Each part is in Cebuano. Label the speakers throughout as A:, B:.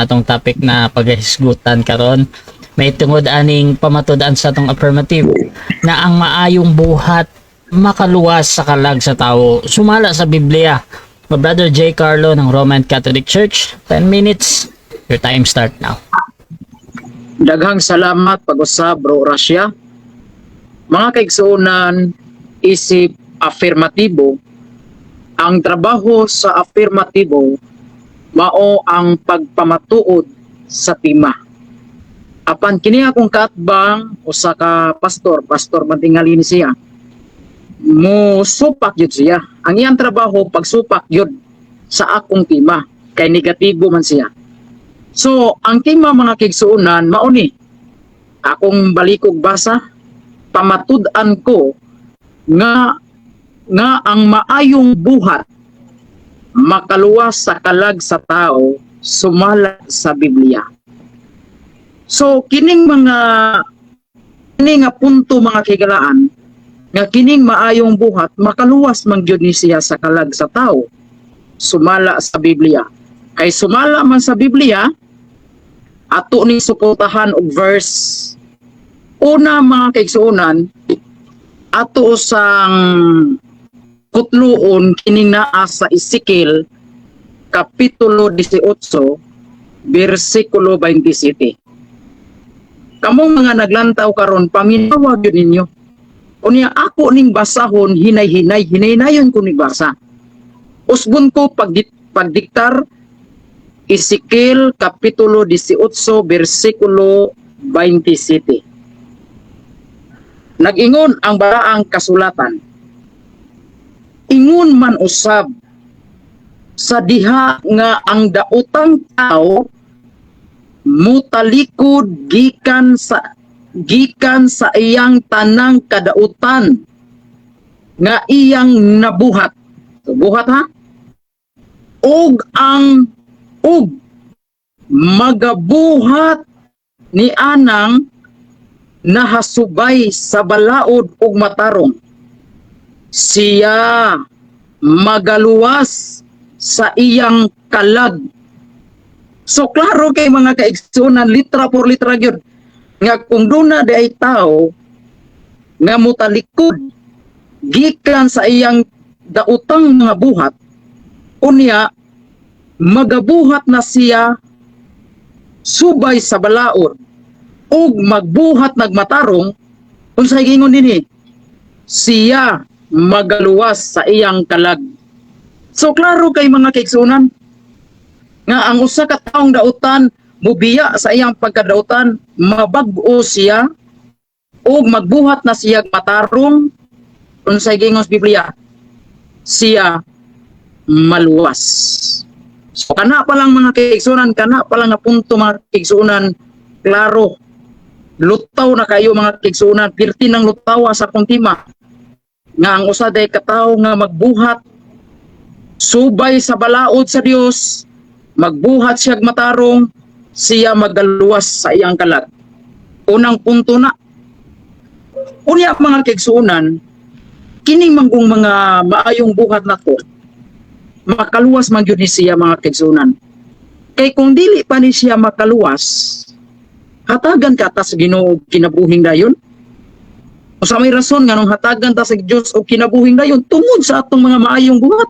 A: Atong topic na paghisgutan karon may tungod aning pamatud-an sa atong affirmative na ang maayong buhat makaluwas sa kalag sa tao sumala sa Biblia. My Brother J. Carlo ng Roman Catholic Church, 10 minutes, your time start now.
B: Daghang salamat pag-usab, Bro Russia. Mga kaigsuonan, isip afirmatibo, ang trabaho sa afirmatibo mao ang pagpamatuod sa tema. Apan kini akong kaatbang usa ka pastor, pastor man tingali ni siya. Mo supak yun siya. Ang iyang trabaho pagsupak yun sa akong tema kay negatibo man siya. So, ang tema, mga kaigsuonan, mao ni. Akong balikog basa, pamatud-an ko nga ang maayong buhat makaluwas sa kalag sa tao sumala sa Biblia. So, kining mga kini nga punto, mga kahigalaan, nga kining maayong buhat makaluwas man gyud ni siya sa kalag sa tao sumala sa Biblia. Kay sumala man sa Biblia, ato ni suportahan og verse. Una, mga kaigsuonan, ato sang kutluon kining naa sa Ezekiel kapitulo 18 bersikulo 27. Kamong mga naglantaw karon, paminawa gyud ninyo. Unya ako ning basahon hinay-hinay, hinaynayon ko ning basa. Usbon ko pagdiktar Ezekiel kapitulo 18 bersikulo 27. Nag-ingon ang balaang kasulatan. Ingon man usab sa diha nga ang daotang tao mutalikod gikan sa iyang tanang kadautan nga iyang nabuhat. So, buhat ha? Ug ang ug magabuhat ni anang nahasubay sa balaod ug matarong, siya magaluwas sa iyang kalag. So klaro kay, mga kaigsuonan, litra por litra gyud nga kung duna di ay tao nga mutalikod gikan sa iyang daotang mga buhat, unya magabuhat na siya subay sa balaod ug magbuhat nagmatarong, unsay giingon dinhi? Siya magaluwas sa iyang kalag. So klaro kay, mga kaigsuonan, nga ang usa ka taong dautan mubiya sa iyang pagkadautan, mabag-o siya ug magbuhat na siya matarong, unsay giingon sa Biblia? Siya maluwas. So kana pa lang, mga kaigsuonan, kana pa lang nga punto, mga kaigsuonan, klaro, lutaw na kayo, mga kaigsuonan, pirti ng lutawa sa akong tema nga ang usa day ka tawo nga magbuhat subay sa balaod sa Dios, magbuhat siya matarong, siya magaluwas sa iyang kalag. Unang punto na. Unya, mga kaigsuonan, kining manggong mga maayong buhat nako makaluwas man gyud ni siya, mga kaigsuonan. Kay kung dili pa ni siya makaluwas, hatagan ka ta sa Ginoo og kinabuhing dayon? Sa may rason nganong hatagan ta sa Dios og kinabuhing dayon? Tungod sa atong mga maayong buhat.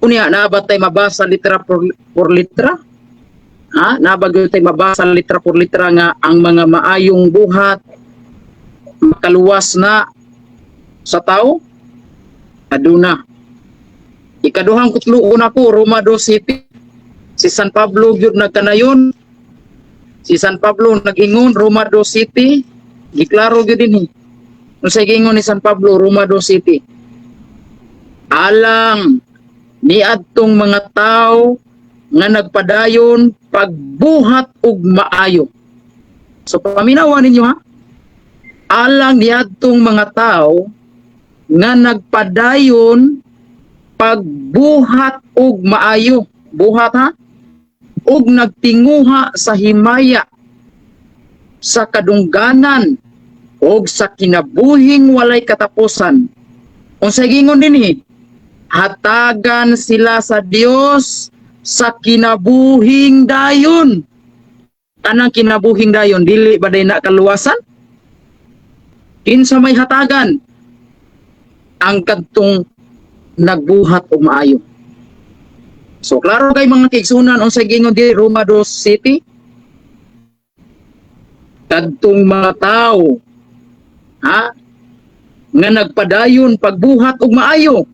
B: Unya, naa ba tay mabasa litra por litra? Ha? Naa ba gyud tay mabasa litra por litra nga ang mga maayong buhat makaluwas na sa tao? Aduna. Ikaduhang kutluon ako, Roma 2:7. Si San Pablo gyud nagkanayon. Si San Pablo nag-ingon, Roma 2:7, giklaro gyud dinhi. Unsay giingon ni San Pablo, Roma 2:7? Alang niadtong mga tao nga nagpadayon pagbuhat og maayo. So paminawa ninyo ha. Alang niadtong mga tao nga nagpadayon pagbuhat og maayo. Buhat ha? Ug nagtinguha sa himaya sa kadungganan og sa kinabuhing walay katapusan. Unsay giingon dinhi? Hatagan sila sa Dios Sa kinabuhing dayon. Kanang kinabuhing dayon, dili ba day na kaluwasan? Kinsa may hatagan? Ang kadtong nagbuhat og maayo. So klaro kay, mga kaigsunan, unsay giingon diri, Roma 2 City? Kadtong mga tao, ha, nga nagpadayon pagbuhat og maayo,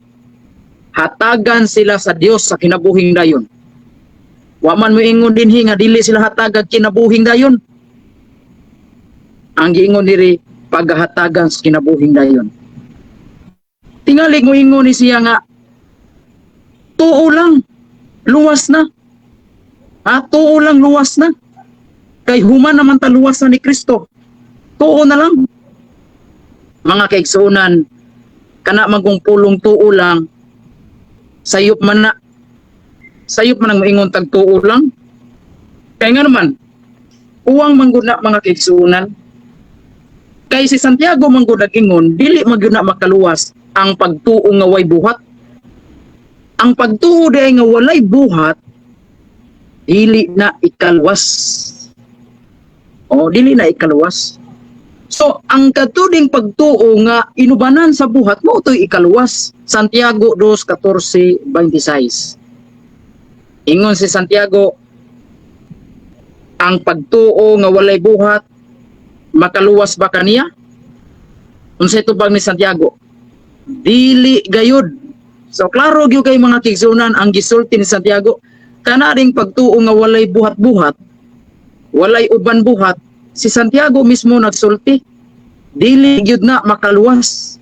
B: hatagan sila sa Dios sa kinabuhing dayon. Wa man moingon dinhi nga dili sila hatagag kinabuhing dayon. Ang giingon diri, paghahatagan sa kinabuhing dayon. Tingali moingon ni siya nga tuo lang, luwas na. Ha, tuo lang, luwas na. Kay human naman ta, luwas na ni Kristo. Tuo na lang. Mga kaigsuonan, kana magong pulong tuo lang, sayop man na. Sayop man ang moingon tag tuo lang. Kay nga naman, uwang manggod na, mga kaigsuonan. Kay si Santiago manggod nag-ingon, dili magyud na makaluwas ang pagtuo nga way buhat. Ang pagtuo diay nga walay buhat, dili na ikaluwas. O, dili na ikaluwas. So, ang katuding pagtuo nga inubanan sa buhat mo to'y ikaluwas. Santiago 2:14-26. Ingon si Santiago, ang pagtuo nga walay buhat, makaluwas ba kaniya? Unsay tubag ni Santiago? Dili gayud. So klaro gyud kay, mga kaigsuonan, ang gisulti ni Santiago, kana ring pagtuo nga walay buhat-buhat, walay uban buhat, si Santiago mismo nagsulti, dili gyud na makaluwas.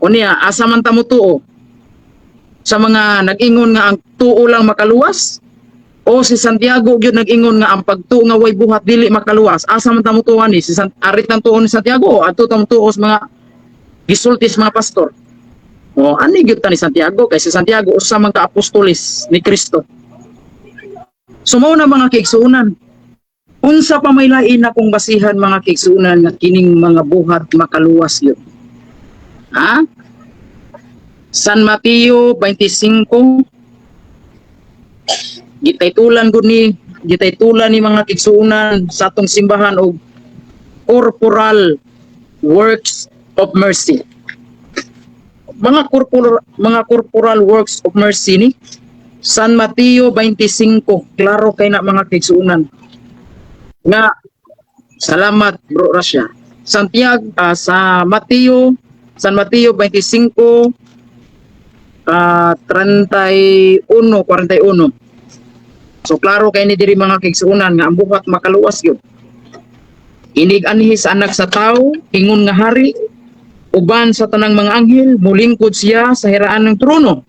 B: Unya, asa man ta mo tuo? Sa mga nag-ingon nga ang tuo lang makaluwas? O si Santiago gyud nag-ingon nga ang pagtuo nga way buhat dili makaluwas? Asa man ta mo tuo ni? Si arit ang tuo ni Santiago o adto ta mo tuo sa mga gisulti sa mga pastor? O ani gyud ta ni Santiago, kay si Santiago usa man ka apostolis ni Kristo. So mao na, mga kaigsuonan. Unsa pa may lain na kung basihan, mga kaigsuonan, nga kining mga buhat makaluwas yun? Ha? San Mateo 25, gitaytulan gud ni, gitaytulan ni, mga kaigsuonan, sa atong simbahan og corporal works of mercy. Mga corporal works of mercy ni San Mateo 25, klaro kay na, mga kaigsuonan. Nga salamat, Bro Rasya. Santiago, sa Mateo, San Mateo 25, 31 41. So klaro kay ni diri, mga kaigsuonan, nga ang buhat makaluwas gyud. Inig anhi sa Anak sa Tao ingon nga hari uban sa tanang mga anghel, mulingkod siya sa hiraan ng trono.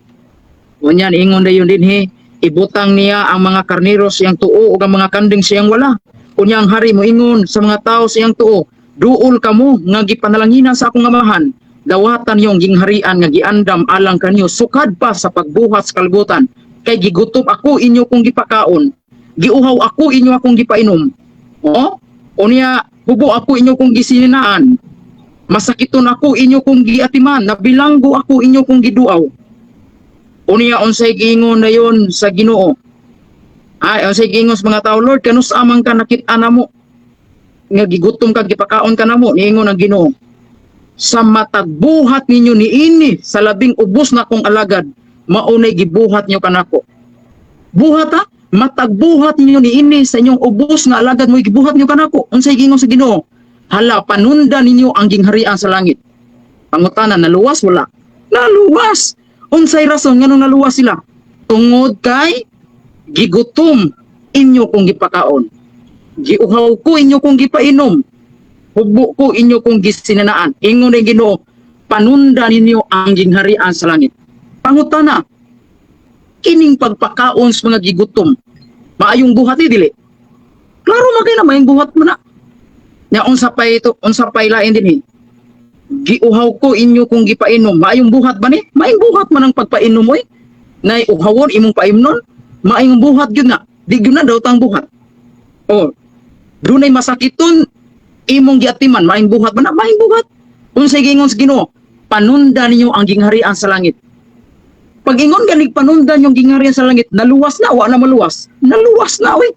B: Unya ingon dayon dinhi, ibutang niya ang mga karnero siyang tuo ug ang mga kanding siyang wala. Unya ang hari moingon sa mga tao siyang tuo, "Duol kamo nga gipanalanginan sa akong Amahan. Dawatan yung gingharian nga giandam alang kanyo sukad pa sa pagbuhat sa kalibutan. Kay gigutom ako, inyo kong gipakaon. Giuhaw ako, inyo akong gipainom." O? Unya, hubo ako, inyo kong gisininaan. Masakiton ako, inyo kong giatiman. Nabilanggo ako, inyo kong giduaw. Unya, unsay giingon na yon sa Ginoo? Ay, unsay giingon sa mga tao, "Lord, kanus amang ka nakit-an namo nga gigutom ka, gipakaon ka namo?" Niingon ang Ginoo, "Sa matag buhat ninyo niini sa labing ubos na kong alagad, maunay gibuhat niyo kanako." Buhat ha? Matag buhat ninyo niini sa inyong ubos nga alagad mo, gibuhat niyo kanako. Unsay giingon sa Ginoo? "Hala, panunda ninyo ang gingharian sa langit." Pangutana, naluwas wala? Naluwas. Unsay rason nganong naluwas sila? Tungod kay gigutom, inyo kong gipakaon. Giuhaw ko, inyo kong gipainom. Hubo ko, inyo kong gisinanaan. Ingon ni Ginoo, "Panunda ninyo ang gingharian sa langit." Pangutana, kining pagpakaon sa mga gigutom, maayong buhat ni dili? Klaro man kay na maayong buhat mo na. Nya unsa pa ito, unsa pa lain dinhi? Giuhaw ko, inyo kong gipainom, maayong buhat ba ni? Maayong buhat man ang pagpainom oy. Nay uhawon imong paimnon, maayong buhat gyud na. Di gyud na daw tang buhat. O, dunay masakiton imong giatiman, maayong buhat ba na? Maayong buhat. Unsay giingon sa Ginoo? "Panunda ninyo ang gingharian sa langit." Pag ingon ganig panundan yung gingharian sa langit, naluwas na, wa na maluwas. Naluwas na, we.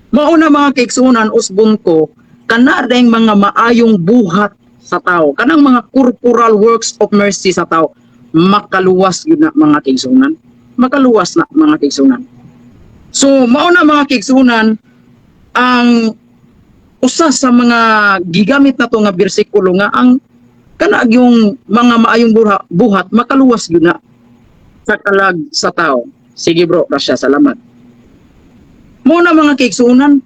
B: Mao na, mga kaigsuonan, usbon ko, kana dayng mga maayong buhat sa tao, kanang mga corporal works of mercy sa tao, makaluwas gyud na, mga kaigsuonan. Makaluwas na, mga kaigsuonan. So mao na, mga kaigsuonan, ang usa sa mga gigamit nato nga bersikulo nga ang kana yung mga maayong buhat makaluwas gyud na sa kalag sa tao. Sige bro, Rasya, salamat. Mao na, mga kaigsuonan.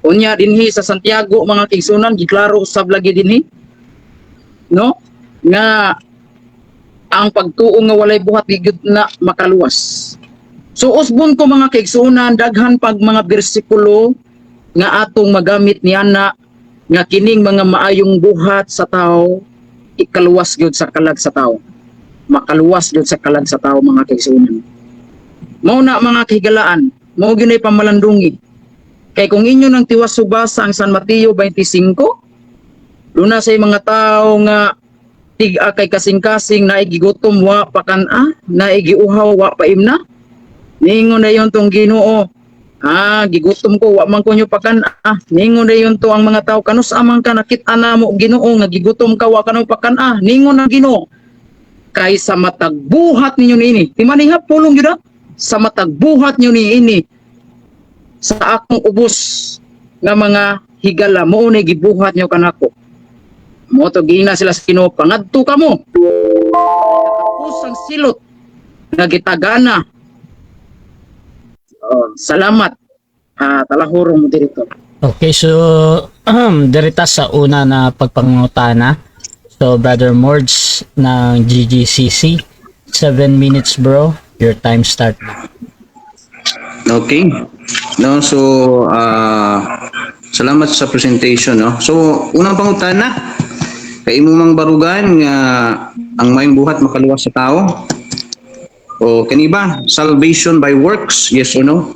B: Unya dinhi sa Santiago, mga kaigsuonan, giklaro usab lagi dinhi. No? Nga ang pagtuo nga walay buhat di gyud na makaluwas. So usbon ko, mga kaigsuonan, daghan pag mga bersikulo nga atong magamit niana nga kining mga maayong buhat sa tao ikaluwas gyud sa kalag sa tao. Makaluwas gyud sa kalag sa tao, mga kaigsuonan. Mao na, mga kahigalaan, mao gyud nay pamalandungi. Kay kung inyo nang tiwas subasa ang San Mateo 25, duna say mga tao nga tig-a kay kasing-kasing, naay gigutom wa pa kan-a, naay giuhaw wa pa imna. Niingon na yon tong Ginoo, "Ah, gigutom ko, wa man ko nyo pakan-a." Niingon na yon to ang mga tao, "Kanus-a man ka nakit-a namo, Ginoo, nga gigutom ka, wa ka namo pakan-a?" Niingon ang Ginoo, "Kay sa matag buhat ninyo niini." Timani ha, pulong gyud ha. "Sa matag buhat ninyo niini sa akong ubos nga mga higala, mao ni gibuhat niyo kanako." Mao to giingnan sila sa Ginoo, "Pangadto kamo. Katapos ang silot nga gitagana." Oh, salamat. Ah, talahurong mo dito.
A: Okay, so dirita sa una na pagpangutana. So Brother Mords ng GGCC, 7 minutes, bro. Your time start now.
C: Okay. No, so salamat sa presentation, no. So unang pangutana, kay imo mang barugan nga ang maayong buhat makaluwas sa tao? O kani ba salvation by works, yes or no?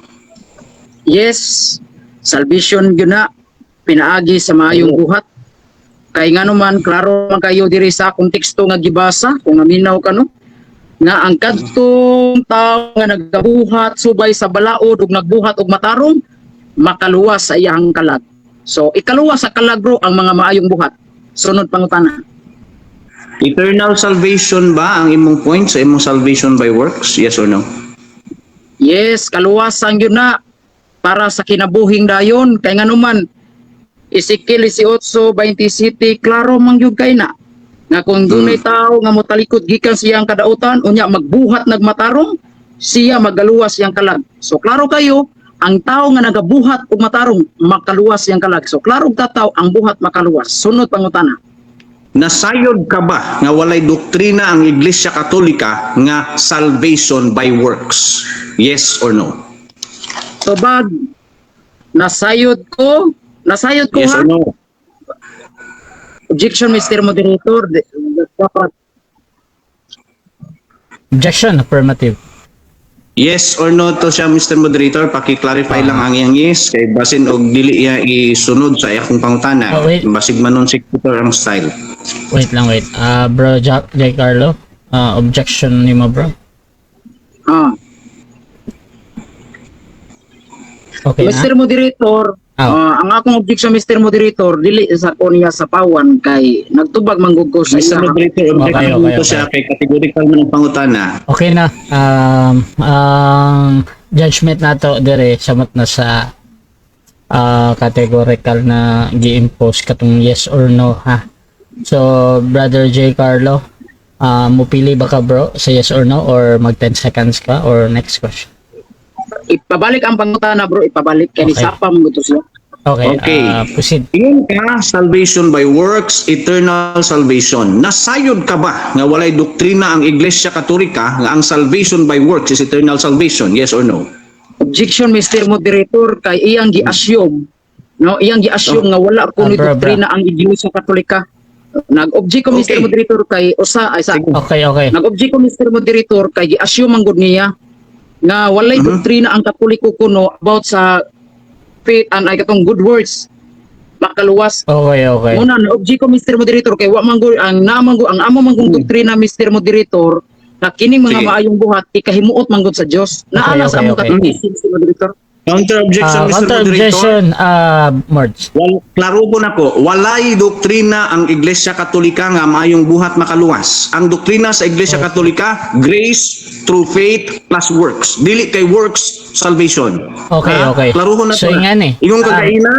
B: Yes, salvation gyud na pinaagi sa maayong buhat. Kay ngano man, klaro man kayo diri sa akong teksto nga gibasa, kung naminaw ka, no, nga ang kadtong tao nga nagabuhat subay sa balaod ug nagbuhat og matarong makaluwas sa iyang kalag. So ikaluwas sa kalag, bro, ang mga maayong buhat. Sunod pangutana.
C: Eternal salvation ba ang imong point sa imong salvation by works, yes or no?
B: Yes, kaluwasan gyud na para sa kinabuhing dayon, kay ngano man Ezekiel 18:27, klaro man gyud kay na nga kung dunay tao nga motalikod gikan siyang kadautan unya magbuhat nagmatarong, siya magaluwas siyang kalag. So klaro kayo, ang tao nga nagabuhat og matarong makaluwas siyang kalag. So klaro og tataw, ang buhat makaluwas. Sunod pangutana.
C: Nasayod ka ba nga walay doktrina ang Iglesia Katolika nga salvation by works? Yes or no?
B: Tubag, nasayod ko, nasayod ko.
C: Yes
B: ha
C: or no?
B: Objection, Mr. Moderator. Dapat
A: Objection, affirmative.
C: Yes or no to siya, Mr. Moderator, paki-clarify lang ang iyang yes kay basin og dili iya isunod sa akong pangutana.
A: Oh, wait.
C: Basig man non sequitur ang style.
A: Wait lang, wait. Ah, bro Jack, J. Carlo, objection nimo, bro.
B: Ah.
A: Okay na?
B: Mr. Moderator,
A: Ah.
B: ang akong objection, Mr. Moderator, dili sa ko niya sa pawan kay nagtubag manggug ko sa
C: Mr.
B: isa.
C: Moderator, objection
A: Okay,
C: to siya kay categorical man ang pangutana.
A: Okay na. Ang judgment nato dire samot na sa categorical na gi-impose katong yes or no ha. So Brother J Carlo, mupili ba ka, bro, sa yes or no or mag 10 seconds ka or next question?
B: Ipabalik ang pangutana, bro, ipabalik kay ni sapa man gud to siya.
A: Okay,
C: Okay.
A: Proceed.
C: Ingon ka, salvation by works, eternal salvation. Nasayod ka ba nga walay doktrina ang Iglesia Katolika nga ang salvation by works is eternal salvation? Yes or no?
B: Objection, Mr. Moderator, kay iyang gi-assume, no, iyang gi-assume nga wala ko ni
A: Ah, bro, bro.
B: doktrina ang Iglesia Katolika. Nag-object ko, Mr. Moderator, kay usa ay sa
A: Okay.
B: Nag-object ko, Mr. Moderator, kay gi-assume man gud niya nga walay doktrina ang Katoliko kuno about sa faith and ay katong good words makaluwas.
A: Okay.
B: Muna na object ko, Mr. Moderator, kay wa man gud ang naman gud ang amo man kong doktrina, Mr. Moderator. Nga kining mga
C: Sige.
B: Maayong buhat ikahimuot manggod sa Dios. Naa na sa among catechism, Mr. Moderator.
C: Counter objection, Mr.
A: Counter
C: Moderator.
A: objection, Mords.
C: Wal, klaro ko na ko, walay doktrina ang Iglesia Katolika nga maayong buhat makaluwas. Ang doktrina sa Iglesia Katolika, grace through faith plus works. Dili kay works salvation.
A: Okay,
C: Ha?
A: okay.
C: Klaruhon na
A: So,
C: to na.
A: ingani.
C: Ingon ka kaina,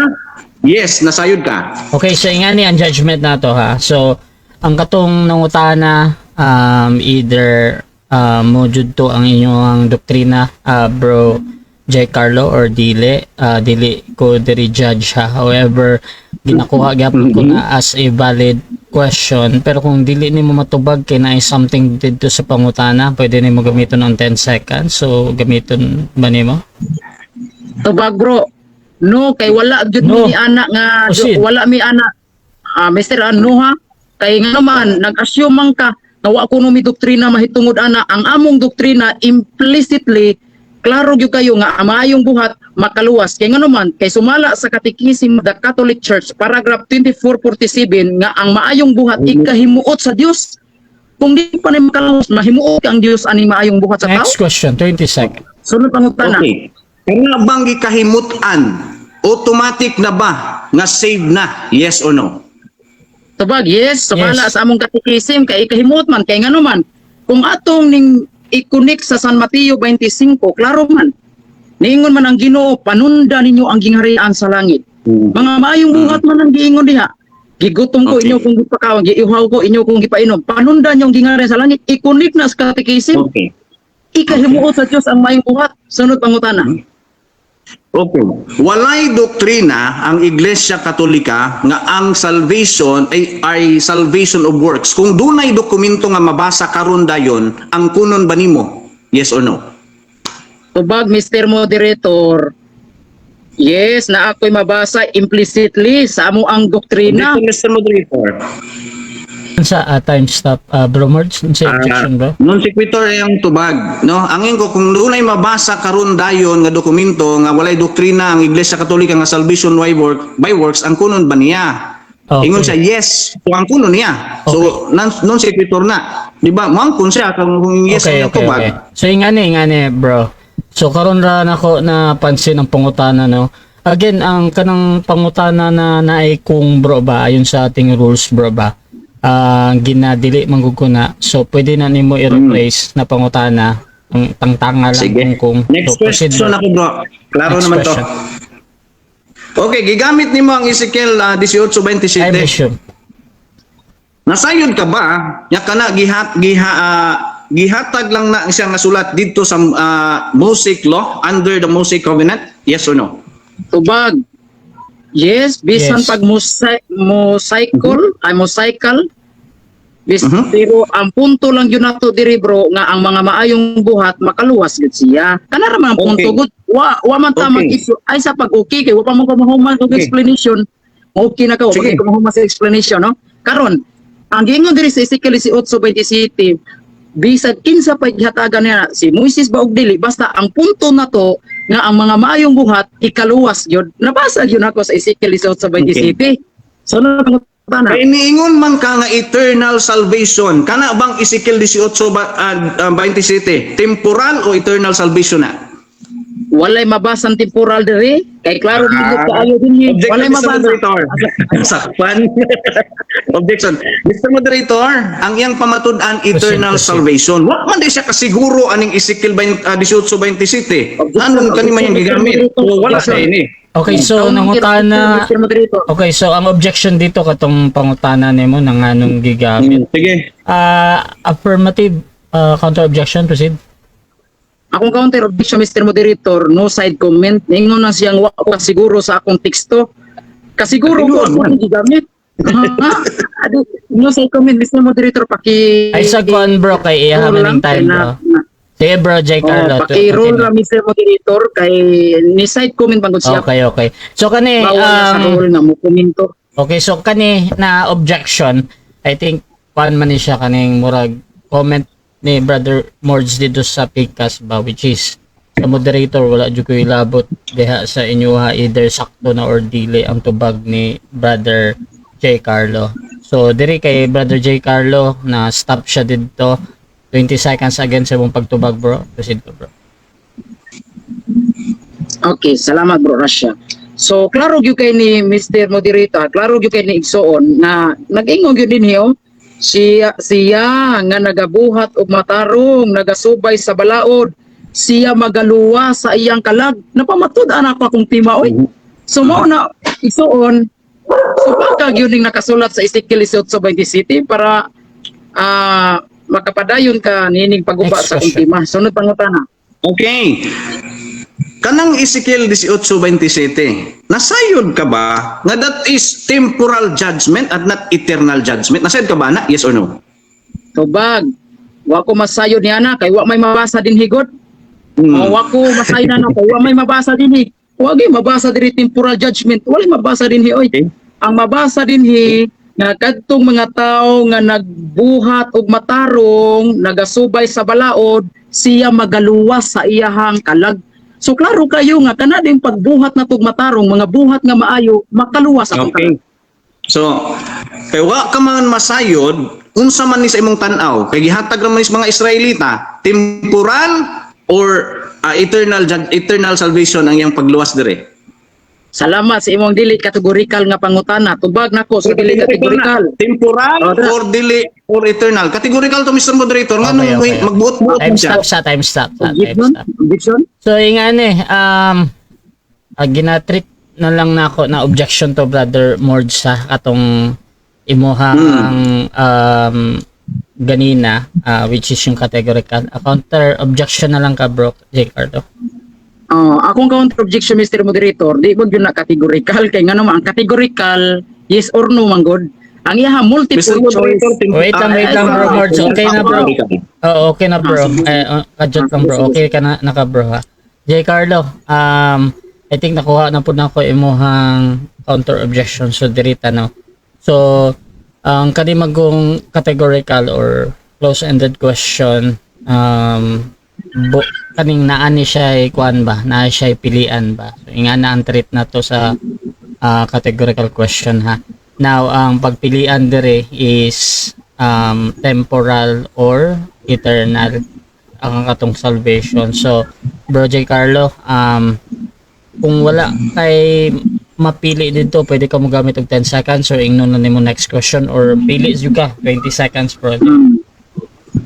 C: yes, nasayod ka.
A: Okay, so ingani ang judgment nato ha. So, ang katong nangutana, either mo jud to ang inyong doktrina, bro J. Carlo, or dili, dili ko diri judge ha. However, ginakuha gyapon ko na as a valid question, pero kung dili nimo matubag kay naay something didto sa pangutana, pwede nimo gamiton ang 10 seconds. So gamiton ba nimo?
B: Tubag, bro. No, kay wala jud
A: No.
B: mi ana nga
A: Proceed.
B: wala mi ana. Ah, Mr. Ano ha? Kay nga naman nag-assume man ka nga wa kuno mi doktrina mahitungod ana. Ang among doktrina, implicitly klaro gyud kayo nga ang maayong buhat makaluwas, kay ngano man kay sumala sa Catechism of the Catholic Church, paragraph 2447, nga ang maayong buhat ikahimuot sa Dios. Kung di pa ni makaluwas, mahimuot ka ang Dios aning maayong buhat sa tao?
A: Next question, 20 seconds.
B: Sunod pangutana.
C: Okay. Kana bang gikahimutan, automatic na ba nga save na? Yes or no?
B: Tubag, yes, sumala
A: Yes.
B: sa among catechism kay ikahimuot man, kay ngano man kung atong ning i-connect sa San Mateo 25, klaro man. Niingon man ang Ginoo, "Panunda ninyo ang gingharian sa langit." Mga maayong buhat man ang giingon diha. Gigutom ko, inyo kong gipakaon, giuhaw ko, inyo kong gipainom. Panunda ninyo ang gingharian sa langit, i-connect na sa catechism. Ikahimuot sa Dios ang maayong buhat. Sunod pangutana.
C: Okay. Walay doktrina ang Iglesia Katolika nga ang salvation ay salvation of works. Kung dunay dokumento nga mabasa karon dayon, ang kunon ba nimo? Yes or no?
B: Tubag, Mr. Moderator. Yes, na ako'y mabasa implicitly sa amo ang doktrina.
C: Objection, Mr. Moderator.
A: Sa time stop, bro Mords, sa objection, bro.
C: Non sequitur ang tubag, no? Ang ko, kung dunay mabasa karon dayon nga dokumento nga walay doktrina ang Iglesia Katolika nga salvation by works, ang kunon ba niya? Ingon siya yes, so ang kunon niya. So non sequitur na. Di ba? Moangkon siya kung yes
A: Okay,
C: ang tubag.
A: okay. So ingani, bro. So karon ra nako na pansin ang pangutana, no. Again, ang kanang pangutana na naay kung, bro, ba, ayon sa ating rules, bro, ba. Ah, ginadili man gud ko na. So pwede na nimo i-replace na pangutana ang tangtanga lang
C: Sige.
A: kung
C: Next
A: so, proceed,
C: question
A: bro.
C: ako, bro. Klaro
A: Next
C: naman
A: question.
C: to. Okay, gigamit nimo ang Ezekiel 18:27.
A: Ay, mission.
C: Nasayod ka ba nya kana gihat giha gihatag lang na siya nga sulat didto sa Mosaic law, under the Mosaic covenant? Yes or no?
B: Tubag. Yes, bisan
A: Yes.
B: pag mosaikol, ay mosaikal. Pero ang punto lang yun nato diri, bro, nga ang mga maayong buhat makaluwas gud siya. Kana ra man ang punto gud. Wa man ta mag-issue ay sa pag okay kay wa pa man ko mahuman og explanation. Okay na ka, wa pa ko mahuman sa explanation, no? Karon, ang giingon diri sa Ezekiel 18:27, bisag kinsa pa gihatagan niya, si Moises ba og dili, basta ang punto na to nga ang mga maayong buhat ikaluwas gyud. Nabasa gyud ako sa Ezekiel 18:27. So na pangutana.
C: Kay niingon man ka nga eternal salvation, kana bang Ezekiel 18:27 temporal o eternal salvation na?
B: Walay mabasan temporal diri kay klaro ah, kaayo dinhi.
C: Objection,
B: Walay
C: Mr.
B: mabasa.
C: Moderator. Sakpan. Objection. Mr. Moderator, ang iyang pamatud-an eternal
A: Proceed, proceed.
C: salvation. Wa man di siya kasiguro aning Ezekiel 20, 18:27.
B: Objection,
C: Anong kani man yung
B: objection,
C: gigamit?
B: Mr.
C: So, wala
B: Objection.
C: sa ini.
A: Okay, so
B: Tawag
A: nangutana.
B: Mr. Moderator.
A: Okay, so ang objection dito katong pangutana nimo na nganong gigamit.
C: Sige.
A: Ah, affirmative, counter objection, proceed.
B: Akong counter objection, Mr. Moderator, no side comment. Ningon na siyang wa ko kasiguro sa akong teksto. Kasiguro ko
C: Kasiguro
B: sa
C: man.
B: akong gigamit. Ha? Adi, no side comment, Mr. Moderator, paki
A: Ay sa kuan, bro, kay iya
B: roll
A: maning
B: lang,
A: time,
B: kay
A: bro. Sige, bro, J.
B: Oh,
A: Carlo.
B: paki-roll
A: Continue.
B: lang, Mr. Moderator, kay ni side comment bangod siya.
A: Okay. So kani
B: Bawal na sa roll nga mo komento.
A: Okay, so kani na objection, I think kuan man ni siya kaning murag comment ni Brother Mords dito sa Picas ba, which is sa moderator wala jud ko ilabot diha sa inyo ha, either sakto na or dili ang tubag ni Brother J. Carlo. So diri kay Brother J. Carlo na stop siya didto. 20 seconds again sa imong pagtubag, bro. Proceed ko, bro.
B: Okay, salamat, Bro Russia. So, klaro gyud kay ni Mr. Moderator, klaro gyud kay ni Igsoon na nag-ingon gyud dinhi oh, siya siya nga nagabuhat og matarong, nagasubay sa balaod, siya magaluwas sa iyang kalag. Napamatud-an ako akong tema oy. So mao na, Igsoon, so baka gyud ning nakasulat sa Ezekiel 18:27 para makapadayon ka nining pagguba
A: Next
B: sa akong
A: question.
B: tema. Sunod pangutana.
C: Okay. Kanang Ezekiel 18:27, nasayod ka ba nga that is temporal judgment at not eternal judgment? Nasayod ka ba na? Yes or no?
B: Tubag. Wa ko masayod niya na kay wa may mabasa dinhi god. Oh, wa ko masayod na kay wa may mabasa dinhi. Wa gyud mabasa diri temporal judgment. Wala mabasa dinhi oy. Ang mabasa dinhi nga kadtong mga tawo nga nagbuhat og matarong, nagasubay sa balaod, siya magaluwas sa iyahang kalag. So klaro kayo nga kana din pagbuhat na tug matarong, mga buhat nga maayo, makaluwas akong kalag.
C: So, kay wa ka man masayod, unsa man ni sa imong tan-aw? Kay gihatag raman ni sa mga Israelita, temporal or eternal salvation ang iyang pagluwas dire.
B: Salamat sa imong dili categorical nga pangutana. Tubag nako sa dili categorical.
C: Temporal
B: Oh,
C: or dili or eternal. Categorical to, Mr. Moderator. Nga
A: Okay,
C: nung magbuot-buot
A: Time
C: man siya.
A: stop sa time stop sa time
B: Objection?
A: stop.
B: Objection?
A: So ingani eh, ginatreat na lang nako na objection to, Brother Morge, sa katong imuhang ganina, which is yung categorical. A counter objection na lang ka, bro J. Carlo.
B: Oh, akong counter objection, Mr. Moderator, di ba yun na categorical kay ngano man ang categorical, yes or no man god. Ang iyaha multiple
C: Mr.
B: choice.
C: Moderator,
A: Wait lang, wait lang, bro Morge. Okay na, bro. Oh, okay na, bro.
B: Ah, sige.
A: Eh, oh, kadyot lang, bro.
B: Ah, sige.
A: Okay ka na naka, bro, ha. J. Carlo, I think nakuha na po na ako imuhang counter objection, so dirita no. So ang kani magong categorical or close-ended question, kaning naa ni siya kuan ba, naa siya pilian ba. So ingana ang treat na to sa categorical question ha. Now ang pagpilian dire is temporal or eternal ang katong salvation. So Bro J. Carlo, kung wala kay mapili dito, pwede ka mo gamit og 10 seconds or ingnon na nimo next question or pili jud ka 20 seconds, bro.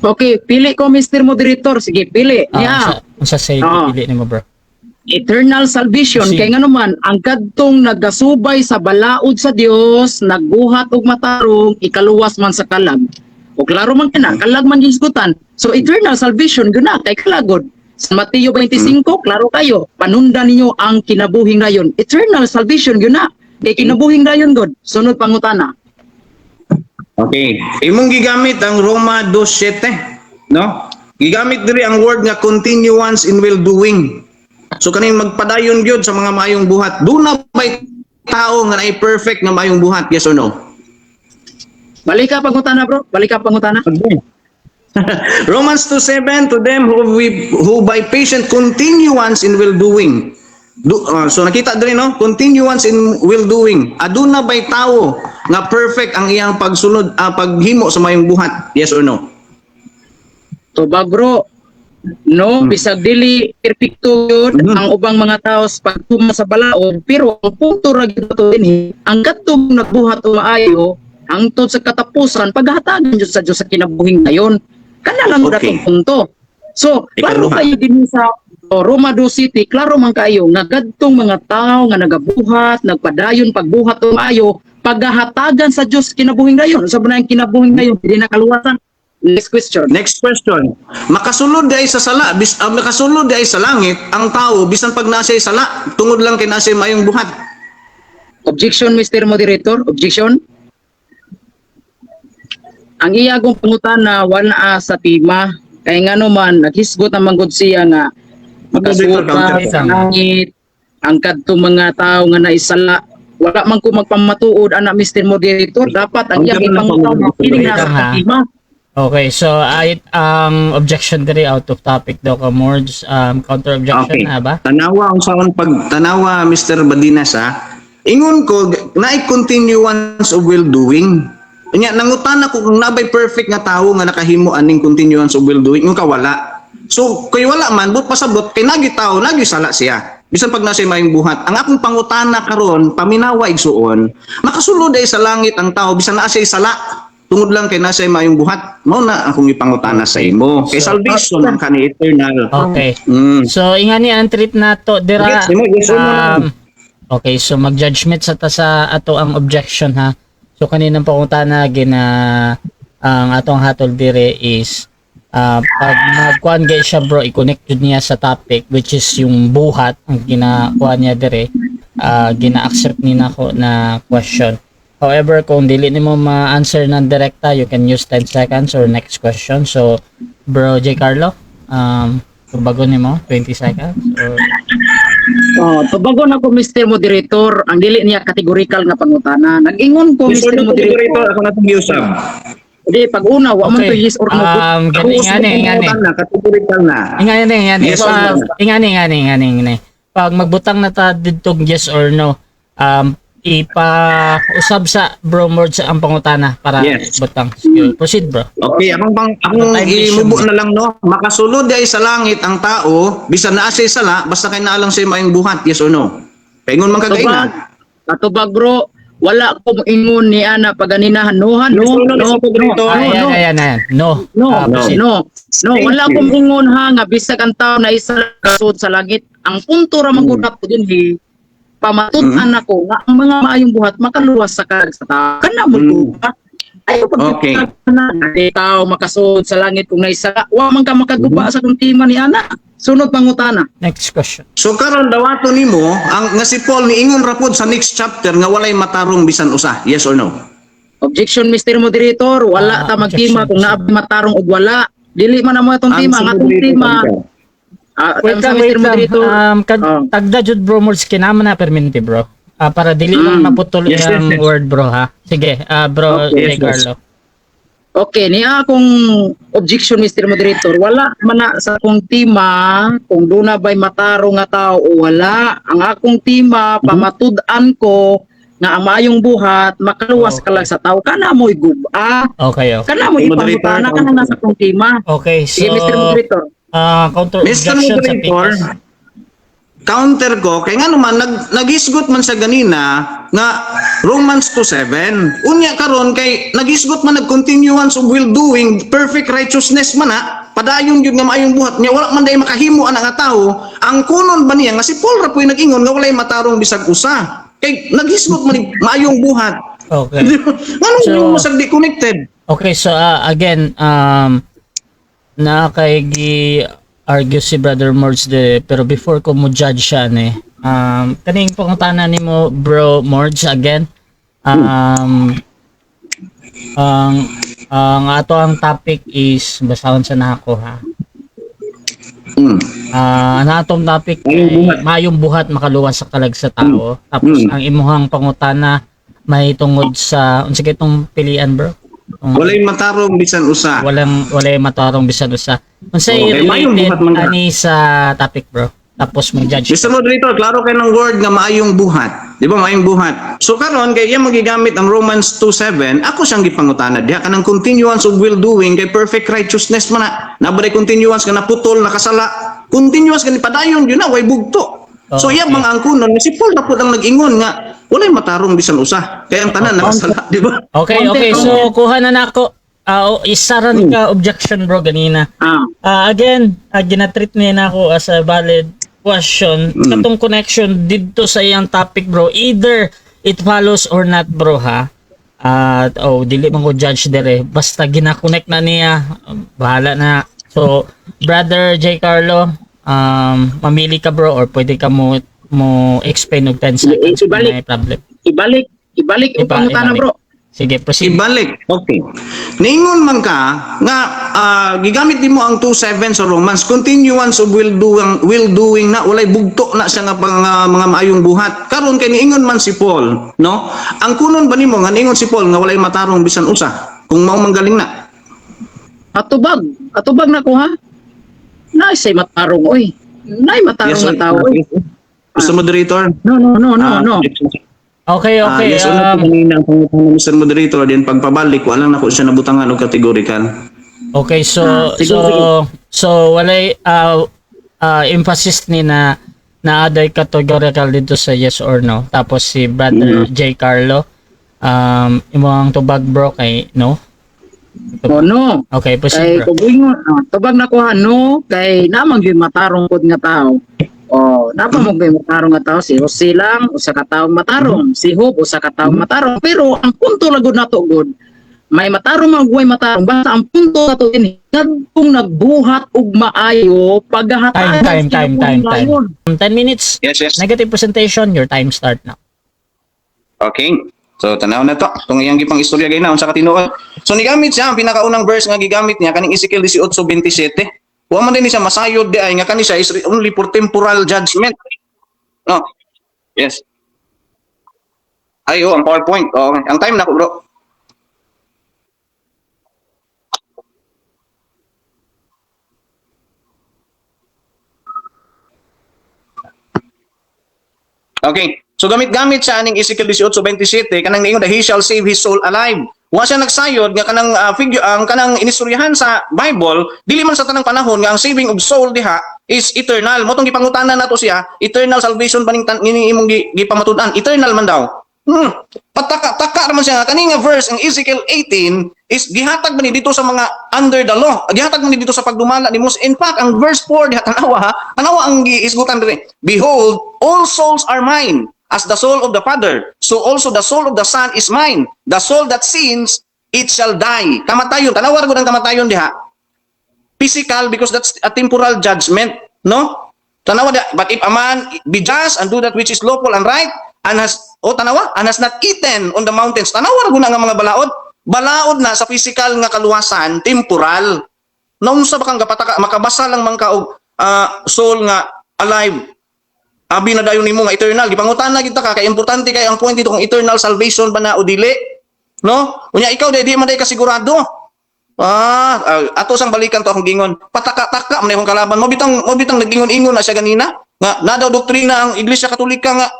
B: Okay, pili ko, Mr. Moderator. Sige, pili.
A: Ah, unsa say pili nimo, bro?
B: Eternal salvation.
A: Sige.
B: Kay ngano man ang kadtong nagasubay sa balaod sa Dios, nagbuhat og matarong, ikaluwas man sa kalag. O klaro man kana, kalag man gisgutan. So eternal salvation gyud na kay kalagod. Sa Mateo 25, klaro kayo, panundan ninyo ang kinabuhing rayon. Eternal salvation gyud na kay kinabuhing rayon god. Sunod pangutana.
C: Okay. Imong gigamit ang Roma 2:7, no? Gigamit diri ang word nga continuance in well doing. So kaning magpadayon gyud sa mga maayong buhat. Duna bay tao nga naay perfect nga maayong buhat, yes or no?
B: Balik ka pangutana, bro. Balik ka pangutana.
C: Romans 2:7, to them who by patient continuance in well doing. So nakita diri no, continuance in well doing. Aduna bay tao nga perfect ang iyang pagsunod, paghimo sa maayong buhat, yes or no?
B: Tubag, bro. No, bisag dili perpekto yun ang ubang mga tao sa pagtuma sa balaod, pero ang punto ra gyud ato dinhi, ang kadtong nagbuhat og maayo hangtod sa katapusan, paghatagan jud sa Dios sa kinabuhing dayon. Kana lang atong punto. So, klaro
C: Ikaduha.
B: kayo dinhi sa, oh, Roma 2 City, klaro man kayo nga kadtong mga tao nga nagabuhat, nagpadayon pagbuhat og maayo, paghahatagan sa Dios kinabuhing dayon. Sa ba na ang kinabuhing dayon, dili na kaluwasan. Next question.
C: Next question. Makasulod di ay sa sala, makasulod di ay sa langit ang tao bisan pag naa siya'y sala tungod lang kay naa siya'y maayong buhat?
B: Objection, Mr. Moderator. Objection. Ang iyagong pangutana wala sa tema. Kay ngano man, naghisgot ang manggod siya nga
C: Moderator,
B: makasuot
C: counter.
B: sa langit ang kadtong mga tao nga naisala. Wala man ko magpamatuod ana, Mr. Moderator. Dapat ang iyang
C: Counter na
B: ipangutana
C: po,
B: kini
A: Wait
B: nga
A: lang,
B: sa
A: ha.
B: tema.
A: Okay, so ay ang objection diri out of topic daw ka, Morge. Counter objection na ba?
C: Tanawa ang saon pag tanawa, Mr. Badinas ha. Ingon ko naay continuance of well doing. Nya nangutana ko kung nabay perfect nga tawo nga nakahimo aning continuance of well doing, yung kawala. So kay wala man, but pasabot kay nagi tao, nagi sala siya. Bisan pag nasa maayong buhat. Ang akong pangutana karon, paminawa igsuon, makasulod ay sa langit ang tao bisan naa siya sala tungod lang kay nasa maayong buhat. Mao na akong ipangutana sa imo. Kay
A: So,
C: salvation ang kani eternal.
A: Okay. So ingani ang treat nato dira.
C: Gets nimo, yes or no lang?
A: Okay, so mag-judgment sa ta sa ato ang objection ha. So kaninang pangutana gina ang atong hatol dire is pag magkuan gay siya, bro, i-connect jud niya sa topic, which is yung buhat ang ginakuan niya dire, gina-accept ni nako na question. However, kung dili nimo ma-answer ng direkta, you can use 10 seconds or next question. So, bro J. Carlo, tubagon nimo 20 seconds or
B: Oh, tubagon ako, Mr. Moderator, ang dili niya categorical nga pangutana. Nag-ingon ko,
C: Yes or
B: Mr.
C: no,
B: Moderator.
C: moderator, ako na itong giusab.
B: Di pag una wa man
A: Okay.
B: to yes or no.
A: Gani ngani ngani.
C: Na, categorical na.
A: Ingani ingani.
C: Yes or
A: Pag
C: no?
A: ingani ingani ingani ingani. Pag magbutang na ta didtong yes or no, ipa usab sa bro Mords ang pangutana para butang. Sige, proceed, bro.
C: Okay, akong pang akong
A: Time
C: imubo
A: vision.
C: na lang, no. Makasulod ay sa langit ang tao bisan naa siya sala basta kay naa lang siya maayong buhat, yes or no? Paingon man
B: Katubag,
C: kagaina.
B: katubag, bro, wala ko ingon ni ana paganinahan no ha, no,
C: Yes or no,
B: no,
C: Mr.
B: no,
C: Moderator?
A: Ayan,
B: no,
A: ayan, ayan. No.
B: no,
A: Ah,
C: No.
A: proceed.
B: no, no,
C: Thank
B: wala
C: you.
B: ko ingon ha nga bisag ang tao na isa kasud sa langit. Ang punto ra man gud ko dinhi, pamatud-an ako nga ang mga maayong buhat makaluwas sa kalag sa tao. Kana mo ba? Ayo pag na di tao makasud sa langit kung naisa, wa man ka makaguba sa kung tima ni ana. Sunod pangutana.
A: Next question.
C: So karon dawato nimo ang nga si Paul niingon ra pod sa next chapter nga walay matarong bisan usa, yes or no?
B: Objection, Mr. Moderator, wala
A: Ah,
B: ta magtima
A: objection.
B: kung naa matarong og wala. Dili man amo atong tema, ang atong tema. Ah,
A: Wait
B: sa
A: lang,
B: Mr.
A: wait lang.
B: Moderator.
A: Tagda jud, bro Mords, kinama na perminti, bro. Ah, para dili lang maputol ang word, bro, ha. Sige, bro
C: Okay,
A: J.
C: yes.
A: Carlo.
B: Okay, niya akong objection, Mr. Moderator. Wala man na sa akong tema kung duna ba'y matarong nga tao o wala. Ang akong tema, pamatud-an ko nga ang maayong buhat makaluwas kalag sa tao. Kana mo'y guba.
A: Okay.
B: Kana mo'y
C: Moderator,
B: ipangutana kana na sa akong tema.
A: Okay, so
B: Sige, Mr. Moderator.
A: Counter
C: Mr.
A: objection sa
C: Moderator,
A: pikas.
C: Counter ko, kay nga naman, naghisgot man sa ganina nga Romans 2:7. Unya karon kay naghisgot man nag-continuance of will doing, perfect righteousness man na, padayon gyud nga maayong buhat niya, wala man day makahimo ana nga tawo. Ang kunon ba niya nga si Paul ra po'y nag-ingon nga walay matarong bisag usa? Kay naghisgot man ni maayong buhat. Nganong so, mo di connected?
A: Okay, so again, na kay gi argue si Brother Mords de, pero before ko mo judge siya ni, kaning pangutana nimo, bro Mords, again, ang ato ang topic is, basahon sa nako ha. Ah, ang atong topic
C: Maayong
A: ay
C: buhat.
A: maayong buhat makaluwas sa kalag sa tao. Tapos ang imuhang pangutana may tungod sa unsa kay itong pilian, bro?
C: Walay matarong bisan usa.
A: Walang walay matarong bisan usa. Unsay
C: Okay, maayong
A: related
C: buhat man ka.
A: ani sa topic, bro? Tapos mag-judge.
C: Mr. Moderator, klaro kay ng word nga maayong buhat. Di ba maayong buhat? So karon kay iya magigamit ang Romans 2:7, ako siyang gipangutana diha kanang continuance of will doing kay perfect righteousness man na. Nabaday continuance nga naputol, nakasala. Continuous kani padayon yun na way bugto. So iya mga ang kunon si Paul na pud ang nag-ingon nga walay matarong bisan usa. Kay ang tanan nakasala, di ba?
A: Okay,
B: Konti,
A: okay. So kuha na nako. Ah, oh, isa ra ni ka objection, bro, ganina. Ah, again, ginatreat niya na ako as a valid question. Katong connection didto sa iyang topic, bro. Either it follows or not, bro, ha. At oh, dili man ko judge dire. Basta gina-connect na niya, bahala na. So, brother J. Carlo, mamili ka, bro, or pwede ka mo mo explain og 10 seconds kung
B: Ibalik.
A: may problem.
B: Ibalik, ibalik yung pangutana,
A: Ibalik.
B: bro.
A: Sige, proceed.
C: Ibalik. Okay. Ningon man ka nga gigamit nimo ang 2:7 sa Romans, continuance of will doing na walay bugto na siya nga pang, mga maayong buhat. Karon kay niingon man si Paul, no? Ang kunon ba nimo nga niingon si Paul nga walay matarong bisan usa kung mao manggaling na?
B: Atubag, atubag na ko ha. Naay matarong oy. Naay matarong nga tao oy.
C: Mr. Moderator.
B: No, no, no, no, no.
A: Okay,
C: Ah,
A: okay.
C: yes, una po kanina ang pangutana, Mr. Moderator, then pagpabalik, wala na ko siya nabutangan og categorical.
A: Okay, so
B: Ah, sige,
A: so
B: sige.
A: so walay emphasis ni na na aday categorical dito sa yes or no. Tapos si Brother J. Carlo, imong tubag, bro, kay no.
B: Oh, no.
A: Okay,
B: Kay
A: proceed, bro.
B: kung ingon, oh, tubag na ko ha, no, kay namang gyud matarong pod nga tao. Oh, napa mo gyud matarong nga tao? Si Jose lang usa ka taong matarong, si Job usa ka taong matarong, pero ang punto lang gud nato gud, may matarong man way matarong, basta ang punto nato ini kadtong nagbuhat og maayo pagahatagan
A: Time, time, time, time, time. 10 minutes.
C: Yes.
A: Negative presentation, your time start now.
C: Okay. So tanaw na to. Kung iyang gipang istorya gay na unsa ka tinuod. So nigamit siya ang pinakaunang verse nga gigamit niya kaning Ezekiel 18:27. Wa man din siya masayod di ay nga kani siya is only for temporal judgment. No. Yes. Ay, oh, ang PowerPoint. Oh, okay. Ang time na ko, bro. Okay. So gamit-gamit siya aning Ezekiel 18:27 kanang niingon that he shall save his soul alive. Wa siya nagsayod nga kanang figure ang kanang inistoryahan sa Bible dili man sa tanang panahon nga ang saving of soul diha is eternal. Mo tong gipangutana nato siya, eternal salvation ba ning ini imong gipamatud-an? Eternal man daw. Pataka-taka naman siya nga kani nga verse ang Ezekiel 18 is gihatag man ni dito sa mga under the law. Gihatag man ni dito sa pagdumala ni Moses. In fact, ang verse 4 diha, tanawa ha, tanawa ang giisgutan diri. "Behold, all souls are mine. As the soul of the Father, so also the soul of the Son is mine. The soul that sins, it shall die." Kamatayon, tanawa ra gud ang kamatayon diha. Physical, because that's a temporal judgment, no? Tanawa da, "But if a man be just and do that which is lawful and right, and has," oh, tanawa, "and has not eaten on the mountains." Tanawa ra gud na nga mga balaod. Balaod na sa physical nga kaluwasan, temporal. Naunsa ba kang gapataka, makabasa lang man ka og soul nga alive. Abi na dayon nimo nga eternal. Gipangutan na kita ka kay importante kay ang point dito kung eternal salvation ba na o dili. No? Unya ikaw di man day ka sigurado. Ah, ato sang balikan to akong gingon. Pataka-taka man akong kalaban. Mo bitang nagingon-ingon na siya ganina nga na daw doktrina ang Iglesia Katolika nga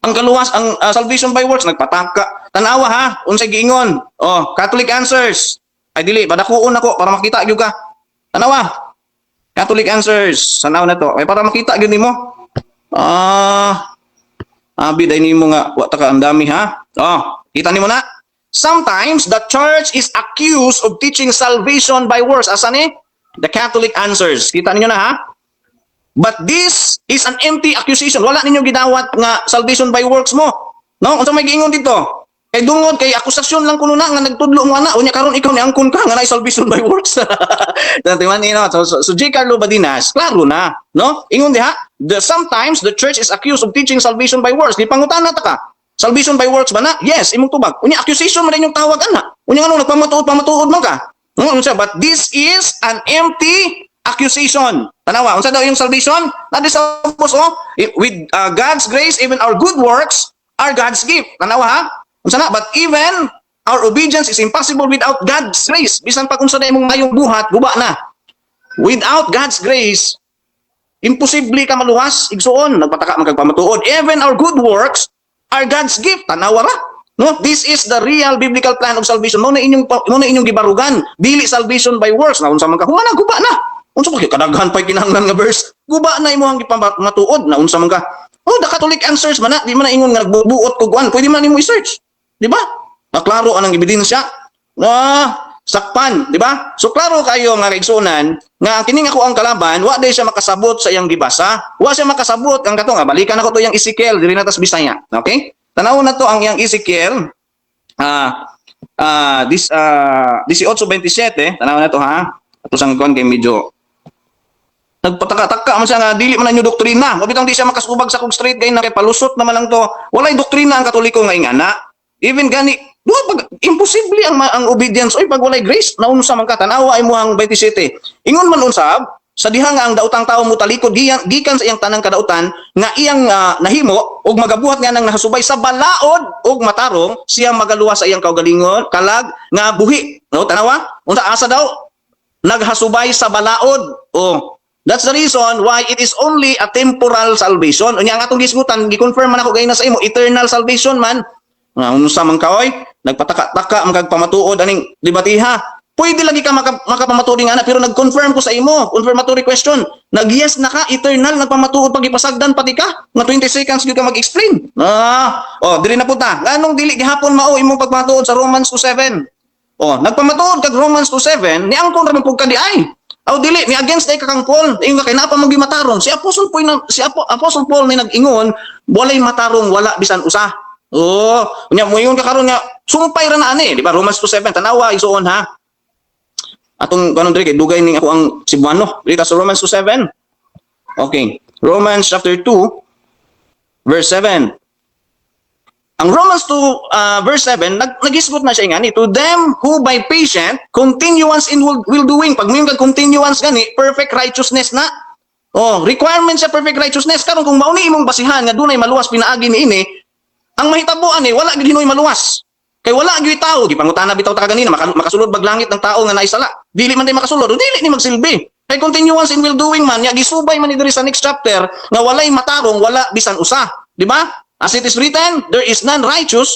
C: ang kaluwas ang salvation by works, nagpataka. Tanawa ha, unsay giingon? Oh, Catholic Answers. Ay dili, padakuon ako para makita gyud ka. Tanawa. Catholic Answers. Sanaw na to. Ay para makita gyud nimo. Ah, abi day nimo nga wa ta ka ang dami ha. Oh, kita nimo na. "Sometimes the church is accused of teaching salvation by works." Asa ni? The Catholic Answers. Kita ninyo na ha? "But this is an empty accusation." Wala ninyo gidawat nga salvation by works mo. No? Unsa may giingon dito? Kay dungod kay akusasyon lang kuno na nga nagtudlo mo ana, unya karon ikaw ni angkon ka nga na salvation by works. Dati man ino. So J. Carlo Badinas, klaro na, no? Ingon diha, "Sometimes the church is accused of teaching salvation by works." Di pangutana ta ka. Salvation by works ba na? Yes, imong tubag. Unya accusation man inyong tawag ana. Unya ngano nagpamatuod pamatuod man ka? No, unsa? "But this is an empty accusation." Tanawa, unsa daw yung salvation? Nadi sa ubos oh, with God's grace, even our good works are God's gift. Tanawa ha? Unsa na? "But even our obedience is impossible without God's grace." Bisan pag unsa na imong mayong buhat, guba na. Without God's grace, imposible ka maluwas, igsuon, nagpataka man kag pamatuod. "Even our good works are God's gift." Tanawa ra. No, this is the real biblical plan of salvation. Mo na inyong gibarugan. Dili salvation by works. Na unsa man ka, huwa na, guba na. Unsa pa kay kadaghan pa kinahanglan nga verse? Guba na imong gipamatuod na unsa man ka. Oh, the Catholic Answers man na, di man na ingon nga nagbubuot ko kuan. Pwede man nimo i-search. Di ba? Maklaro anang ebidensya. Ah, sakpan, di ba? So klaro kayo nga kaigsunan nga kining ako ang kalaban, wa day siya makasabot sa iyang gibasa. Wa siya makasabot ang kato nga balikan ako to iyang Ezekiel diri na tas Bisaya. Okay? Tanaw na to ang iyang Ezekiel this 18:27, tanaw na to ha. Ato sang kuan kay medyo nagpataka-taka man siya nga dili man inyo doktrina. Mabitang di siya makasubag sa kog straight kay na kay palusot naman lang to. Walay doktrina ang Katoliko nga ingana. Even gani, duha pag imposible ang obedience oy pag walay grace. Naunsa man ka, tanawa ay mo ang 27. Ingon man unsab sa diha nga ang daotang tawo mo talikod gikan sa iyang tanang kadautan nga iyang nahimo ug magabuhat nga nang nahasubay sa balaod ug matarong, siya magaluwas sa iyang kaugalingon kalag nga buhi. No, tanawa, unsa, asa daw naghasubay sa balaod? Oh. That's the reason why it is only a temporal salvation. Unya ang atong gisgutan, gi-confirm man ako gayna sa imo, eternal salvation man. Nga unsa man ka oy, nagpataka-taka man kag pamatuod aning debatiha. Pwede lagi ka makapamatuod nga ana, pero nag-confirm ko sa imo, confirmatory question. Nag-yes na ka, eternal, nagpamatuod pag ipasagdan pati ka. Nga 20 seconds gyud ka mag-explain. Ah, oh, dili na punta. Nganong dili gihapon mao imong pagpamatuod sa Romans 2:7? Oh, nagpamatuod kag Romans 2:7, niangkon ra man pud ka di ay. Aw dili ni against day ka kang Paul. Ingon ka kay naa pa man matarong. Si Apostle Paul na, si Apostle Paul ni nag-ingon, walay matarong, wala bisan usa. Oh, unya moingon ka karon nga sumpay ra na ani, di ba? Romans 2:7, tanawa, isuon ha. Atong kanon diri kay dugay ning ako ang Cebuano. Dili ta sa Romans 2:7. Okay. Romans chapter 2 verse 7. Ang Romans 2 verse 7, nagisgot na siya ngani, "To them who by patient continuance in will doing." Pag moingon kag continuance gani, perfect righteousness na. Oh, requirement sa perfect righteousness. Karon kung mao ni imong basihan nga dunay maluwas pinaagi niini, ang mahitabo ani, wala gid hinoy maluwas. Kay wala gyud tao, gipangutana bitaw ta kaganina, makasulod bag langit ng tao nga naisala? Dili man day makasulod, o dili ni magsilbi. Kay continuance in will doing man, nya gisubay man ni diri sa next chapter nga walay matarong, wala bisan usa. Di ba? "As it is written, there is none righteous,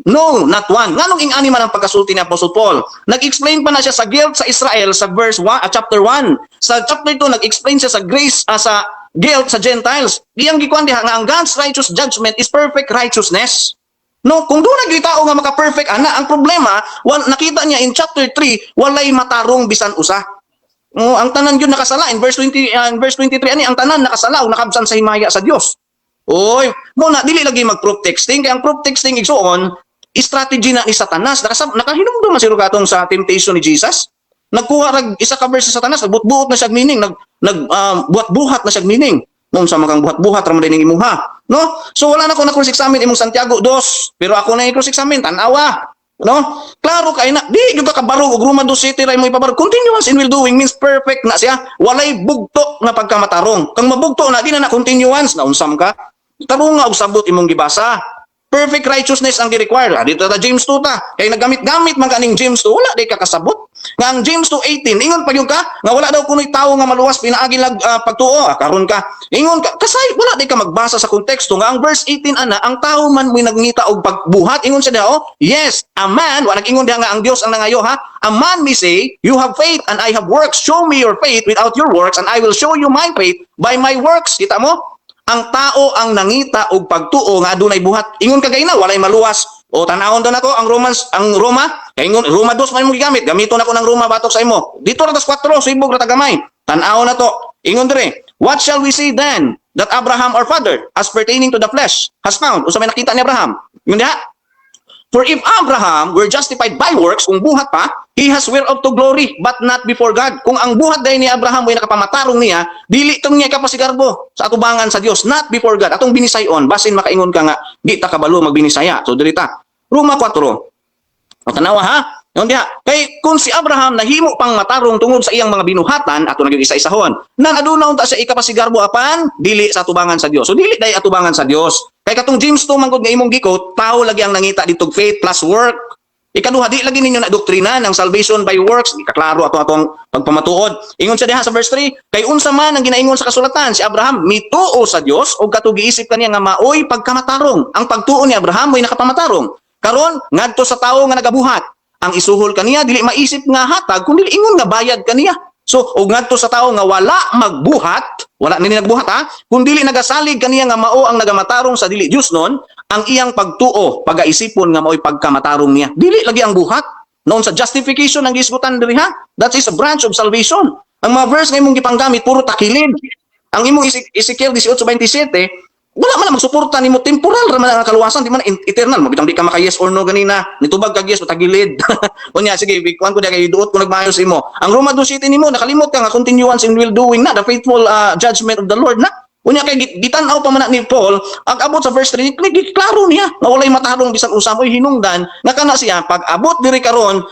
C: no, not one." Nganong ing-ani man ang pagkasulti ni Apostle Paul? Nag-explain pa na siya sa guilt sa Israel sa verse 1, chapter 1. Sa chapter 2, nag-explain siya sa grace, sa guilt sa Gentiles. Iyang gikuan diha nga ang God's righteous judgment is perfect righteousness. No, kung doon naging tao nga maka-perfect ana, ang problema, nakita niya in chapter 3, walay matarong bisan usa. Oh, ang tanan gyud nakasala in verse 20, in verse 23 ani, ang tanan nakasala o nakabsan sa himaya sa Dios. Oy, mo na dili lagi mag proof texting kay ang proof texting, igsuon, strategy na ni Satanas. Nakahinumdum man siguro katong sa temptation ni Jesus. Nagkuha rag isa ka verse sa Satanas, nagbuot-buot na siya meaning, nag nag um, buhat-buhat na siya meaning. Nung sa makang buhat-buhat ra man din imuha, no? So wala na ko na cross examine imong Santiago 2, pero ako na i-cross examine, tan-awa. No? Klaro kay na, di gyud ka kabarog og Roma 2 City ra imo ipabarog. Continuance in will doing means perfect na siya. Walay bugto nga pagkamatarong. Kang mabugto na, di na na continuance na unsam ka. Tarong nga og sabot imong gibasa. Perfect righteousness ang gi-require. Ah, dito ta James 2 ta. Kay naggamit-gamit man kaning James 2, wala di ka kasabot. Nga ang James 2:18, ingon pa gyud ka nga wala daw kunoy tawo nga maluwas pinaagi lag pagtuo. Ah, karon ka. Ingon ka kasay wala di ka magbasa sa konteksto nga ang verse 18 ana, ang tawo man mo'y nagngita og pagbuhat. Ingon siya diha, oh, "Yes, a man," wa nag-ingon diha nga ang Dios ang nangayo ha. "A man may say, 'You have faith and I have works. Show me your faith without your works and I will show you my faith by my works." Kita mo? Ang tao ang nangita og pagtuo nga adunay buhat. Ingon ka gayna walay maluwas. O tan-awon daw nako ang Romans, ang Roma, kay ingon Roma 2 man imong gigamit. Gamiton nako ng Roma batok sa imo. Dito ra tas 4, sibog ra ta gamay. Tan-awon na to. Ingon dire, "What shall we say then that Abraham our father, as pertaining to the flesh, has found?" Unsa may nakita ni Abraham? Ingon diha, "For if Abraham were justified by works," kung buhat pa, "he has whereof to glory, but not before God." Kung ang buhat dahil ni Abraham ay nakapamatarong niya, dili tong niya kapasigarbo sa atubangan sa Dios, not before God. Atong binisayon, basin makaingon ka nga, di ta kabalo magbinisaya. So dili ta. Roma 4. O tanawa ha. Yon diha. Kay kung si Abraham nahimo pang matarong tungod sa iyang mga binuhatan, ato na gyud isa-isahon. Nan aduna unta siya ikapasigarbo apan dili sa atubangan sa Dios. So dili dai atubangan sa Dios. Kay katong James 2 man gud nga imong gi-quote, tao lagi ang nangita ditog faith plus work. Ikaduha, di lagi ninyo na doktrina ng salvation by works. Ikaklaro ato atong pagpamatuod. Ingon siya diha sa verse 3, "Kay unsa man ang ginaingon sa kasulatan? Si Abraham mituo sa Dios ug katugiisip kaniya nga maoy pagkamatarong." Ang pagtuo ni Abraham mo'y nakapamatarong. Karon ngadto sa tawo nga nagabuhat, ang isuhol kaniya dili maisip nga hatag kun dili ingon nga bayad kaniya. So ug ngadto sa tawo nga wala magbuhat, wala nini nagbuhat ha, kun dili nagasalig kaniya nga mao ang nagamatarong sa dili Dios nun, ang iyang pagtuo pagaisipon nga maoy pagkamatarong niya. Dili lagi ang buhat. Noon sa justification ang gisgutan diri ha. That is a branch of salvation. Ang mga verse nga imong gipanggamit puro takilid. Ang imong Ezekiel 18:27, wala man na magsuporta nimo, temporal ra man ang kaluwasan, di man eternal. Mabitang di ka maka yes or no ganina. Nitubag kag yes, tagilid. Unya sige, kuan ko diya kay duot ko nagmaayos imo. Ang Roma 2 nimo, nakalimot ka nga continuance in will doing na, the faithful judgment of the Lord na. Unya kay gitan-aw pa man na ni Paul, ang abot sa verse 3, klaro niya nga walay matarong bisan usa mo'y hinungdan nga kana siya pag abot diri karon,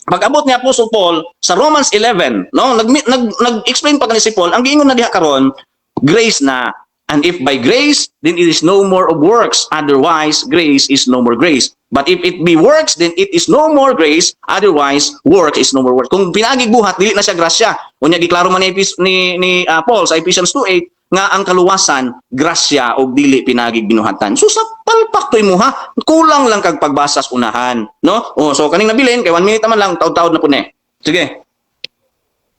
C: pag-abot ni Apostle Paul sa Romans 11, no, nag nag nag-explain pa kani si Paul, ang giingon na diha karon, grace na. "And if by grace, then it is no more of works. Otherwise, grace is no more grace." But if it be works, then it is no more grace. Otherwise, work is no more work. Kung pinaagig buhat, dili na siya grasya. Unya giklaro man ni Paul sa Ephesians 2:8 nga ang kaluwasan grasya og dili pinaagig binuhatan. So sa palpak to imuha, kulang lang kag pagbasa sa unahan, no? Oh, so kaning nabilin kay 1 minute naman lang, taud-taud na pud ni. Sige.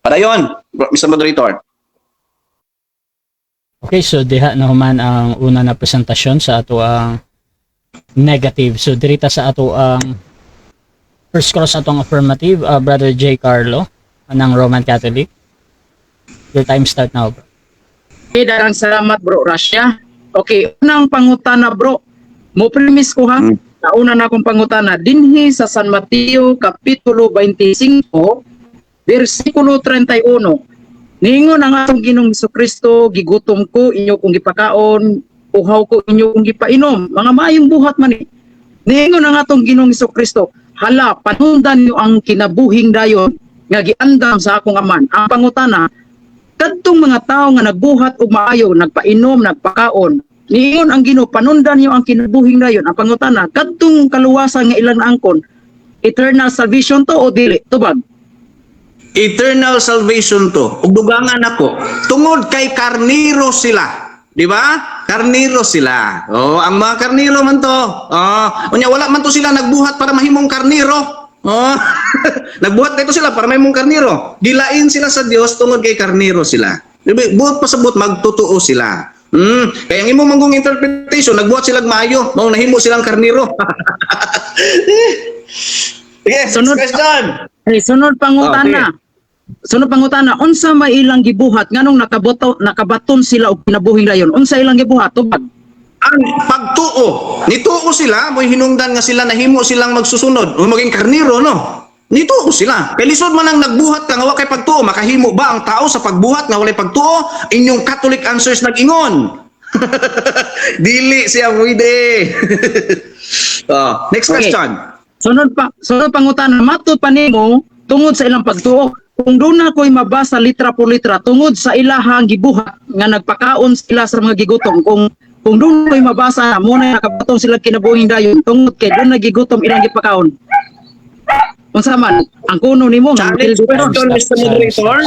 C: Padayon, Mr. Moderator.
A: Okay, so diha na human ang una na presentasyon sa ato ang negative. So dirita sa ato ang first cross atong affirmative, Brother J. Carlo ng Roman Catholic. Your time start now, bro.
B: Okay, daghang salamat, Bro Russia. Okay, unang pangutana, bro. Mo premise ko ha. Nauna na akong pangutana dinhi sa San Mateo kapitulo 25 bersikulo 31. Niingon ang atong Ginoong Kristo, "Gigutom ko, inyo kong gipakaon, uhaw ko, inyo kong gipainom." Mga maayong buhat man ni. Niingon ang atong Ginoong Kristo, "Hala, panundan niyo ang kinabuhing dayon nga giandam sa akong Amahan." Ang pangutana, kadtong mga tao nga nagbuhat og maayo, nagpainom, nagpakaon, niingon ang Ginoo, "Panundan niyo ang kinabuhing dayon." Ang pangutana, kadtong kaluwasan nga ilang naangkon, eternal salvation to o dili? Tubag.
C: Eternal salvation to. Ug dugangan ako, tungod kay karniro sila. Di ba? Karniro sila. Oh, ang mga karniro man to. Oh, unya wala man to sila nagbuhat para mahimong karniro. Oh, nagbuhat dito sila para mahimong karniro. Gilain sila sa Dios tungod kay karniro sila. Di ba? Buot pasabot magtotoo sila. Kaya ang imong manggong interpretation, nagbuhat silang maayo, mao nahimo silang karniro. Sige, question.
B: Eh, sunod pangutana.
C: Oh,
B: Sunod pangutana, unsa may ilang gibuhat nganong nakaboto nakabaton sila og kinabuhing dayon? Unsa ilang gibuhat? Tubag.
C: Ang pagtuo. Nituo sila, mo'y hinungdan nga sila nahimo silang magsusunod o maging karniro, no? Nituo sila. Kay lisod man ang nagbuhat ka nga wa kay pagtuo, makahimo ba ang tao sa pagbuhat nga walay pagtuo? Inyong Catholic answers nag-ingon. Dili siya pwede. Oh, next question.
B: Sunod pangutana, matud pa nimo tungod sa ilang pagtuo? Kung doon na ko'y mabasa litra por litra tungod sa ilahang gibuhat nga nagpakaon sila sa mga gigutom, kung doon ko'y mabasa mo na nakabaton sila kinabuhing dayon tungod kay doon nagigutom ilang gipakaon. Unsa man ang kuno nimo nga
C: Challenge question, Mr. Moderator.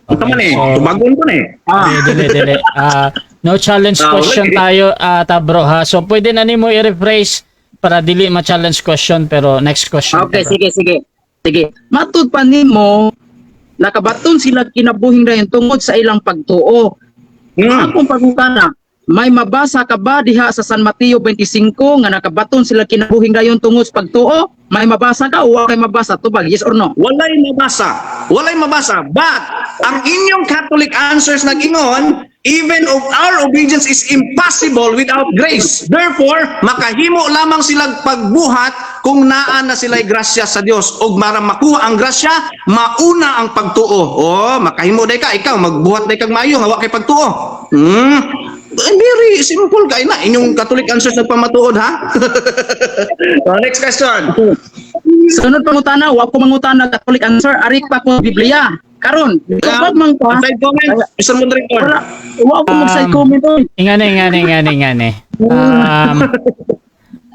C: Ito man eh. Tubagon ko na eh.
B: Ah.
A: Dili, dili, dili. Ah, no challenge question
C: wala eh.
A: tayo, ta bro ha. So pwede na nimo i-rephrase para dili ma-challenge question, pero next question.
B: Okay,
A: Bro.
B: sige, sige. Sige. Matud pa nimo nakabaton sila kinabuhing dayon tungod sa ilang pagtuo? Akong pangutana, may mabasa ka ba diha sa San Mateo 25 nga nakabaton sila kinabuhing dayon tungod sa pagtuo? May mabasa ka o wa kay mabasa? Tubag, yes or no?
C: Walay mabasa. Walay mabasa. But ang inyong Catholic answers nag-ingon, even of our obedience is impossible without grace. Therefore, makahimo lamang silang pagbuhat kung naa na sila'y grasya sa Dios. Og para makuha ang grasya, mauna ang pagtuo. Oh, makahimo day ka, ikaw magbuhat day kag maayo nga wa kay pagtuo. Very simple kay na inyong Catholic answers nagpamatuod ha. Oh, next question.
B: Sunod pangutana, wa ko mangutana Catholic answer, ari pa ko Biblia. Karon, tubag man ka.
C: Side comment, Mr. Moderator.
B: Wala, wa ko mag-side comment oy.
A: Ingane, ingane, ingane, ingane.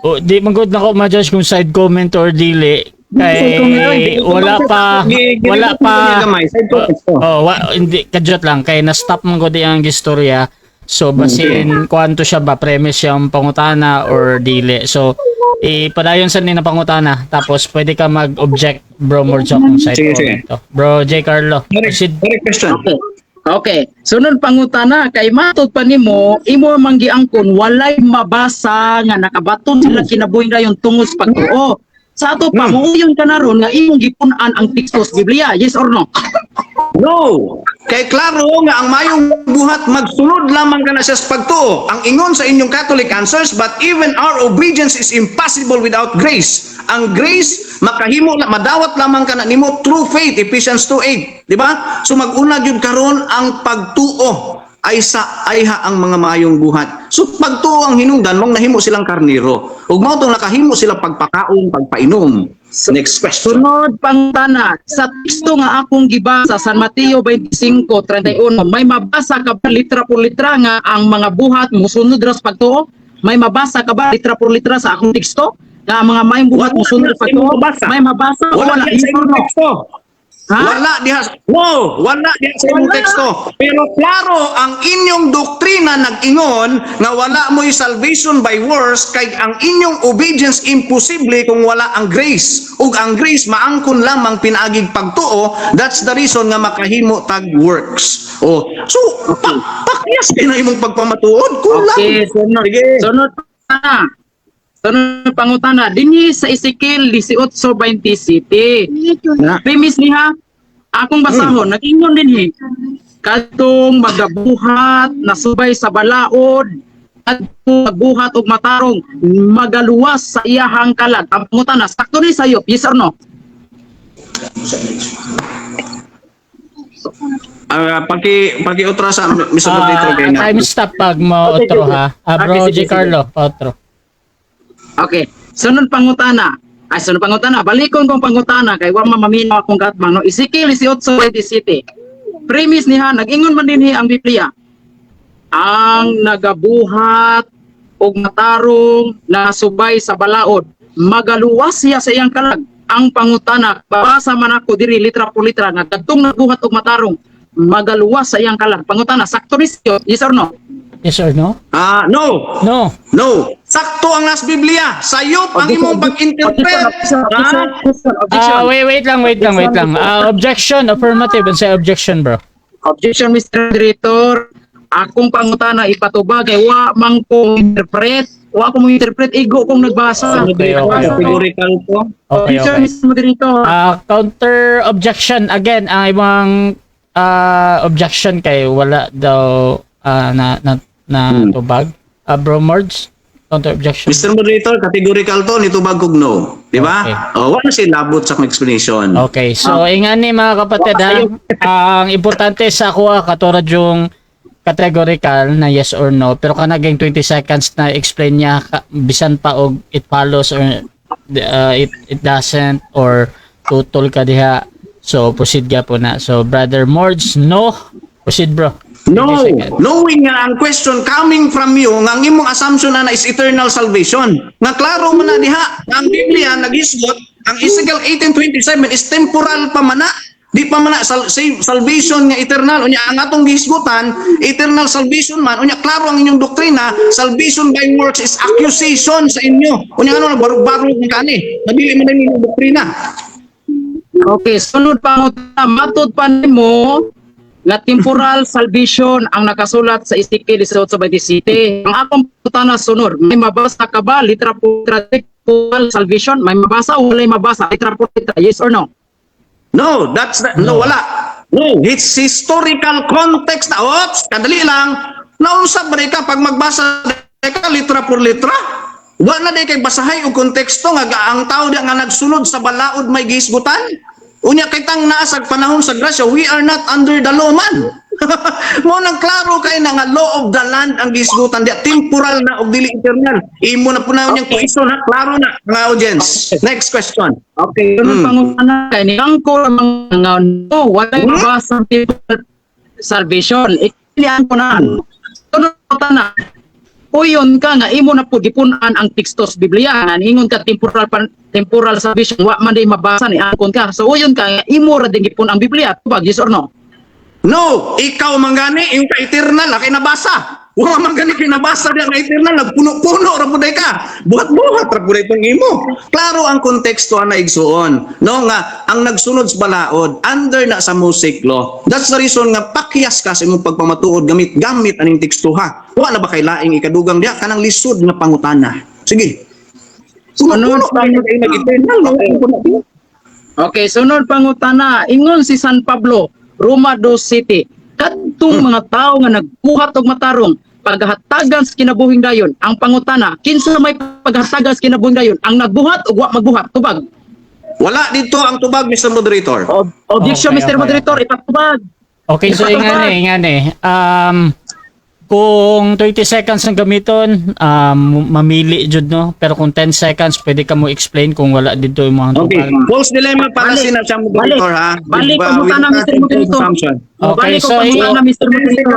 A: Oh, di man gud nako ma-judge kung side comment or dili. Kay wala pa, wala pa.
C: Side comment. Oh.
A: Oh, hindi kadyot lang kay na-stop man gud ang istorya. So basin kuanto siya ba, premise siyang pangutana or dili. So ipadayon sa ni na pangutana tapos pwede ka mag-object, Bro Morjok, kung side
C: Sige, sige.
A: comment to. Bro J Carlo.
C: Next,
A: Proceed.
C: next question.
B: Okay. Okay. Sunod pangutana, kay matud pa nimo imo mang giangkon walay mabasa nga nakabaton sila kinabuhi dayon tungod sa pagtuo. Sa ato pa muuyon ka na ron nga imong gipun-an ang teksto sa Biblia. Yes or no?
C: No. Kay klaro nga ang mayong buhat magsunod lamang ka na siya sa pagtuo. Ang ingon sa inyong Catholic answers, but even our obedience is impossible without grace. Ang grace makahimo madawat lamang ka na nimo through faith, Ephesians 2:8, di ba? So mag-una gyud karon ang pagtuo ay sa ayha ang mga maayong buhat. So pagtuo ang hinungdan mong nahimo silang karniro. Ug mao tong nakahimo sila pagpakaon, pagpainom. Next question.
B: Sunod pangutana, sa teksto nga akong gibasa San Mateo 25:31, may mabasa ka ba litra por litra nga ang mga buhat musunod ra sa pagtuo? May mabasa ka ba litra por litra sa akong teksto? Nga ang mga maayong buhat
C: Wala
B: mosunod
C: diha sa
B: pagtuo.
C: imong mabasa.
B: May mabasa o
C: Wala
B: wala?
C: diha
B: Yes
C: sa
B: or
C: imong
B: no?
C: teksto.
B: Ha?
C: Wala diha. No, wala diha sa imong
B: Wala.
C: teksto. Pero klaro ang inyong doktrina nag-ingon nga wala mo'y salvation by works kay ang inyong obedience imposible kung wala ang grace. Ug ang grace maangkon lamang pinaagig pagtuo. That's the reason nga makahimo tag works. Oh, so pakyas kay na imong pagpamatuod, kulang.
B: Okay, sunod.
C: Sige.
B: Sunod pa. Sunod pangutana dinhi sa Ezekiel 18:27.
C: Na.
B: Premise niya, akong basahon, nag-ingon dinhi. Kadtong magabuhat nasubay sa balaod, kadtong magbuhat og matarong magaluwas sa iyahang kalag. Ang pangutana, sakto ni sayop, yes or no?
C: Ah, paki-otra sa Mr. Moderator kay na.
A: Time stop pag mo
B: Okay,
A: otro
B: sige.
A: ha. Bro
B: Okay, sige,
A: G.
B: sige.
A: Carlo, otro.
B: Okay. Sunod pangutana. Ay, sunod pangutana. Balikon kong pangutana kay wa maminaw akong katbang, no. Ezekiel 18:27. Premise niya, nag-ingon man dinhi ang Biblia. Ang nagabuhat og matarong nasubay sa balaod, magaluwas siya sa iyang kalag. Ang pangutana, babasa man ako diri litra por litra nga kadtong nagbuhat og matarong magaluwas sa iyang kalag. Pangutana, sakto ni siya, yes or no?
A: Yes or no?
C: Ah, no.
A: No.
C: No. Sakto ang nas Biblia. Sayop ang imong pag-interpret.
B: Objection, objection,
C: Ha?
B: objection, objection.
A: Wait, wait lang, wait lang, wait lang. Objection, affirmative. Unsay objection, bro?
B: Objection, Mr. Moderator. Akong pangutana ipatubag kay wa man ko interpret. Wa ko mo interpret, igo kong nagbasa.
A: Okay.
C: Categorical to.
B: Objection,
A: Okay.
B: Mr. Moderator.
A: Counter objection again, ang ibang objection kay wala daw na na na tubag. Bro Mords, counter objection.
C: Mr. Moderator, categorical to nitubag kog no. Di ba?
A: Okay.
C: Oh, wala siya labot sa akong explanation.
A: Okay, so ingani, mga kapatid ha, ang importante sa ako katulad yung categorical na yes or no, pero kanaging 20 seconds na explain niya bisan pa og it follows or it doesn't or tutol ka diha. So proceed ka po na. So Brother Mords, no. Proceed, bro. 20
C: No,
A: seconds.
C: knowing nga ang question coming from you, nga ang imong assumption na is eternal salvation. Nga klaro man na diha, nga ang Biblia naghisgot, ang Ezekiel 18:27 is temporal pa man na. Di pa man na salvation nga eternal. Unya ang atong gihisgutan, eternal salvation man. Unya klaro ang inyong doktrina, salvation by works is accusation sa inyo. Unya ano, barug-barug ng kani. Nabili man na inyong doktrina.
B: Okay, sunod pangutana, matud pa nimo nga temporal salvation ang nakasulat sa Ezekiel 18:27. Ang akong pangutana sunod, may mabasa ka ba litra po litra temporal salvation? May mabasa o walay mabasa? Litra po litra, yes or no?
C: No, that's the, no, wala. No, it's historical context na. Oops, kadali lang. Naunsa ba ka pag magbasa ka litra por litra? Wa na di kay basahay og konteksto nga ang tao di nga nagsunod sa balaod may gihisgutan. Unya kay tang naa sa panahon sa grasya, we are not under the law man. Mo nang klaro kay na nga law of the land ang gihisgutan di temporal na og dili eternal. Imo na po na niyang question ha, klaro na mga audience. Next question.
B: Okay, sunod pangutana kay ni angkor ang mga no, walay mabasa ang temporal salvation. Ikinian ko na. Sunod pangutana, uyon ka nga imo na po gipun-an ang teksto sa Biblia nga ingon ka temporal pan, temporal salvation wa man di mabasa ni angkon ka. So uyon ka nga imo ra din gipun ang Biblia. Tubag, yes or no?
C: No, ikaw man gani, yung ka eternal, kay nabasa. Wa man gani kay nabasa diya nga eternal, nagpuno-puno ra pud ka. Buhat-buhat ra pud itong imo. Klaro ang konteksto ana, igsuon. No nga ang nagsunod sa balaod under na sa Mosaic law. That's the reason nga pakyas ka sa imong pagpamatuod gamit gamit aning teksto ha. Wa na ba kay laing ikadugang diya kanang lisod nga pangutana? Sige. Puno-puno
B: Sunod
C: ba kay nag-eternal no? Puno-puno.
B: Okay, sunod pangutana, ingon si San Pablo, Roma 2 City, kadtong mga tao nga nagbuhat og matarong paghatagan sa kinabuhing dayon. Ang pangutana, kinsa may paghatagan sa kinabuhing dayon? Ang nagbuhat o wa magbuhat? Tubag.
C: Wala dito ang tubag, Mr. Moderator.
B: Objection,
A: Okay,
B: Mr. Moderator, ipatubag.
A: Okay, so ingani, ingani. Kung 20 seconds ang gamiton, mamili jud no. Pero kung 10 seconds, pwede ka mo explain kung wala dito yung mga
C: Okay.
A: tubag.
C: False dilemma para
B: Balik.
C: sina siya, moderator ha.
B: Balik
C: Diba,
B: ang pangutana,
C: with
B: Mr. Moderator.
C: assumption.
A: Okay,
B: Balik
A: so
B: ko pangutana, Mr. Moderator.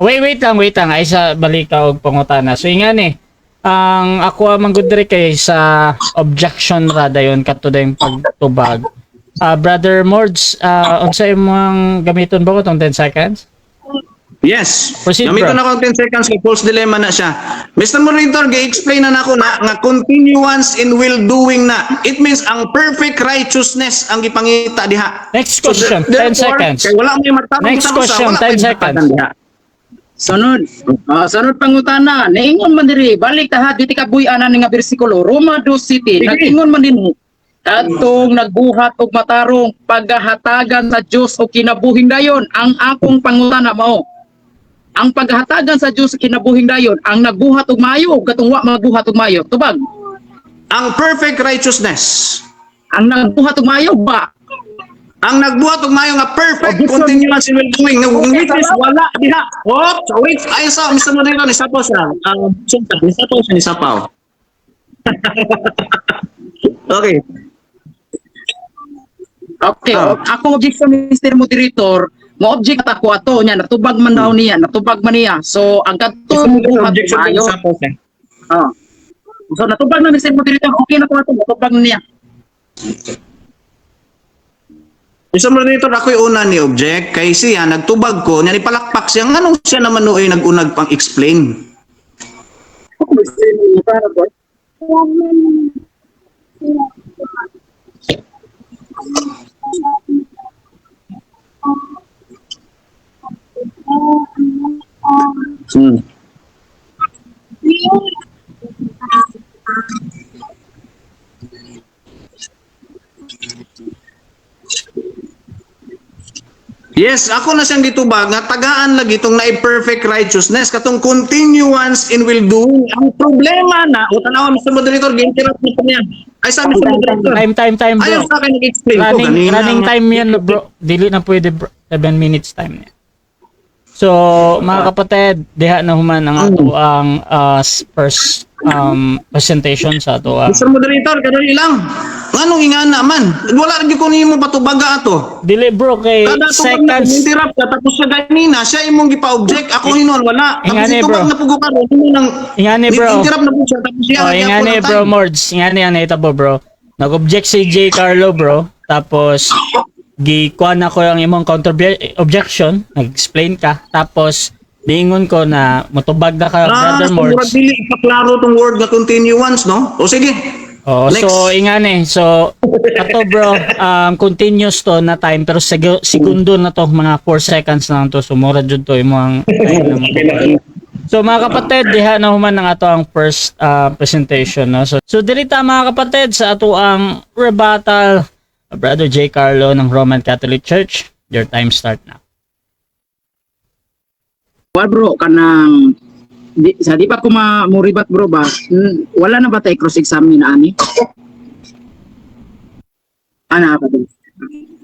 A: Wait, wait lang, wait lang. Ay sa balik ka og pangutana. So ingani. Ang ako man gud diri kay sa objection ra dayon kadto dayong pagtubag. Brother Mords, unsa imong gamiton ba ko tong 10 seconds?
C: Yes.
A: Proceed,
C: Gamiton
A: bro.
C: na akong 10 seconds kay false dilemma na siya. Mr. Moderator, gi-explain na nako na nga continuance in will doing na. It means ang perfect righteousness ang gipangita diha.
A: Next question, 10
C: therefore,
A: seconds.
C: kay wala may matarong
A: Next
C: sa usa,
A: question,
C: wala
A: 10
C: may
A: seconds.
C: matatagan diha.
B: Sunod. Sunod pangutana, niingon man diri, balik ta ha, diti ka buy-anan nga bersikulo, Roma 2 City,
C: Sige.
B: Nag-ingon man din kadtong nagbuhat og matarong paghahatagan sa Dios og kinabuhing dayon. Ang akong pangutana mao, ang paghahatagan sa Dios og kinabuhing dayon, ang nagbuhat og maayo o katong wa magbuhat og maayo? Tubag.
C: Ang perfect righteousness.
B: Ang nagbuhat og maayo ba?
C: Ang nagbuhat og maayo nga perfect
B: Objection.
C: Continuance in will doing,
B: Okay,
C: which is
B: salamat.
C: wala diha. Oops, wait, ay sa Mr. Moderator, nisapaw siya. Nisapaw siya, nisapaw. Okay.
B: Okay,
C: Ah.
B: akong objection, Mr. Moderator, mo object ako ato niya, natubag man daw niya, natubag man niya. So ang kadtong
C: Mr. Moderator,
B: buhat og
C: objection,
B: maayo.
C: nisapaw siya.
B: Ah. So natubag na, Mr. Moderator, okay na ko ato, natubag na niya.
C: Mr. Moderator, ako'y una ni object kay siya nagtubag ko niya, nipalakpak siya, nganong siya naman nooy nagunag pang explain.
B: Ako, Mr. Moderator.
C: Yes, ako na siyang gitubag nga tagaan lagi itong na perfect righteousness katong continuance in will doing. Ang problema na, o tanawa, Mr. Moderator, gi-interrupt na pa niya. Ay sa Mr. Moderator.
A: Time, time, time, bro.
C: Ayaw sa akin nag-explain ko
A: Running,
C: ganina.
A: running time yan, bro. Dili na pwede, bro. 7 minutes time niya. So, mga kapatid, diha na human ang ato ang first presentation sa ato ang
C: Mr. Moderator, kadali lang. Nganong ingana man? Wala lagi ko nimo patubaga ato.
A: Dili, bro, kay
C: Kada tubag na
A: seconds.
C: interrupt ka tapos sa ganina siya imong gipa-object, ako hinon wala. Tapos
A: Ingani,
C: itubag
A: bro.
C: na pugo karon imo nang
A: Ingani, bro.
C: interrupt na po siya tapos siya
A: Oh,
C: nagyapon
A: ingani,
C: ang
A: bro,
C: time.
A: Mords. Ingani ang nahitabo, bro. Nag-object si J. Carlo, bro. Tapos, gikuha na ko ang imong counter objection. Nag-explain ka. Tapos, niingon ko na mutubag na ka,
C: Ah,
A: Brother
C: so
A: Mords.
C: murag dili ipaklaro tong word nga continuance, no? O sige.
A: Oh,
C: Next.
A: so ingani. So ato, bro, continuous to na time pero segundo na to, mga 4 seconds na lang to. So mura jud to imong time na mutubag. So mga kapatid, diha na human ang ato ang first presentation, no. So diri ta, mga kapatid, sa ato ang rebuttal, Brother J Carlo ng Roman Catholic Church. Your time start now.
B: Wa bro, kanang di, sa di pa ko ma muribat, bro, ba? Wala na ba tay cross examine ani? Ana pa din.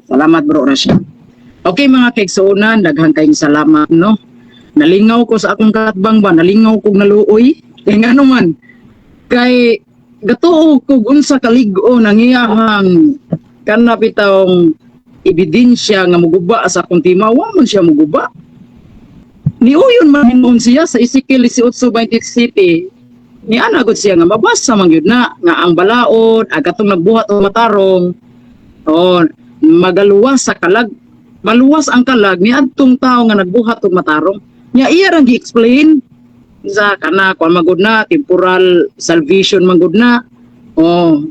B: Salamat, bro Rasha. Okay, mga kaigsuonan, daghan kayong salamat, no. Nalingaw ko sa akong katbang ba, nalingaw kog naluoy. Kay ngano man kay gatuo kog unsa kalig-o nang iyahang kana bitawng ebidensya nga muguba sa akong tima, wa man siya muguba. Niuyon man hinuon siya sa Ezekiel 18:27. Ni ana gud siya nga mabasa man gyud na nga ang balaod ag atong nagbuhat og matarong o magaluwas sa kalag, maluwas ang kalag ni adtong tawo nga nagbuhat og matarong. Nya iya rang gi-explain sa kana kuan magud na temporal salvation man gud na oh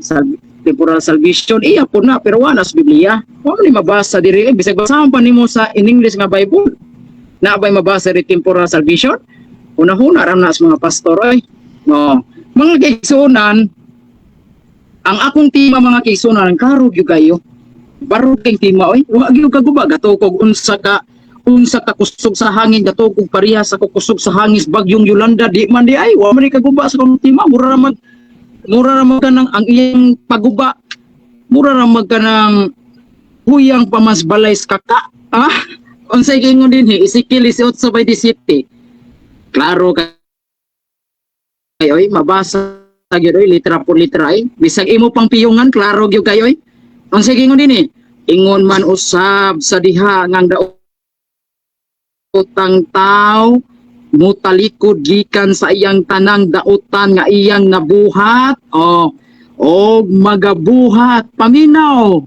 B: temporal salvation iya po na, pero wala sa Biblia, wa man ni mabasa diri eh, bisag basahon pa nimo sa in English nga Bible na ba'y mabasa ri temporal salvation? Una-huna ram na sa mga pastor oy. No. Mga kaigsuonan, ang akong tima, mga kaigsuonan, karog gyud kayo. Barog kay tima oy. Wa gyud kaguba gatukog unsa ka kusog sa hangin, gatukog pareha sa kukusog sa hangin sa bagyong Yolanda, di man di ay wa man ni kaguba sa akong tima. Mura ra man kanang ang iyang paguba, mura ra man kanang huyang pamas balay sa kaka, ah. Unsay giingon dinhi Ezekiel 18:27? Klaro kay oy, mabasa gyud oy, litra por litra ay bisag imo pang piyungan, klaro gyud kayo oy. Unsay giingon dinhi? Ingon man usab sa diha nga ang daotang tao Mutalikod gikan sa iyang tanang dautan nga iyang nabuhat, oh, og magabuhat, paminaw,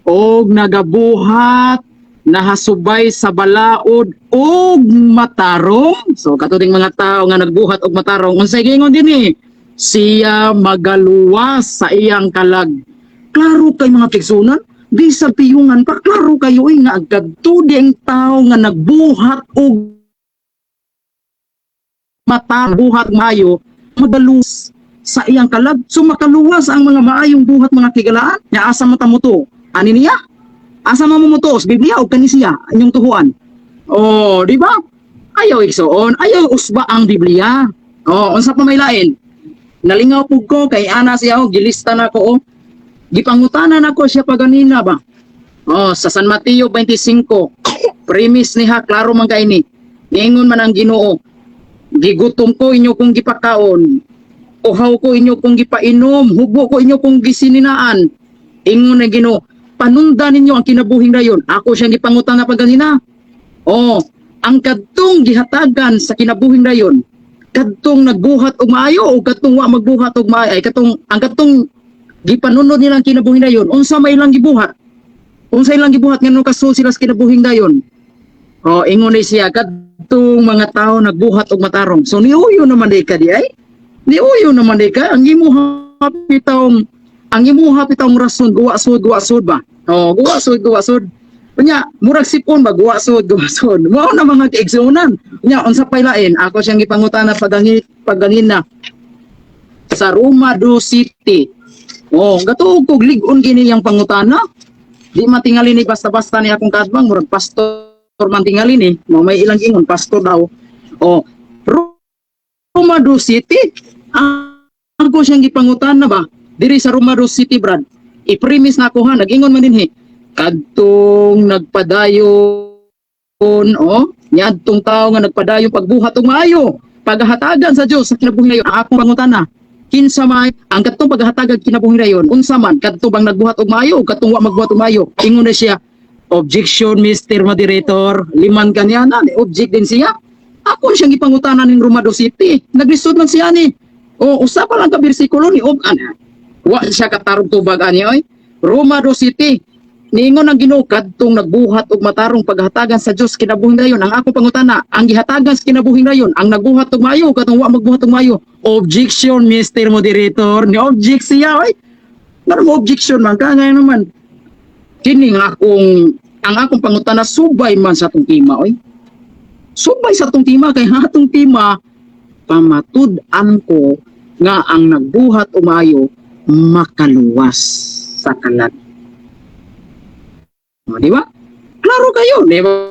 B: og nagabuhat nahasubay sa balaod og matarong. So katuding mga tao nga nagbuhat og matarong, unsay giingon dinhi? Siya magaluwas sa iyang kalag. Klaro kay, mga kaigsuonan, bisag piyungan pa, klaro kayo eh, nga kadto ang tao nga nagbuhat og mata buhat maayo magaluwas sa iyang kalag. So makaluwas ang mga maayong buhat, mga kigalaan. Nya asa mo ta mo to ani niya? Asa mo mo to sa Biblia o kani siya inyong tuhuan? Oh, di ba? Ayaw, igsoon, ayaw usba ang Biblia. Oh, unsa pa may lain? Nalingaw pug ko kay ana siya, oh, gilista na ko, oh. Gipangutana nako siya paganina ba. Oh, sa San Mateo 25, premise niya klaro man kay ni. Niingon man ang Ginoo, "Gigutom ko, inyo kong gipakaon. Uhaw ko, inyo kong gipainom, hubo ko, inyo kong gisininaan." Ingon na Ginoo, "Panundan ninyo ang kinabuhing dayon." Ako siyang gipangutana paganina. Oh, ang kadtong gihatagan sa kinabuhing dayon, kadtong nagbuhat og maayo o kadtong wa magbuhat og maayo? Ay, katong ang kadtong gipanunod nila ang kinabuhing dayon, unsa may ilang gibuhat? Unsa ilang gibuhat nganong kasul sila sa kinabuhing dayon? Oh, ingon ni siya, kadtong mga tao nagbuhat og matarong. So niuyo naman di ka di ay? Niuyo naman di ka ang imuha bitawng rason, guwa sud, guwa sud ba? Oh, guwa sud, guwa sud. Unya, murag sipon ba, guwa sud, guwa sud. Mao na, mga kaigsuonan. Unya, unsa pay lain? Ako siyang gipangutana pagangina sa Roma do City. Oh, gatuog kog lig-on kini iyang pangutana. Di matingali ni basta-basta ni akong kaatbang, murag pastor man tingali ni. Mao may ilang ingon, pastor daw. Oh, Roma do City. Ako siyang gipangutana ba? Diri sa Roma do City, Brad. I-premise na ako ha, nag-ingon man dinhi. Kadtong nagpadayon, oh, niadtong tao nga nagpadayon pagbuhat og maayo, paghahatagan sa Dios sa kinabuhi dayon. Ang akong pangutana, kinsa may ang kadtong paghahatagan kinabuhi dayon? Unsa man, kadto bang nagbuhat og maayo o kadtong wa magbuhat og maayo? Ingon na siya, "Objection, Mr. Moderator." Liman kaniya na, object din siya. Ako siyang gipangutana ning Romado City. Naglisod man siya ni. O, usa pa lang ka bersikulo ni og ana. Wa siya katarong tubag ani oy. Romado City. Niingon ang Ginoo, kadtong nagbuhat og matarong paghatagan sa Dios kinabuhing dayon. Ang akong pangutana, ang gihatagan sa kinabuhing dayon, ang nagbuhat og maayo katong wa magbuhat og maayo? "Objection, Mr. Moderator." Ni object siya oy. Ngano mo objection man ka ngayon naman? Kini nga akong ang akong pangutana subay man sa atong tema oy. Subay sa atong tema kay atong tema pamatud-an ko nga ang nagbuhat og maayo makaluwas sa kalag. O, di ba? Klaro kayo, di ba?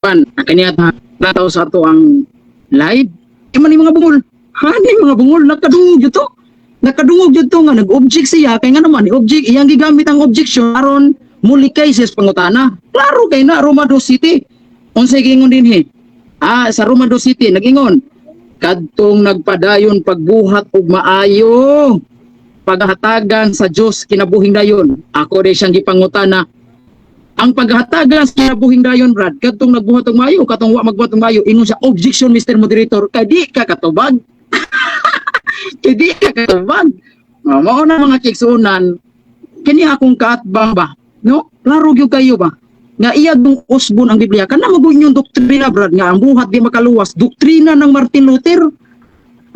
B: Pan, kaniya nataw sa ato ang live. Di man ni mga bungol. Ha, ni mga bungol nakadungog jud to. Nakadungog jud to nga nag-object siya kay nga naman i-object iyang gigamit ang objection aron mulikay siya sa pangutana. Klaro kay na Romado City. Unsay giingon dinhi? Ah, sa Romado City nag-ingon kadtong nagpadayon pagbuhat og maayo paghatagan sa Dios kinabuhing dayon. Ako rin siyang gipangutana, ang paghatagan sa kinabuhing dayon, Brad, kadtong nagbuhat og maayo katong wa magbuhat og maayo? Ingon siya, "Objection, Mr. Moderator," kay di ka katubag, kay di ka katubag. Oh, mao na, mga kaigsuonan, kini akong kaatbang ba, no? Klaro gyud kayo ba nga iya dung usbon ang Biblia. Kana mo yung doktrina, Brad, nga ang buhat di makaluwas, doktrina ng Martin Luther.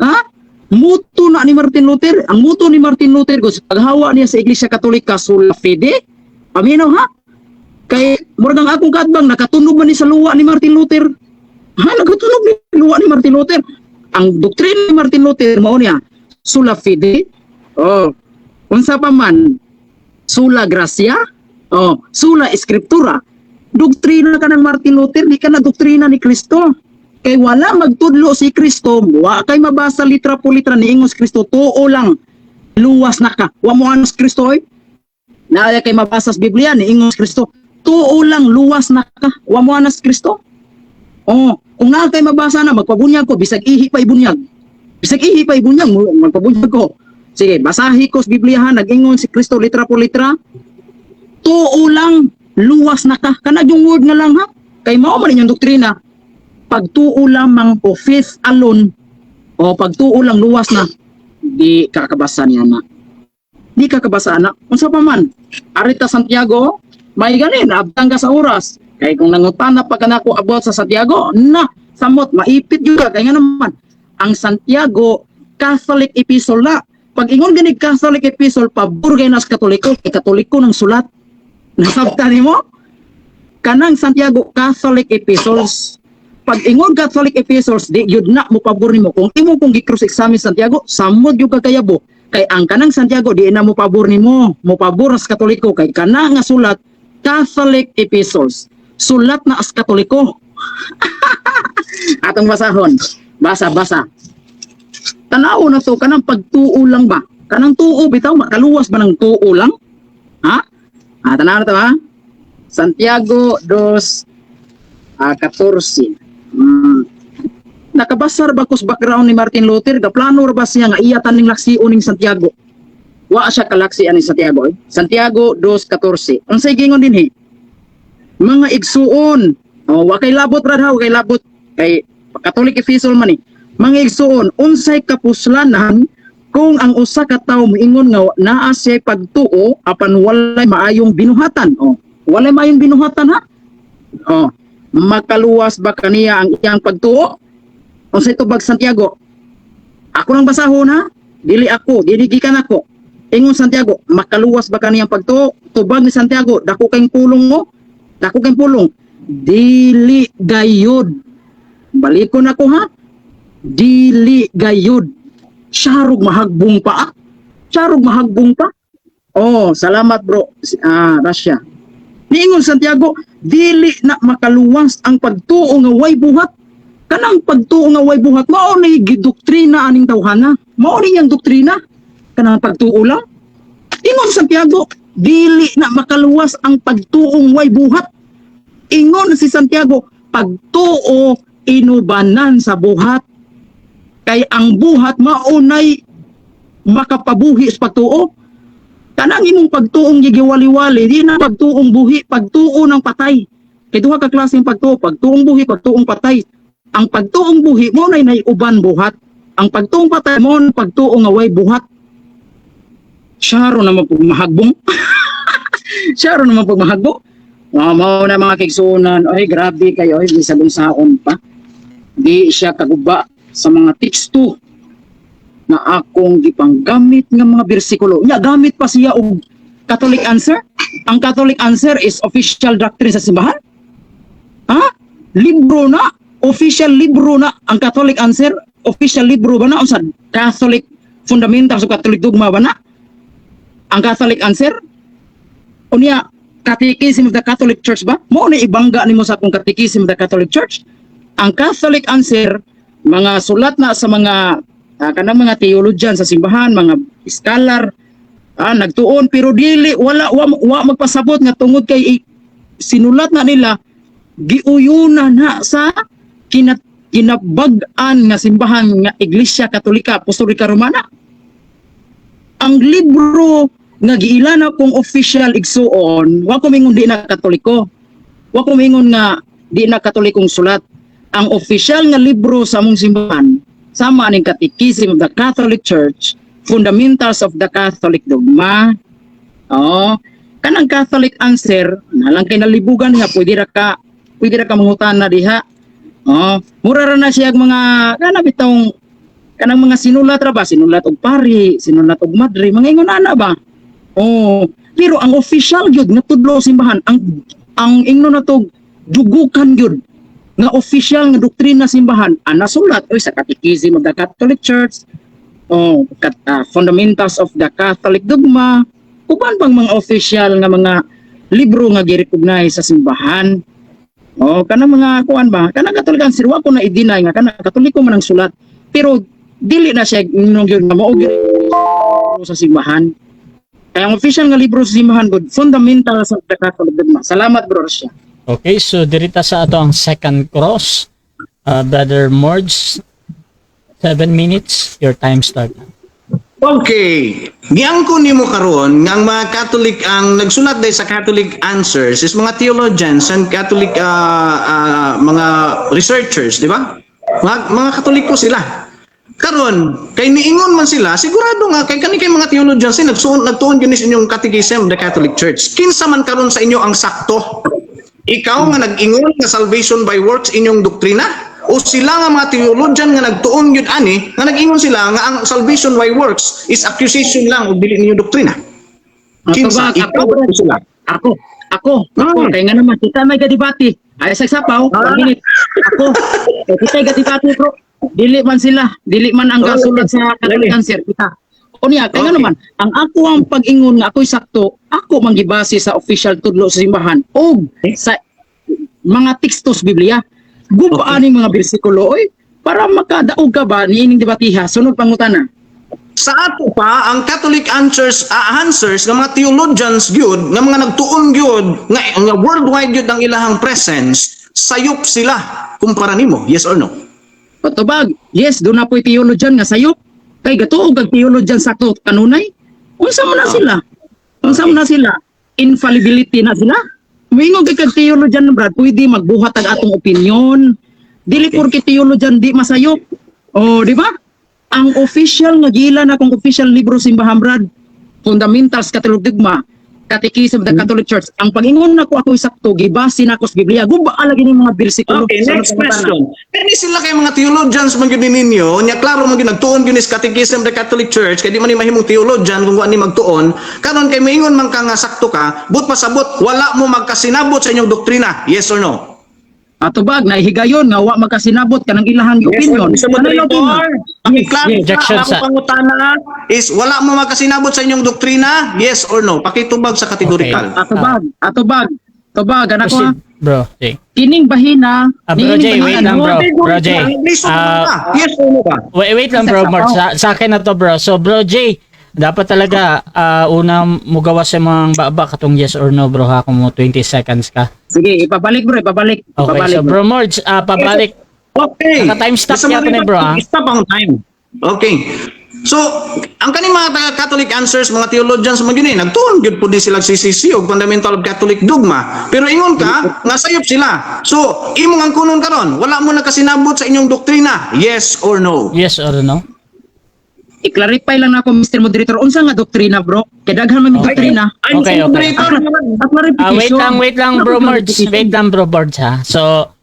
B: Ha, muto na ni Martin Luther. Ang muto ni Martin Luther ko sa paghawa niya sa Iglesia Katolika, sola fide. Paminaw ha, kay murag ang akong kaatbang nakatunog man ni sa luwa ni Martin Luther. Ha, nakatunog ni luwa ni Martin Luther. Ang doktrina ni Martin Luther mao niya sola fide. Oh, unsa pa man, sola gratia. Oh, sola scriptura. Doktrina ka ng Martin Luther, di ka na doktrina ni Kristo. Kay wala magtudlo si Kristo, wa kay mabasa litra po litra niingon si Kristo, "Tuo lang, luwas na ka." Wa mo ano si Kristo oy. Naaya kay mabasa sa Biblia niingon si Kristo, "Tuo lang, luwas na ka." Wa mo ano si Kristo. Oh, kung naa kay mabasa na, magpabunyag ko, bisag ihi pa ibunyag. Bisag ihi pa ibunyag, magpabunyag ko. Sige, basahi ko sa Biblia ha, nag-ingon si Kristo litra po litra, "Tuo lang, luwas na ka." Kana yung word na lang ha. Kay mao man inyong doktrina. Pagtuo lamang o faith alone o pagtuo lang, luwas na, di kakabasa niya na. Di kakabasa na. Unsa pa man? Arita Santiago, may ganin, abtang ka sa oras. Kay kung nangutana pa ka nako about sa Santiago, na, samot, maipit yun ka. Kaya nga naman, ang Santiago, Catholic epistle na. Pag ingon gani Catholic epistle, pabor kay nas Katoliko, kay Katoliko ng sulat. Nasabtan nimo? Kanang Santiago, Catholic epistles. Pag ingon Catholic epistles, di yun na mo pabor nimo. Kung imo kung gi-cross examine Santiago, samod yung kakayabo. Kay ang kanang Santiago di na mo pabor nimo, mo pabor sa Katoliko kay kana nga sulat Catholic epistles. Sulat na as Katoliko. Atong basahon. Basa, basa. Tanaw na to, kanang pagtuo lang ba? Kanang tuo bitaw, makaluwas ba ng tuo lang? Ha? Ah, tanaw na to ha? Santiago 2 14. Nakabasar ba ko sa background ni Martin Luther? Gaplano ra ba siya nga iya taning laksion ning Santiago? Wa siya kalaksi ani Santiago. Eh. Santiago 2:14. Unsay gingon dinhi? Mga igsuon. Oh, wa kay labot, brad, ha, wa kay labot kay Catholic epistle man ni. Mga igsuon, unsay kapuslanan kung ang usa ka tawo moingon nga naa siya pagtuo apan walay maayong binuhatan? Oh, walay maayong binuhatan ha. Oh, makaluwas ba kaniya ang iyang pagtuo? Unsay tubag Santiago? Ako lang basahon ha. Dili ako, dili gikan ako. Ingon Santiago, makaluwas ba kaniyang pagtuo? Tubag ni Santiago, dako kayong pulong mo. Dako kayong pulong. Dili gayud. Balikon ako ha. Dili gayud. Syarog mahagbong pa ah. Syarog mahagbong pa. Oh, salamat bro. Ah, Russia. Niingon Santiago, dili na makaluwas ang pagtuo nga way buhat. Kanang pagtuo nga way buhat, mao ni gidoktrina aning tawhana. Mao ni niyang doktrina. Kanang pagtuo lang. Ingon Santiago, dili na makaluwas ang pagtuong way buhat. Ingon si Santiago, pagtuo inubanan sa buhat. Kay ang buhat maunay makapabuhi sa pagtuo. Kanang imong pagtuong gigiwali-wali, di na pagtuong buhi, pagtuo ng patay. Kay duha ka klaseng pagtuo, pagtuong buhi, pagtuong patay. Ang pagtuong buhi mo nay uban buhat. Ang pagtuong patay mo na pagtuo nga way buhat. Syaro naman pag mahagbong. Syaro naman pag mahagbong. Mga mao na mga kaigsuonan, oy grabe kayo, oy bisag unsaon pa. Di siya kaguba sa mga teksto na akong gipanggamit nga mga bersikulo. Nya gamit pa siya og Catholic Answer. Ang Catholic Answer is official doctrine sa simbahan. Ha? Libro na, official libro na ang Catholic Answer, official libro ba na unsa Catholic Fundamentals of Catholic Dogma ba na? Ang Catholic Answer? Unya Catechism of the Catholic Church ba? Mo ni ibangga nimo sa akong Catechism of the Catholic Church. Ang Catholic Answer, mga sulat na sa mga kanang mga theologian sa simbahan, mga scholar, nagtuon pero dili wala wa magpasabot nga tungod kay sinulat na nila, giuyuna na sa kinabag-an nga simbahan nga Iglesia Katolika Apostolika Romana. Ang libro nga giila na kong official, igsuon, wa ko mingon di na Katoliko. Wa ko mingon nga di na Katolikong sulat. Ang official nga libro sa among simbahan sama aning Catechism of the Catholic Church, Fundamentals of the Catholic Dogma. Oh, kanang Catholic Answer, nalang kay nalibugan nga pwede ra ka mangutan na diha. Oh, mura ra na siya ang mga kana bitong kanang mga sinulat ra ba, sinulat og pari, sinulat og madre, mga ingon ana ba? Oh, pero ang official gyud nga tudlo sa simbahan, ang ingno na to dugukan gyud nga official nga doktrina simbahan ang nasulat oy sa Catechism of the Catholic Church o Fundamentals of the Catholic Dogma, uban pang mga official nga mga libro nga gi-recognize sa simbahan. O kanang mga kuan ba, kanang Catholic Answer, wa ko na i-deny nga kanang Katoliko man ang sulat, pero dili na siya ingnon gyud nga mao gyud sa simbahan. Kaya ang official nga libro sa simbahan gud, Fundamentals of the Catholic Dogma. Salamat, bro Russia.
A: Okay, so dirita sa ato ang second cross. Brother Mords, 7 minutes, your time start now.
C: Okay. Giangko nimo karon nga ang mga Catholic, ang nagsulat day sa Catholic Answers is mga theologians and Catholic mga researchers, di ba? Mga Katoliko sila. Karon, kay niingon man sila, sigurado nga kay kani kay mga theologians eh, nagtuon gyud ni sa inyong Catechism of the Catholic Church. Kinsa man karon sa inyo ang sakto? Ikaw nga nag-ingon nga salvation by works inyong doktrina o sila nga mga theologian nga nagtuon gyud ani nga nag-ingon sila nga ang salvation by works is accusation lang ug dili ninyo doktrina? Kinsa?
B: Matubag,
C: Ikaw
B: ako,
C: o sila?
B: Ako, ako, ako, kay nga naman, kita may gadibati. Ay, sa sapaw, 1 minute. Ako, kay kita gadibati, bro. Dili man sila, dili man ang gasulat sa Catholic Answer, kita. O niya, kay nga naman, ang ako ang pag-ingon nga ako'y sakto, ako manggibase sa official tudlo sa simbahan og sa mga teksto sa Biblia. Gubaan ning mga bersikulo, oy, para makadaog ka ba niining debatiha? Sunod pangutana.
C: Sa ato pa ang Catholic Answers nga mga theologians gyud nga mga nagtuon gyud nga worldwide gyud ang ilahang presence, sayop sila kumpara nimo, yes or no?
B: Patubag, yes, doon na po'y theologian nga sayop. Kay gatuo kag theologian sakto kanunay. Unsa man na sila? Unsa man na sila? Infallibility na sila? Moingon kay kag theologian, brad, pwede magbuhat ang atong opinion. Dili porke theologian di masayop. Oh, di ba? Ang official nga gila na kung official libro simbahan, brad, Fundamentals Catholic Dogma, Catechism of the Catholic Church. Ang pag-ingon nako ako'y sakto, gibase nako sa Biblia. Guba lagi ni mga bersikulo.
C: Okay, next question. Kani sila kay mga theologians man gyud ninyo, nya klaro man gyud nagtuon gyud ni sa Catechism of the Catholic Church, kay di man ni mahimong theologian kung wa ni magtuon. Karon kay moingon man ka nga sakto ka, but pasabot wala mo magkasinabot sa inyong doktrina. Yes or no?
B: Atubag, nahihigayon nga wa magkasinabot kanang ilahang opinion.
C: Mr.
B: Kanang
C: Moderator,
B: opinion.
C: pakiklaro
B: Yes.
A: Objection
C: ang pangutana is wala mo magkasinabot sa inyong doktrina, yes or no? Pakitubag sa categorical.
A: Okay.
B: Atubag, atubag. Tubag, anak ko ha.
A: Proceed, bro. Jay.
B: Kining bahina,
A: Ah, bro
B: niining
A: Jay, wait
B: bahina,
A: lang, bro. Bro Jay.
C: Lisod
A: Ah,
C: ba? Yes or no ba?
A: Wait, wait lang, bro, Mark. Sa akin na to, bro. So, bro Jay, dapat talaga una mo gawa sa mga baba katong yes or no, bro, ha? Kung mo 20 seconds ka.
B: Sige, ipabalik, bro, ibabalik.
A: Okay,
B: Ipabalik,
A: so bro Morge, pabalik.
C: Okay.
A: Naka-time stop
C: Mr.
A: yata ni bro, ah.
C: Stop ang time. Okay. So, ang kaning mga taga Catholic Answers, mga theologians man gyud eh, nagtuon gyud pud ni sila CCC og Fundamental of Catholic Dogma. Pero ingon ka, nga sayop sila. So, imong ang kunon karon, wala mo nakasinabot sa inyong doktrina. Yes or no?
A: Yes or no?
B: I-clarify lang nako, Mr. Moderator, unsa nga doktrina, bro? Kay daghan man may doktrina.
C: I'm
A: Okay.
C: Moderator.
B: At
A: Ah,
B: clarification.
A: wait lang, bro Morge. Wait lang, bro Morge, ha. So,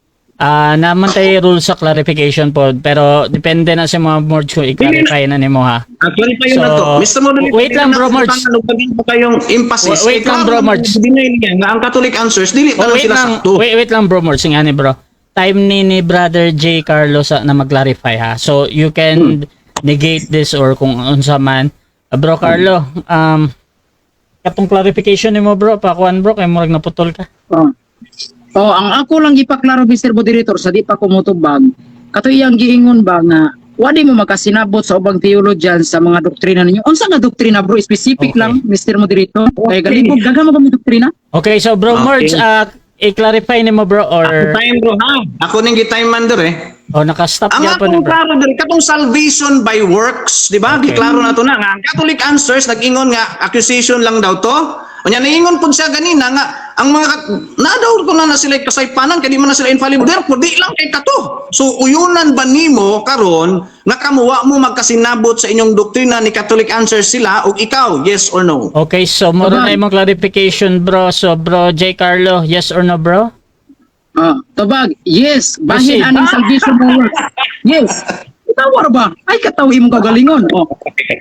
A: naman tayo rule sa clarification po, pero depende na sa mga Morge kung i-clarify na nimo, ha.
C: Ah, clarify yun
A: So,
C: na to. Mr. Moderator,
A: wait lang, bro, Marge.
C: Ano kayong emphasis?
A: Wait lang, bro, Marge.
C: Deny niya nga ang Catholic Answers, dili
A: Oh,
C: pa lang
A: wait
C: sila
A: lang,
C: sakto.
A: wait, wait lang, bro Morge. Nga ni, bro. Time ni Brother J. Carlos na mag-clarify, ha. So, you can negate this or kung unsa man. Bro Carlo, katong clarification nimo, bro, pakuan, bro, kay murag naputol ka.
B: Oh. Oh, ang ako lang gipaklaro, Mr. Moderator, sa di pa ko motubag, kato iyang giingon ba nga wadi mo makasinabot sa ubang theologian sa mga doktrina ninyo. Unsa nga doktrina, bro? Specific lang, Mr. Moderator. Kay galibog daghan mo kami doktrina.
A: Okay, so bro Morge, i-clarify nimo, bro, or
C: Ako time, bro, ha? Ako ning gi-time man dire.
A: Oh, naka-stop
C: Ang
A: gyapon ni
C: akong
A: bro.
C: klaro diri katong salvation by works, di ba?
A: Okay.
C: Giklaro na to na nga ang Catholic Answers nag-ingon nga accusation lang daw to. Unya naingon pud siya ganina nga ang mga na daw ko na na sila kasaypanan kay di man na sila infallible, therefore di lang kay kato. So uyunan ba nimo karon nga kamuwa mo magkasinabot sa inyong doktrina ni Catholic Answers sila ug ikaw, yes or no?
A: Okay, so moro na imong clarification, bro. So bro J. Carlo, yes or no, bro?
B: Ah, tubag, yes, bahin
A: Proceed.
B: aning salvation by works. Yes. Tawar ba? Ay kataw imong kagalingon. Oh.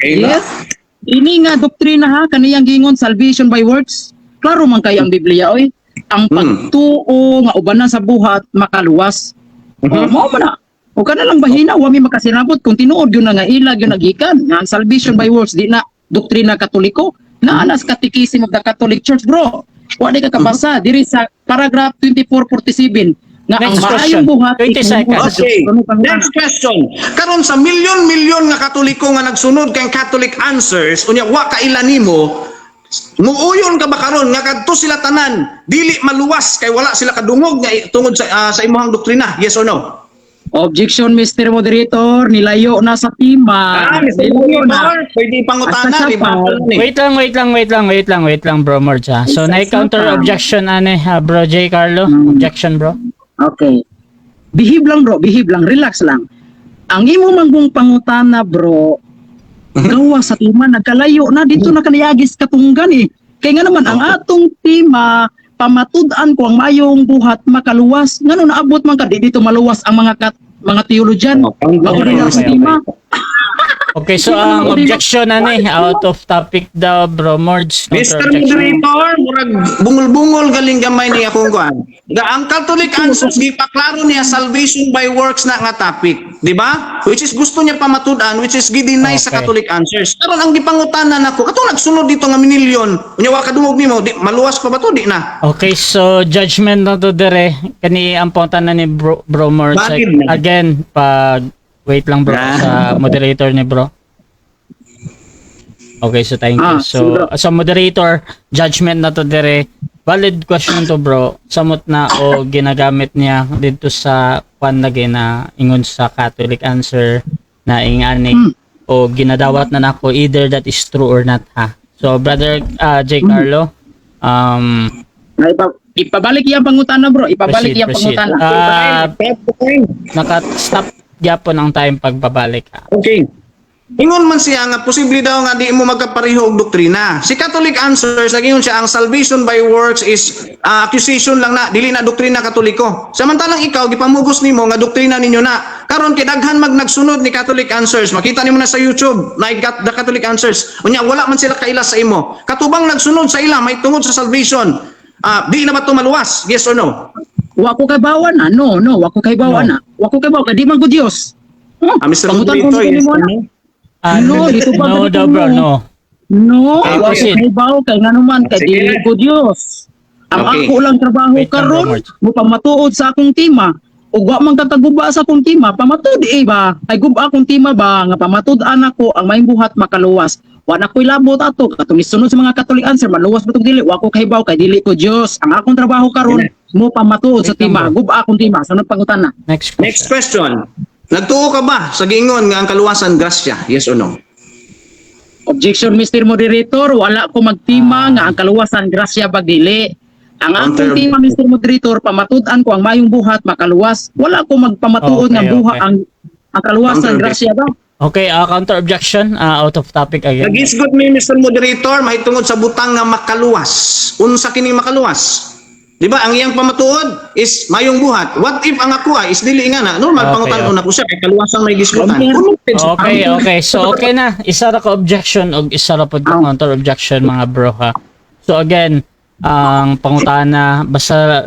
B: Yes. Ini nga doktrina ha, kaniyang giingon salvation by works. Klaro man kay ang Biblia oy. Ang pagtuo nga ubanan sa buhat makaluwas. Oh, mao man na. O kana lang bahina wa mi makasinabot kung tinuod yun na nga ila yun nagikan nga ang salvation by works di na doktrina Katoliko na anas Catechism of the Catholic Church, bro. Wa di ka kabasa diri sa paragraph 2447 nga ang
A: Next question.
B: maayong buhat
A: 20
B: ikinumuha sa
A: seconds.
B: Diyos.
C: Okay.
B: Ano pangutana?
C: Next question. Karon sa milyon-milyon nga Katoliko nga nagsunod kay Catholic Answers, unya wa kaila nimo, muuyon ka ba karon nga kadto sila tanan dili maluwas kay wala sila kadungog nga tungod sa imuhang doktrina? Yes or no?
B: Objection, Mr. Moderator, nilayo na sa tema.
C: Ah, Mr.
B: Nilayo na.
C: Moderator, pwede pangutana,
B: Asa siya
C: di ba?
B: pa?
A: Wait lang, wait lang, wait lang, wait lang, wait lang, Bro Morge, ha. So,
B: Isa-
A: na-counter
B: isa pa.
A: objection, ane, ha, Bro J. Carlo. Objection, bro.
B: Okay. Behave lang, bro, behave lang, relax lang. Ang imo manggong pangutana, bro, gawa sa tema, nagkalayo na dito na kaniyagis katunggan eh. Kaya nga naman, ang atong tema, pamatud-an ko ang mayong buhat makaluwas. Ngano naabot man ka, di dito maluwas ang mga theologian.
C: Oh,
B: Ako din sa tema.
A: Okay, so ang objection, ane, out of topic daw, Bro Morge.
C: Mr.
A: Counter objection.
C: Moderator, murag bungol-bungol galing gamay ni akong kuan. Ga ang Catholic Answers gipaklaro niya salvation by works na nga topic, di ba? Which is gusto niya pamatud-an, which is gi-deny sa Catholic Answers. Karon ang gipangutana nako, katong nagsunod dito nga minilyon, unya wa kadungog nimo, di maluwas pa ba to di na?
A: Okay, so judgment na to dire. Kani ang pangutana ni Bro Morge.
C: Bakit na?
A: Again, pag wait lang, bro,
C: Ah.
A: sa moderator ni bro. Okay, so thank you.
B: Ah,
A: So
B: sige, bro.
A: sa moderator, judgment na to dire. Valid question to, bro. Samot na o ginagamit niya dito sa kwan lagi na ingon sa Catholic Answer na ingani o ginadawat na nako, either that is true or not, ha. So Brother J. Carlo,
B: Ay, ipabalik iyang pangutana, bro. Ipabalik
A: proceed,
B: iyang
A: proceed.
B: pangutana.
A: Ah, naka-stop gyapon ang time pagbabalik, ha.
C: Okay. Ingon man siya nga posible daw nga di mo magkapareho og doktrina. Si Catholic Answers nagingon siya ang salvation by works is accusation lang na, dili na doktrina Katoliko. Samantalang ikaw gipamugos nimo nga doktrina ninyo na. Karon kay daghan mag nagsunod ni Catholic Answers. Makita nimo na sa YouTube, na got the Catholic Answers. Unya wala man sila kaila sa imo. Katubang nagsunod sa ila may tungod sa salvation. Di na ba to maluwas? Yes or no?
B: Wa ko kay bawan na. No, no, wa ko kay bawan
A: No.
B: na. Wa ko kay bawan kay di man ko Dios. Oh,
C: Mr.
B: pangutan ko
C: Moderator,
B: ni
C: yes
B: mo
C: or
B: na.
C: no?
A: Ah,
B: No, dito pa
A: no
B: ganito
A: daw, bro,
B: mo.
A: no.
B: No,
A: Okay,
B: wa ko
A: proceed.
B: kay baw kay ngano man kay
C: Sige.
B: dili ko Dios. Ang ako lang trabaho
A: Wait lang,
B: karon
A: Bro March.
B: mo pamatuod sa akong tema. Ug wa man kakaguba sa akong tema, pamatud eh ba? Ay guba akong tema ba nga pamatud-an ako ang maayong buhat makaluwas. Wa na ko'y labot ato katong isunod sa mga Catholic Answer, maluwas ba tong dili? Wa ko kahibaw kay dili ko Dios. Ang akong trabaho karon mo pamatuod sa
A: Wait lang,
B: tema,
A: bro.
B: guba akong tema. Sunod pangutana.
A: Next question.
C: Next question. Nagtuo ka ba sa giingon nga ang kaluwasan grasya? Yes or no?
B: Objection, Mr. Moderator, wala ko magtima nga ang kaluwasan grasya bagdili. Ang akong tema, Mr. Moderator, pamatud-an ko ang mayong buhat makaluwas. Wala ko magpamatuod nga buha ang kaluwasan
C: Counter
B: grasya ba?
A: Okay, counter objection, out of topic again.
C: Nagisgot mi, Mr. Moderator, mahitungod sa butang nga makaluwas. Unsa kini makaluwas? Di ba ang iyang pamatuod is mayong buhat. What if ang ako is dili nga na normal pangutan-on ako siya kay kaluwasan may gisgutan.
A: Okay. So okay na. Isa ra ka objection og isa ra pod ka counter objection, mga bro, ha. So again, ang pangutana basta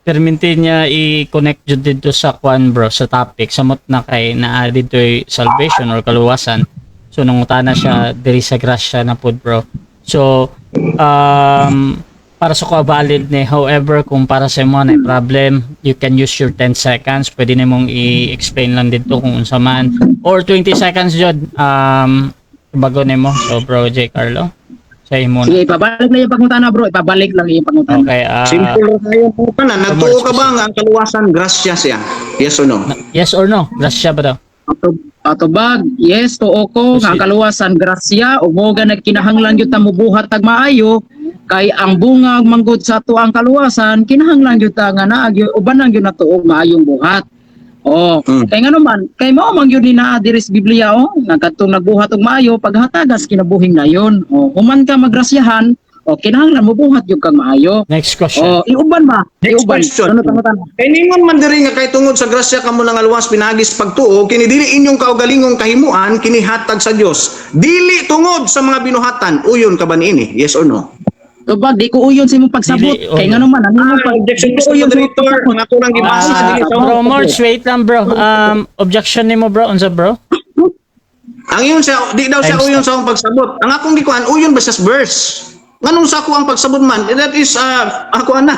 A: perminti niya i-connect jud dito sa kwan, bro, sa topic, samot na kay naa dito'y salvation or kaluwasan. So nangutana siya diri sa grasya na pod, bro. So para sa ko valid ni, however, kung para sa imo na problem, you can use your 10 seconds, pwede nimong i-explain lang dito kung unsa man or 20 seconds jud bago nimo. So Bro J Carlo, sa imo na.
B: Sige, ipabalik lang yung pangutana, bro. Ipabalik lang yung pangutana.
A: Okay,
C: Simple lang tayo pangutana. Nagtuo ka ba nga ang kaluwasan grasya siya? Yes or no?
A: Yes or no, grasya ba daw?
B: Atubag, yes, tuo ko nga ang
A: Proceed.
B: kaluwasan grasya ug mo ga nagkinahanglan gyud ta mobuhat tag maayo kay ang bunga manggod sa ato ang kaluwasan, kinahanglan gyud ta nga naa gyud uban lang gyud nato og maayong buhat. Oh, kay ngano man, kay mao man gyud ni naa diri sa Biblia oh, nga kadtong nagbuhat og maayo paghatagas kinabuhing nayon. Oh, human ka magrasyahan, oh, kinahanglan mobuhat gyud kang maayo.
A: Next question.
B: Oh, iuban ba?
C: Next
B: Iuban.
C: question.
B: Ano pangutana?
C: Kay ningon man diri nga kay tungod sa grasya kamo nangaluwas pinagis pagtuo, kini dili inyong kaugalingong kahimuan, kini hatag sa Dios. Dili tungod sa mga binuhatan, uyon ka ba niini? Yes or no?
B: Tubag, di ko uyon sa imong pagsabot.
A: Dili,
B: Kay
A: uyon.
B: ngano man, ano man pag
C: Objection,
B: di ko
C: Mr.
B: uyon sa imong
C: Moderator,
B: pagsabot.
C: ang ako lang gibasa dili sa
A: Bro Morge, wait lang, bro. Objection nimo, bro, unsa, bro?
C: Ang iyon siya, di daw siya
A: Time
C: uyon sa akong pagsabot. Ang akong gikuan, uyon ba siya sa verse? Nganong sa ako ang pagsabot man? That is, ako ana,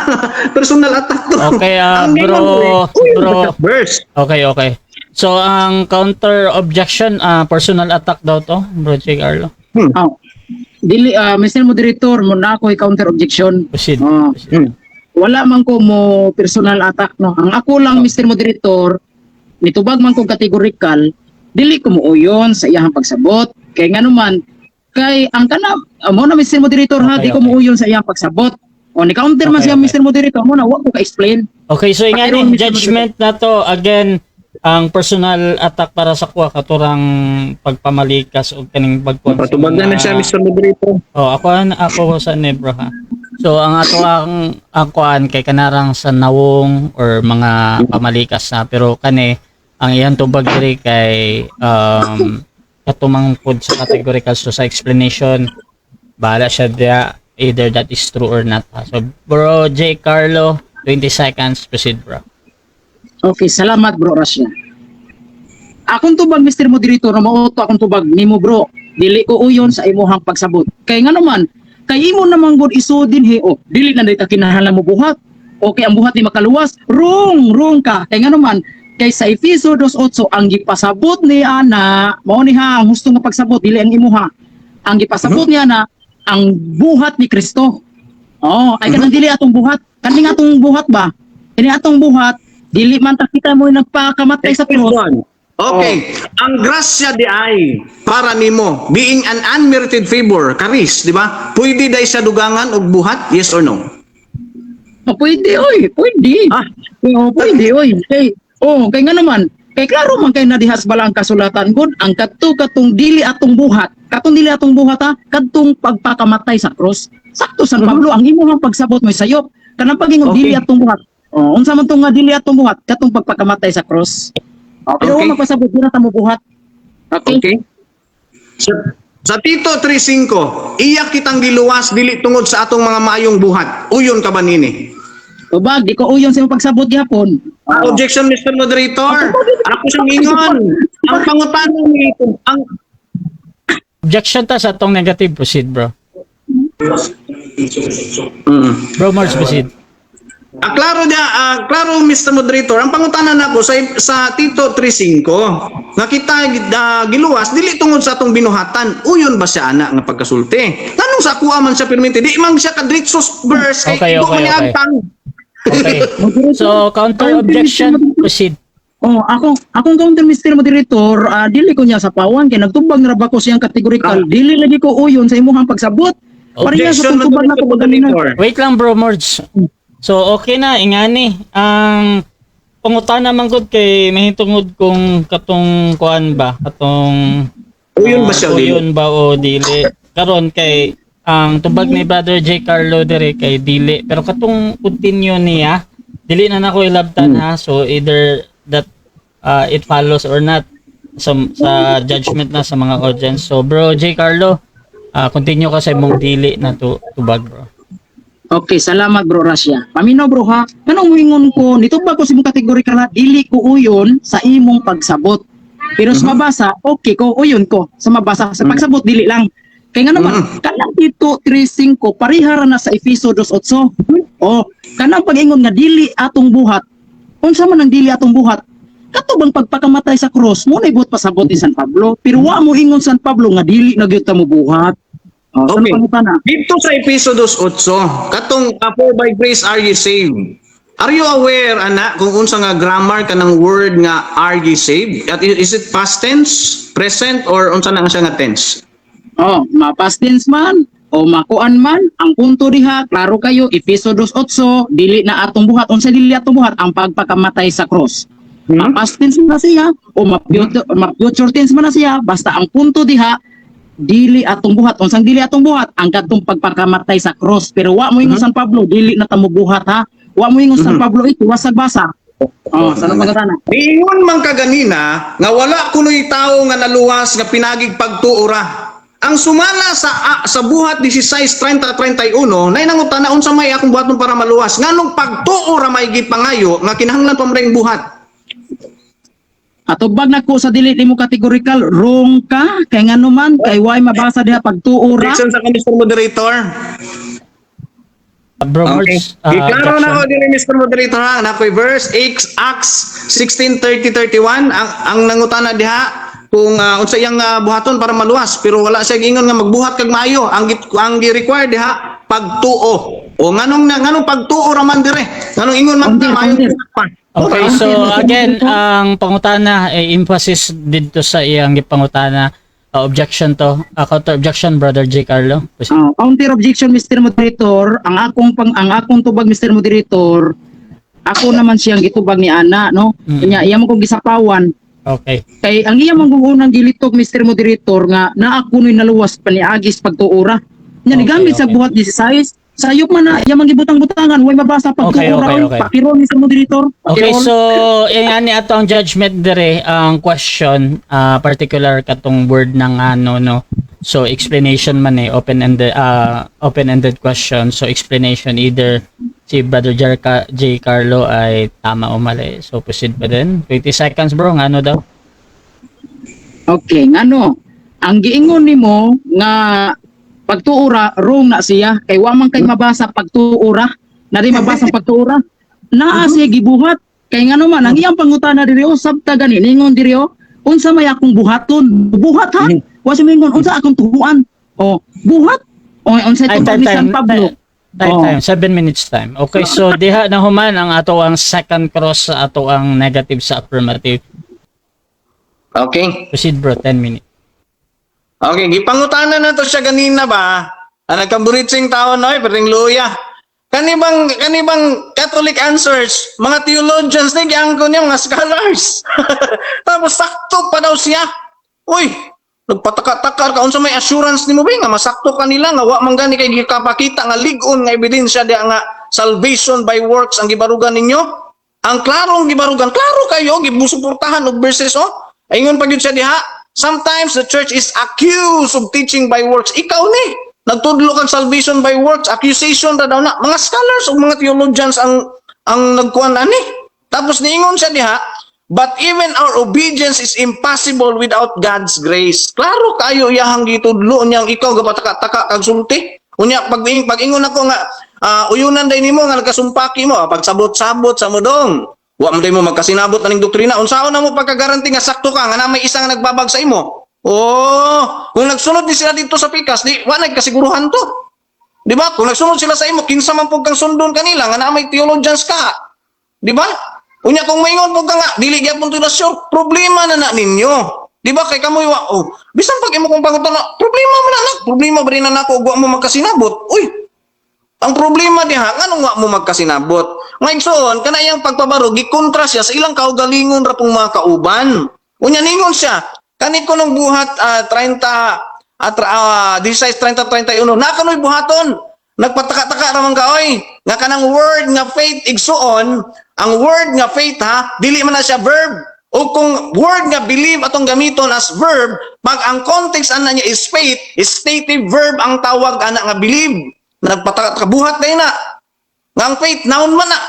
C: personal attack to.
A: Okay,
C: Ang
A: bro,
C: ningon ko eh, uyon ba
A: bro.
C: siya sa verse?
A: Okay. So ang counter objection, personal attack daw to, Bro J Carlo.
B: Oh. Dili, Mr. Moderator, mo na ako counter objection.
A: Proceed.
B: Oh.
A: Proceed.
B: Wala man ko mo personal attack, no. Ang ako lang, Mr. Moderator, Nitubag man kong categorical, dili ko muuyon sa iyahang pagsabot. Kay nganuman, kay ang kana mo na, Mr. Moderator, ha, di ko muuyon sa iyang pagsabot. O ni counter man siya, Mr. Moderator, mo na wa ko ka-explain.
A: Okay, so ingani
B: Pakiron, Mr.
A: judgment na to again, ang personal attack para sa kuha katurang pagpamalikas o kaning pagkuan sa
C: Patubag na na siya, Mr. Moderator.
A: Oh, ako ako sa Nebro ha. So ang ato ang kuan kay kanarang sa nawong or mga pamalikas na, pero kani ang iyang tubag diri kay katumang pod sa categorical, so sa explanation bahala siya diya, either that is true or not ha. So Bro J Carlo, 20 seconds, proceed, bro.
B: Okay, salamat, Bro Rasya. Akong tubag, Mr. Moderator, na mao to akong tubag nimo, bro. Dili ko uyon sa imuhang pagsabot. Kay nga naman, kay imo namang gud isudin he, oh, dili na ta kinahanglan mo buhat. Okay, ang buhat ni makaluwas. Wrong, wrong ka. Kay nga naman, kay sa Efeso 2:8 ang gipasabot ni ana, mao ni ha ang husto nga pagsabot, dili ang imuha. Ang gipasabot niya na ang buhat ni Kristo. Oh, ay kanang dili atong buhat. Kaning atong buhat ba? Kini atong buhat, dili man ta kita mo nagpakamatay sa krus.
C: Okay. Ang grasya di ay para nimo being an unmerited favor, charis, di ba? Pwede dai sa dugangan og buhat, yes or no?
B: Oh, pwede oy, pwede.
C: Ah.
B: Oo, pwede oy. Kay oh, kay nga naman, kay klaro man kay nadihas bala ang kasulatan gud, ang kadto katong dili atong buhat, katong dili atong buhat ha, kadtong pagpakamatay sa krus. Sakto San Pablo ang imong pagsabot mo sayop. Kanang pag-ingon dili atong buhat. Oh, unsa man tong nga dili atong buhat, katong pagpakamatay sa krus. Oh, pero okay, magpasabot dili ta mo buhat. Okay?
C: Okay. Sa Tito 3:5, iya kitang giluwas dili tungod sa atong mga maayong buhat. Uyon ka ba nini?
B: Tubag, di ko uyon sa imong pagsabot gihapon.
C: Ah, objection, Mr. Moderator. Ako sa ingon. Ang pangutana ni ang
A: Objection ta sa atong negative, proceed, bro. Bro Mars, proceed.
C: Ah, klaro niya, ah, klaro, Mr. Moderator, ang pangutana nako sa Tito 3:5, nga kita giluwas dili tungod sa atong binuhatan. Uyon ba siya ana nga pagkasulti? Nganong sa akuha man siya perminti? Di man siya kadritso verse kay igo man ni agtang.
A: Okay. So counter objection, proceed.
B: Oh, ako akong counter, Mr. Moderator, dili ko niya sa pawan kay nagtubag na ra ba ko siyang categorical. Dili lagi ko uyon sa imuhang pagsabot. Pareha sa
C: Objection,
B: pagtubag na
C: Mr.
B: ko ganina.
C: Moderator.
A: Wait lang, Bro Mords. So okay na ingani. Ang pangutana man gud kay mahitungod kung katong kuan ba, katong
C: Uyon ba siya o dili?
A: Uyon ba o dili? Karon kay ang tubag ni Brother J Carlo dire kay dili, pero katong continue niya dili na nako ilabtan ha. So either that it follows or not, sa judgment na sa mga audience. So Bro J Carlo, continue ka sa imong dili na tubag, bro.
B: Okay, salamat, Bro Rasya. Paminaw, bro, ha. Kanang muingon ko, nitubag ko sa imong categorical ha, dili ko uyon sa imong pagsabot. Pero sa mabasa, okay ko, uyon ko. Sa mabasa, sa pagsabot dili lang. Kay nga naman, kanang Tito 3:5 parehara na sa Efeso 2:8. Oh, kanang pag-ingon nga dili atong buhat. Unsa man ang dili atong buhat? Kato bang pagpakamatay sa krus mo na buhat pasabot ni San Pablo? Pero wa mo ingon San Pablo nga dili na gyud ta mo buhat. Oh, sa pangutana?
C: Dito sa Efeso 2:8, katong for by grace are you saved. Are you aware ana kung unsa nga grammar kanang word nga "are ye saved"? At is it past tense, present or unsa na nga siya nga tense?
B: Oh, ma-past tense man o makuan man, ang punto diha, klaro kayo, Efeso 2:8, dili na atong buhat. Unsa dili atong buhat? Ang pagpakamatay sa cross. Ma-past tense man na siya o ma-future tense man na siya, basta ang punto diha, dili atong buhat. Unsang dili atong buhat? Ang kadtong pagpakamatay sa cross. Pero wa mo ingon San Pablo, dili na ta mo buhat ha. Wa mo ingon San Pablo ito, wasag basa. Oh, sa pagkatana.
C: Niingon man kaganina nga wala kunoy tawo nga naluwas nga pinagig pagtuo ra. Ang sumala sa Buhat 16:30-31 nay nangutana unsa may akong buhaton para maluwas, nganong pagtuo ra may gipangayo nga kinahanglan pa man ring buhat?
B: Atubag na ko sa dili nimo categorical, wrong ka kay ngano man kay way mabasa diha pagtuo ra.
C: Objection sa Mr. Moderator.
A: Bro
C: Okay.
A: Mords,
C: Iklaro na ko
A: objection.
C: diri, Mr. Moderator, ha. Na ko'y verse X Acts 16:30-31 ang nangutana diha kung unsa iyang buhaton para maluwas, pero wala siya giingon nga magbuhat kag maayo. Ang gi-require diha pagtuo. O nganong pagtuo ra man dire? Nganong ingon man
B: Counter,
C: ta maayo
B: counter.
C: pa?
A: Okay, so again, ang pangutana, eh, emphasis dito sa iyang gipangutana, objection to, counter objection, Brother J. Carlo. Proceed.
B: Counter objection, Mr. Moderator, ang akong tubag, Mr. Moderator, ako naman siyang gitubag ni ana, no? Nya iya mo kong gisapawan kay ang iya man kong unang gilitok, Mr. Moderator, nga naa kuno'y naluwas paniagis pagtuora. Nya nigamit sa buhat 16. Sayop man na iya man gibutang-butangan, way mabasa pagtuora. Oy. Pakirol, Mr. Moderator.
A: Okay,
B: Pakirol.
A: So yan ni ato ang judgment dire, ang question, particular katong word ng ano, no. So explanation man eh, open-ended question. So explanation, either si Brother J. Carlo ay tama o mali. So proceed pa din. 20 seconds, bro, ngano daw?
B: Okay, ngano? Ang giingon nimo nga pagtuora, wrong na siya kay wa man kay mabasa pagtuora, na di mabasa ang pagtuora. Naa siya gibuhat kay ngano man ang iyang pangutana diri, oh, sabta gani ningon diri, oh, unsa may akong buhaton? Buhat ha? Wa siya mingon unsa akong tuhuan. Oh, buhat. Oh, unsa
A: Ay,
B: itong
A: time,
B: ni San
A: time,
B: Pablo?
A: Time,
B: Oh.
A: time. 7 minutes time. Okay, so diha na human ang ato ang second cross sa ato ang negative sa affirmative.
C: Okay.
A: Proceed, bro, 10 minutes.
C: Okay, gipangutana na to siya ganina ba? Ang nagkamburitsing tao no, perting luya. Kani bang Catholic Answers, mga theologians ni giangkon niya, mga scholars. Tapos sakto pa daw siya. Uy, nagpataka-takar ka, unsa may assurance nimo ba nga masakto kanila nga wa man gani kay gikapakita nga lig-on nga ebidensya diha nga salvation by works ang gibarugan ninyo? Ang klarong gibarugan, klaro kayo gibusuportahan og verses, oh. Ingon pa gyud siya diha, sometimes the church is accused of teaching by works. Ikaw ni nagtudlo kang salvation by works, accusation ra daw na. Mga scholars ug mga theologians ang nagkuan ani. Tapos niingon siya diha, "But even our obedience is impossible without God's grace." Klaro kayo iyahang gitudlo niyang ikaw gapataka-taka kag sulti. Unya pag ingon ako nga uyunan day nimo nga nagkasumpaki mo, pagsabot-sabot sa mo dong. Wa man day mo magkasinabot aning doktrina. Unsaon na mo pagkagaranti nga sakto ka nga na may isang nagbabag sa imo? Oh, kung nagsunod ni sila dito sa pikas, di wa nagkasiguruhan to. Di ba? Kung nagsunod sila sa imo, kinsa man pud kang sundon kanila nga na may theologians ka. Di ba? Unya kung maingon pud ka nga dili gyapon to na sure, problema na na ninyo. Di ba kay kamoy wa, oh, bisan pag imo kong pangutana, problema man na na, problema ba rin na nako ug wa mo magkasinabot? Uy, ang problema diha, nganong wa mo magkasinabot? Ngayon soon, kana iyang pagpabaro, gikontra siya sa ilang kaugalingon ra pong mga kauban. Unya ningon siya, kani ko nung buhat 30 at 16 30 31 na kanoy buhaton. Nagpataka-taka ra man ka oy. Nga kanang word nga faith, igsuon, ang word nga faith ha, dili man na siya verb. O kung word nga believe atong gamiton as verb, pag ang context ana niya is faith, is stative verb ang tawag ana nga believe. Nagpataka buhat day na. Nga ang faith noun man na.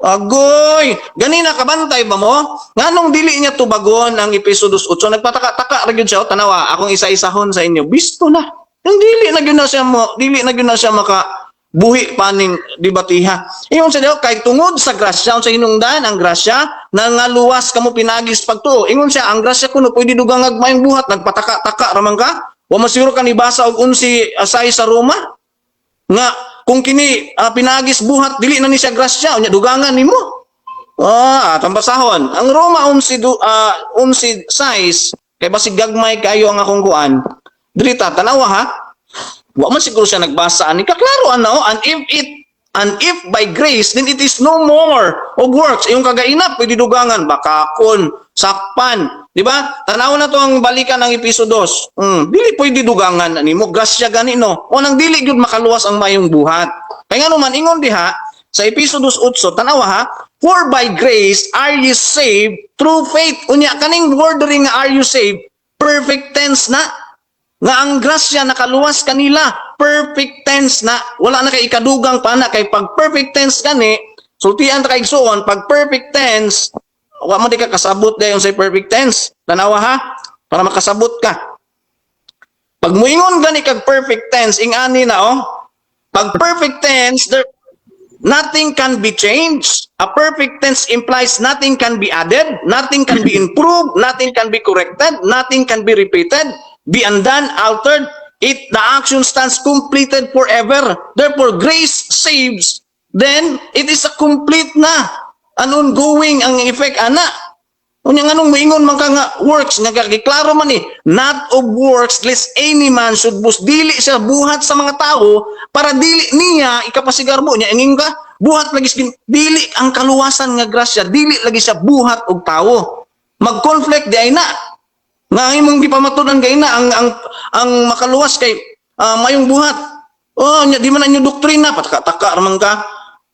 C: Agoy, ganina kabantay ba mo? Nganong dili niya tubagon ang Epeso 2:8? Nagpataka-taka ra gyud siya, oh, tanawa, akong isa-isahon sa inyo. Bisto na. Yung dili na gyud na siya mo, dili na gyud na siya maka buhi paning debatiha. Ingon siya daw, kay tungod sa grasya, unsa hinungdan ang grasya, nangaluwas kamo pinagis pagtuo. Ingon siya, ang grasya kuno pwede dugangag mayong buhat, nagpataka-taka raman ka. Wa man siguro ka nibasa og unsi asay sa Roma nga kung kini pinagis buhat dili na ni siya grasya, unya dugangan nimo. Tambasahon. Ang Roma 11 11:6 kay basig gagmay kayo ang akong kuan. Diri ta tanawa ha. Wa man siguro siya nagbasa ani kaklaro ana, oh, and if by grace, then it is no more of works. Iyong kagainap pwede dugangan bakakon, sakpan, di ba? Tanaw na to ang balikan ng Epeso 2. Dili pwede dugangan nimo grasya gani, no? O nang dili gyud makaluwas ang mayong buhat. Kay ngano man ingon diha sa Epeso 2:8, tanawa ha, "For by grace are you saved through faith." Unya kaning word diri nga "are you saved", perfect tense na nga ang grasya nakaluwas kanila, perfect tense na, wala na kay ikadugang pa na, kay pag perfect tense gani, sultian ta kay igsuon, pag perfect tense wa mo di ka kasabot dayon sa perfect tense. Tanawa ha, para makasabot ka. Pag muingon gani kag perfect tense, ingani na, oh, pag perfect tense there nothing can be changed. A perfect tense implies nothing can be added, nothing can be improved, nothing can be corrected, nothing can be repeated, be undone, altered. It the action stands completed forever. Therefore, grace saves. Then it is a complete na. An ongoing ang effect ana. Unya, nganong moingon man ka nga works nga giklaro man ni, "Not of works, lest any man should boast"? Dili siya buhat sa mga tao para dili niya ikapasigarbo niya. Ingon ka buhat lagi dili ang kaluwasan nga grasya, dili lagi siya buhat og tawo. Mag-conflict di ay na nga ang imong gipamatud-an kay na ang makaluwas kay mayong buhat. Oh, nya di man inyo doktrina, pataka-taka ra man ka.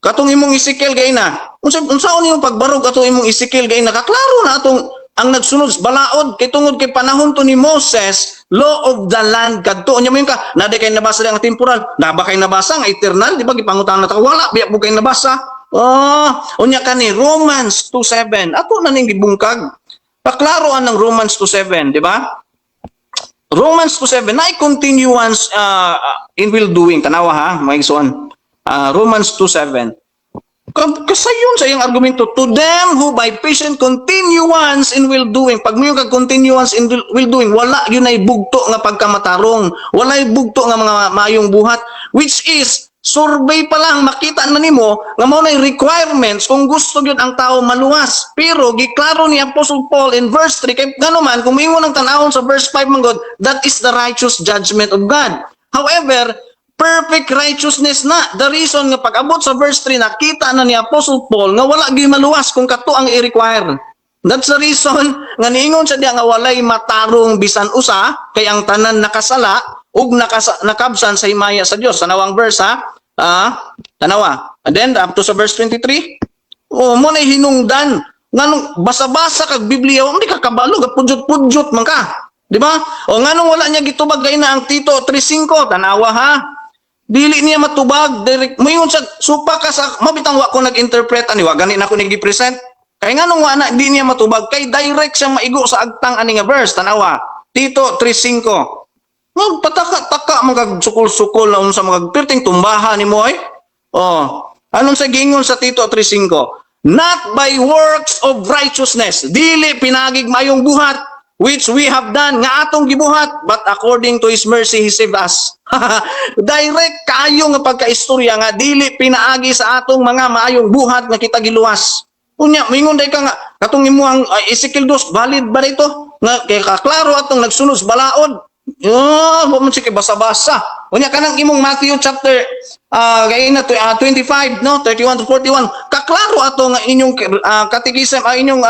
C: Katong imong Ezekiel kay na. Unsa imong pagbarog atong imong Ezekiel kay na, kaklaro na atong ang nagsunod sa balaod kay tungod kay panahon to ni Moses, law of the land kadto. Nya mo ka, na kay nabasa ang temporal, na ba kay nabasa nga eternal, di ba gipangutan na ta? Wala biya po kay nabasa. Oh, unya kani Romans 2:7. Ato na ning gibungkag. Paklaro ang Romans 2:7, di ba? Romans 2:7 na continuance in will doing. Tanawa ha, mga igsoon. Romans 2:7. Kasayon sa iyang argumento, "To them who by patient continuance in will doing." Pag mo kag continuance in will doing, wala yun ay bugto nga pagkamatarong, walay bugto nga mga maayong buhat, which is survey pa lang makita na nimo nga mao na requirements kung gusto gyud ang tao maluwas. Pero giklaro ni Apostle Paul in verse 3 kay ngano man kung moingon ang tan-awon sa verse 5 man god, that is the righteous judgment of God. However, perfect righteousness na. The reason nga pag-abot sa verse 3, nakita na ni Apostle Paul nga wala gyud maluwas kung kato ang i-require. That's the reason nga niingon siya diya nga walay matarong bisan usa, kay ang tanan nakasala ug nakabsan sa himaya sa Dios. Tanawang verse ha. Ah, tanawa. And then up to sa verse 23. Oh, mo na hinungdan nganong basa-basa kag Biblia, hindi ka kabalo, pudjot-pudjot man ka. Di ba? O nganong wala niya gitubag kay na ang Tito 3:5, tanawa ha. Dili niya matubag direct moingon sa supa ka sa mabitang wa ko nag-interpret ani, wa gani na ko nag-present. Kay nganong wa na di niya matubag? Kay direct siya maigo sa agtang ani nga verse. Tanawa. Tito 3:5. Magpataka-taka man kag sukol-sukol na unsa mga perting tumbaha nimo ay. Oh, anong sa gingon sa Tito 3:5? "Not by works of righteousness," dili pinagig mayong buhat, "which we have done," nga atong gibuhat, "but according to His mercy He saved us." Direct kayo nga pagkaistorya nga dili pinaagi sa atong mga maayong buhat nga kita giluwas. Unya, mingon day ka nga katong imuhang Ezekiel 2, valid ba dito? Nga kay kaklaro atong nagsunod sa balaod. Oh, wa man sige basa-basa. Unya kanang imong Matthew chapter kay na 25, no, 31 to 41. Kaklaro ato nga inyong catechism, inyong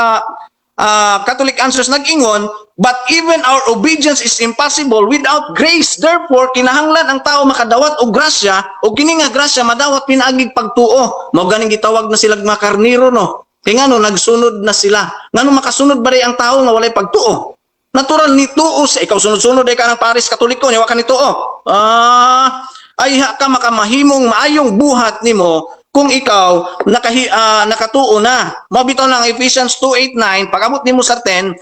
C: Catholic Answers nag-ingon, "But even our obedience is impossible without grace. Therefore, kinahanglan ang tao makadawat og grasya, o kini nga grasya madawat pinaagig pagtuo." Mao ganing gitawag na sila mga karniro, no. Kay ngano nagsunod na sila. Ngano makasunod ba rin ang tao nga walay pagtuo? Natural ni tuo sa ikaw, sunod-sunod ay ka ng Paris Katoliko, niya wa ka ni tuo. Ay ha ka makamahimong maayong buhat nimo kung ikaw nakatuo na. Mao bitaw lang Ephesians 2:8-9, pag-abot nimo sa 10,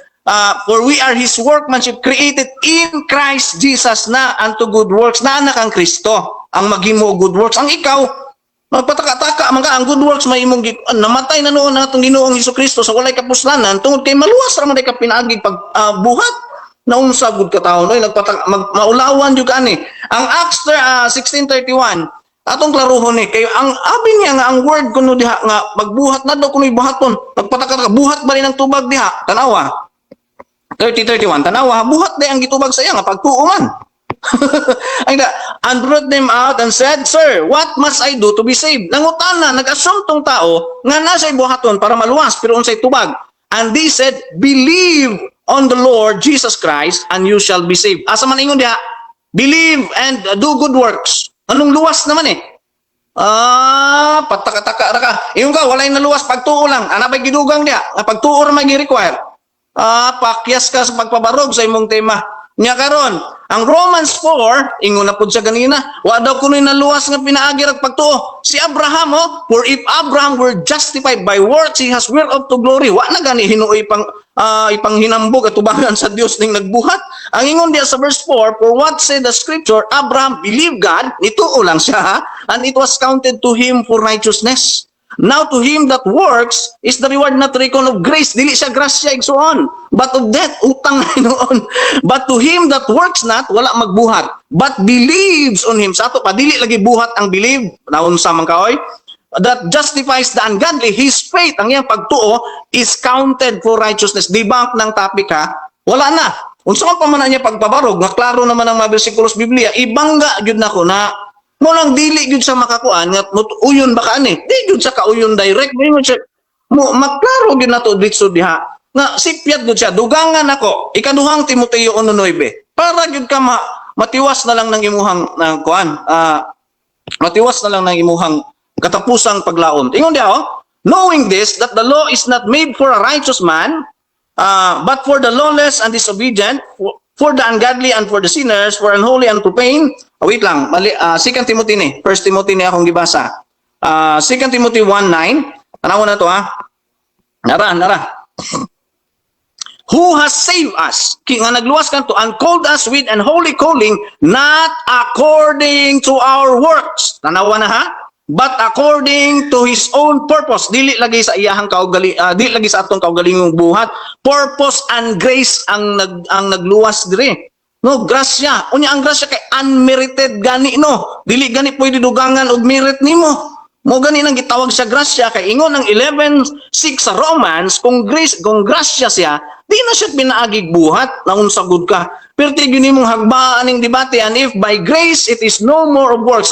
C: "For we are His workmanship, created in Christ Jesus na unto good works." Na anak ang Kristo ang maghimo og good works. Ang ikaw magpataka-taka man ka, ang good works may imong namatay na noon ang atong Ginoong Hesus Kristo sa walay kapuslanan tungod kay maluwas ra man ka pinaagi pag buhat. Naunsa gud ka taon oy, nagpataka maulawan jud ka ani. Ang Acts 16:31 atong klaruhon ni, kay ang abi niya nga ang word kuno diha nga magbuhat na daw kuno buhaton. Nagpataka ka, buhat ba rin ang tubag diha? Tanawa 30:31, tanawa, buhat di ang gitubag sa iya nga pagtuo man. Ay da, "And brought them out and said, 'Sir, what must I do to be saved?'" Nangutana, nag-assume tong tao nga nasa buhaton para maluwas, pero unsay tubag? "And they said, 'Believe on the Lord Jesus Christ and you shall be saved.'" Asa man ingon diha? "Believe and do good works." Anong luwas naman eh? Ah, pataka-taka ra ka. Ingon ka, walay naluwas, pagtuo lang. Ana ba'y gidugang diha? Nga pagtuo ra may gi-require. Ah, pakyas ka sa pagpabarog sa imong tema. Nya karon, ang Romans 4, ingon na pud siya ganina, wa daw kuno'y naluwas nga pinaagi rag pagtuo. Si Abraham, oh, "For if Abraham were justified by works, he has whereof to glory." Wa na gani hinuoy pang ipanghinambog at tubangan sa Dios ning nagbuhat. Ang ingon diya sa verse 4, "For what said the scripture? Abraham believed God," nituo lang siya, ha? "And it was counted to him for righteousness. Now to him that works is the reward not reckoned of grace." Dili siya grasya, igsoon, "but of debt," utang na noon. "But to him that works not," wala magbuhat, "but believes on him." Sa ato pa, dili lagi buhat ang believe. Naunsa man ka oy? that justifies the ungodly, his faith, ang iyang pagtuo, is counted for righteousness. Debunk ng topic ha. Wala na. Unsa man pa man na niya pagpabarog, nga klaro naman ang mga bersikulos Biblia, ibangga gyud nako na mo lang dili gyud sa makakuan nga uyon ba ka ani? Di gyud sa kauyon direct. Moingon siya mo maklaro gyud nato dito diha nga sipyat gyud siya. Dugangan ako Ikaduhang Timoteo 1:9 para gyud ka matiwas na lang ng imuhang ng kuan, matiwas na lang ng imuhang katapusang paglaom. Ingon diha oh, "Knowing this, that the law is not made for a righteous man, but for the lawless and disobedient, for the ungodly and for the sinners, for unholy and profane." Oh, wait lang, mali, 2 Timothy ni, 1 Timothy ni akong gibasa. 2 Timothy 1:9. Tanawa na to ha. Nara, nara. "Who has saved us," nga nagluwas kanto, "and called us with an holy calling, not according to our works." Tanawa na ha? "But according to His own purpose." Dili lagi sa iyahang kaugali, dili lagi sa atong kaugalingong buhat. Purpose and grace ang nagluwas dire. No, grasya. Unya ang grasya kay unmerited gani, no. Dili gani pwede dugangan og merit nimo. Mo gani nang gitawag siya grasya kay ingon ang 11:6 sa Romans, kung grace, kung grasya siya, di na siya pinaagig buhat na unsa gud ka. Pero gyud nimong hagbaan ning debate. "And if by grace, it is no more of works."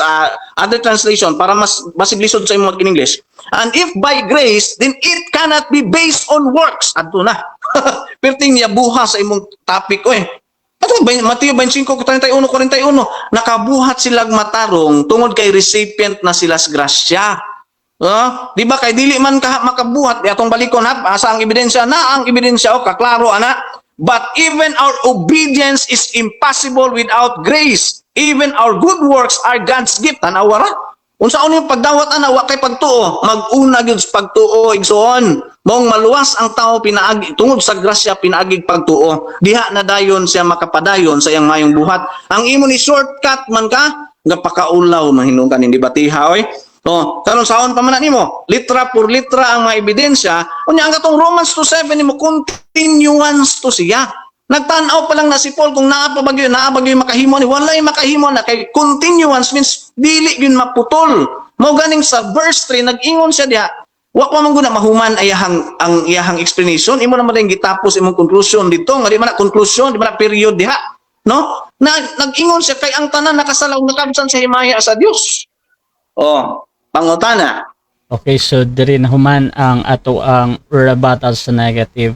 C: Other translation para mas basig lisod sa imong mag-English. "And if by grace, then it cannot be based on works." Adto na. Perting niya buha sa imong topic ko eh. Ato ba Mateo 25:31 41, nakabuhat silag matarong tungod kay recipient na sila sa grasya. Ah, di ba kay dili man ka makabuhat di atong balikon ha, asa ang ebidensya na ang ebidensya o kaklaro ana. "But even our obedience is impossible without grace. Even our good works are God's gift." Tanawa ra. Unsaon yung pagdawat ana wa kay pagtuo, mag-una gyud sa pagtuo, igsoon. Maong maluwas ang tao pinaagi tungod sa grasya pinaagig pagtuo. Diha na dayon siya makapadayon sa iyang mayong buhat. Ang imo ni shortcut man ka nga pakaulaw man hinungkan hindi batiha oy. Oh, karon saon pa man na nimo? Litra por litra ang mga ebidensya. Unya ang katong Romans 2:7 nimo, continuance to siya. Nagtan-aw pa lang na si Paul kung naa pa ba gyud, naa ba gyud makahimo ni, walay makahimo na kay continuance means dili gyud maputol. Mao ganing sa verse 3 nag-ingon siya diha. Wa pa man guna mahuman ayahang ang iyahang explanation, imo naman din gitapos imong conclusion dito nga di man na conclusion, di man na period diha. No? Na nag-ingon siya kay ang tanan nakasala ug nakabsan sa himaya sa Dios. Oh, pangutana.
A: Okay, so diri na human ang ato ang rebuttal sa negative.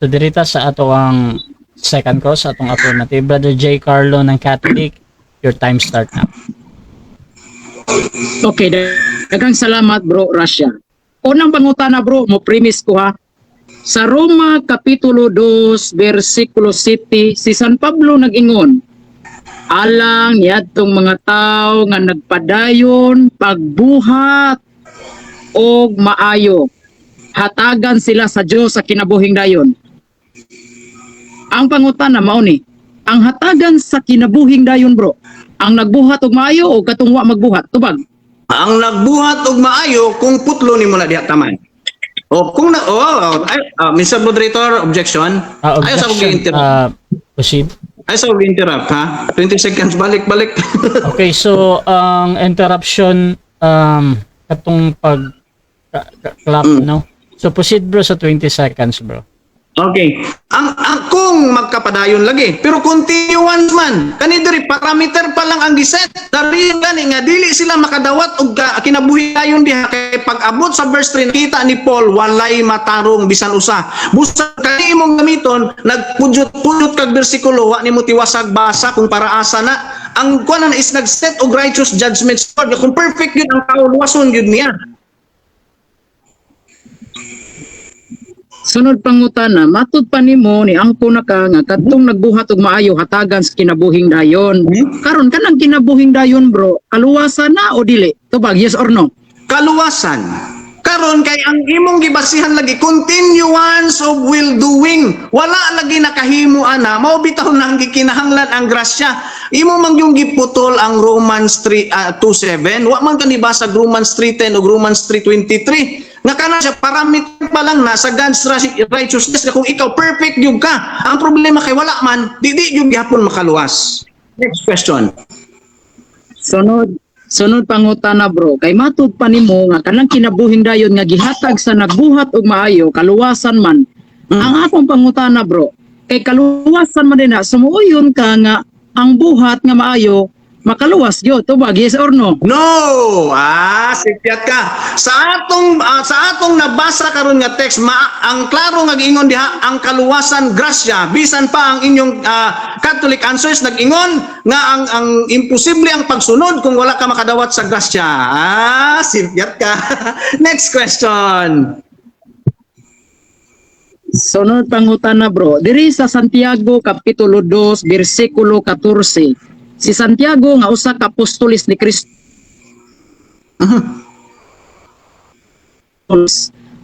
A: So diri ta sa ato ang second cross, atong affirmative. Brother J. Carlo ng Catholic, your time start now.
B: Okay, daghang salamat, Bro Russia. Unang pangutana, bro, mo premise ko ha. Sa Roma kapitulo 2 versikulo 7, si San Pablo nag-ingon, "Alang niadtong mga tao nga nagpadayon pagbuhat og maayo, hatagan sila sa Dios sa kinabuhing dayon." Ang pangutana mao ni, ang hatagan sa kinabuhing dayon, bro, ang nagbuhat og maayo o katong wa magbuhat? Tubag.
C: Ang nagbuhat og maayo kung putlo nimo na diha taman. O kung na oh, ay, Mr. Moderator, objection.
A: Ah,
C: Ayaw sa akong
A: objection.
C: gi-interrupt.
A: Proceed.
C: Ayaw sa akong gi-interrupt ha. 20 seconds, balik balik.
A: Okay, so ang interruption katong pag clap, no? So proceed, bro, sa 20 seconds, bro.
C: Okay. Ang kung magkapadayon lagi, pero continuance man. Kani diri parameter pa lang ang giset. Dari gani nga dili sila makadawat og kinabuhi dayon diha kay pag-abot sa verse 3 nakita ni Paul walay matarong bisan usa. Busa kani imong gamiton nagpudyot-pudyot kag bersikulo, wa nimo tiwasag basa kung para asa na. Ang kuan na is nag-set og righteous judgment sa Lord nga kung perfect yun ang tao, luwason yun niya.
B: Sunod pangutana, matud pa nimo ni angko na ka nga kadtong nagbuhat og maayo hatagan sa kinabuhing dayon. Karon kanang kinabuhing dayon, bro, kaluwasan na o dili? Tubag, yes or no?
C: Kaluwasan. Karon kay ang imong gibasihan lagi continuance of will doing. Wala lagi nakahimo ana, mao bitaw na ang gikinahanglan ang grasya. Imo man yung giputol ang Romans 3 2:7. Wa man kani basag Romans 3:10 ug Romans 3:23. Nga kana siya parameter pa lang na sa God's righteousness nga kung ikaw perfect gyud ka. Ang problema kay wala man, di gyud gihapon makaluwas. Next question.
B: Sunod, Sunod pangutana, bro, kay matud pa nimo nga kanang kinabuhing dayon nga gihatag sa nagbuhat og maayo, kaluwasan man. Ang akong pangutana, bro, kay kaluwasan man din na, sumuuyon ka nga ang buhat nga maayo makaluwas gyud. Tubag, yes or no?
C: No! Ah, sipyat ka. Sa atong nabasa karon nga text, ang klaro nga giingon diha ang kaluwasan grasya. Bisan pa ang inyong Catholic answers nag-ingon nga ang imposible ang pagsunod kung wala ka makadawat sa grasya. Ah, sipyat ka. Next question.
B: Sunod pangutana, bro, diri sa Santiago kapitulo 2 bersikulo 14. Si Santiago nga usa ka apostolis ni Kristo.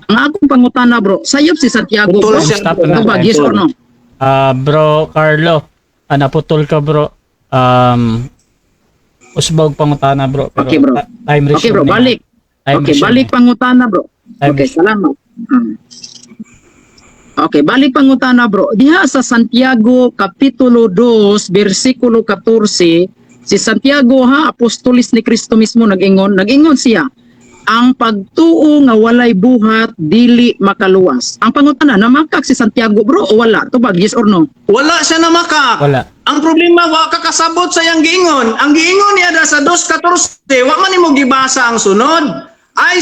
B: Ang akong pangutana, bro, sayop si Santiago,
C: Putol
B: bro.
C: siya.
A: Stop na.
B: Tubag, yes or no?
A: Ah, bro Carlo, naputol ka, bro. Usbog pangutana, bro. Pero
B: Okay, bro.
A: Time
B: Okay, bro,
A: resume na.
B: balik.
A: Time
B: Okay,
A: resume.
B: balik pangutana, bro.
A: Time
B: Okay,
A: resume.
B: salamat. Okay, balik pangutana, bro. Diha sa Santiago kapitulo 2 bersikulo 14, si Santiago ha, apostolis ni Kristo mismo nag-ingon siya, ang pagtuo nga walay buhat dili makaluwas. Ang pangutana, namakak si Santiago, bro, o wala? Tubag, yes or no?
C: Wala siya namakak.
A: Wala.
C: Ang problema, wa ka kasabot sa iyang giingon. Ang giingon niya da sa 2.14, wa man nimo gibasa ang sunod. I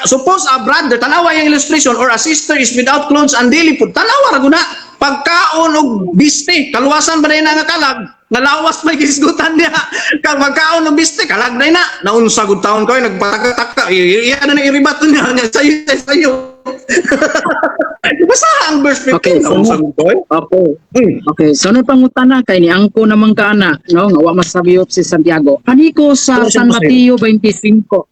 C: suppose a brother, tanawa yung illustration, or a sister is without clothes and daily food. Tanawa ra guna. Pagkaon og biste, kaluwasan ba na nga kalag? Nalawas may gisgutan niya. Kag pagkaon og biste, kalag na na. Naunsa gud taon ko, nagpataka-taka. Iya na na iribat niya. Sayo, sayo. Basta ang verse 15.
B: Okay, so-
C: Naunsa gud ko.
B: Okay. Okay, sunod pangutana kay ni angko naman ka ana, no, nga wa masabiyop si Santiago. Ani ko sa
C: Ano
B: San
C: siya?
B: Mateo 25.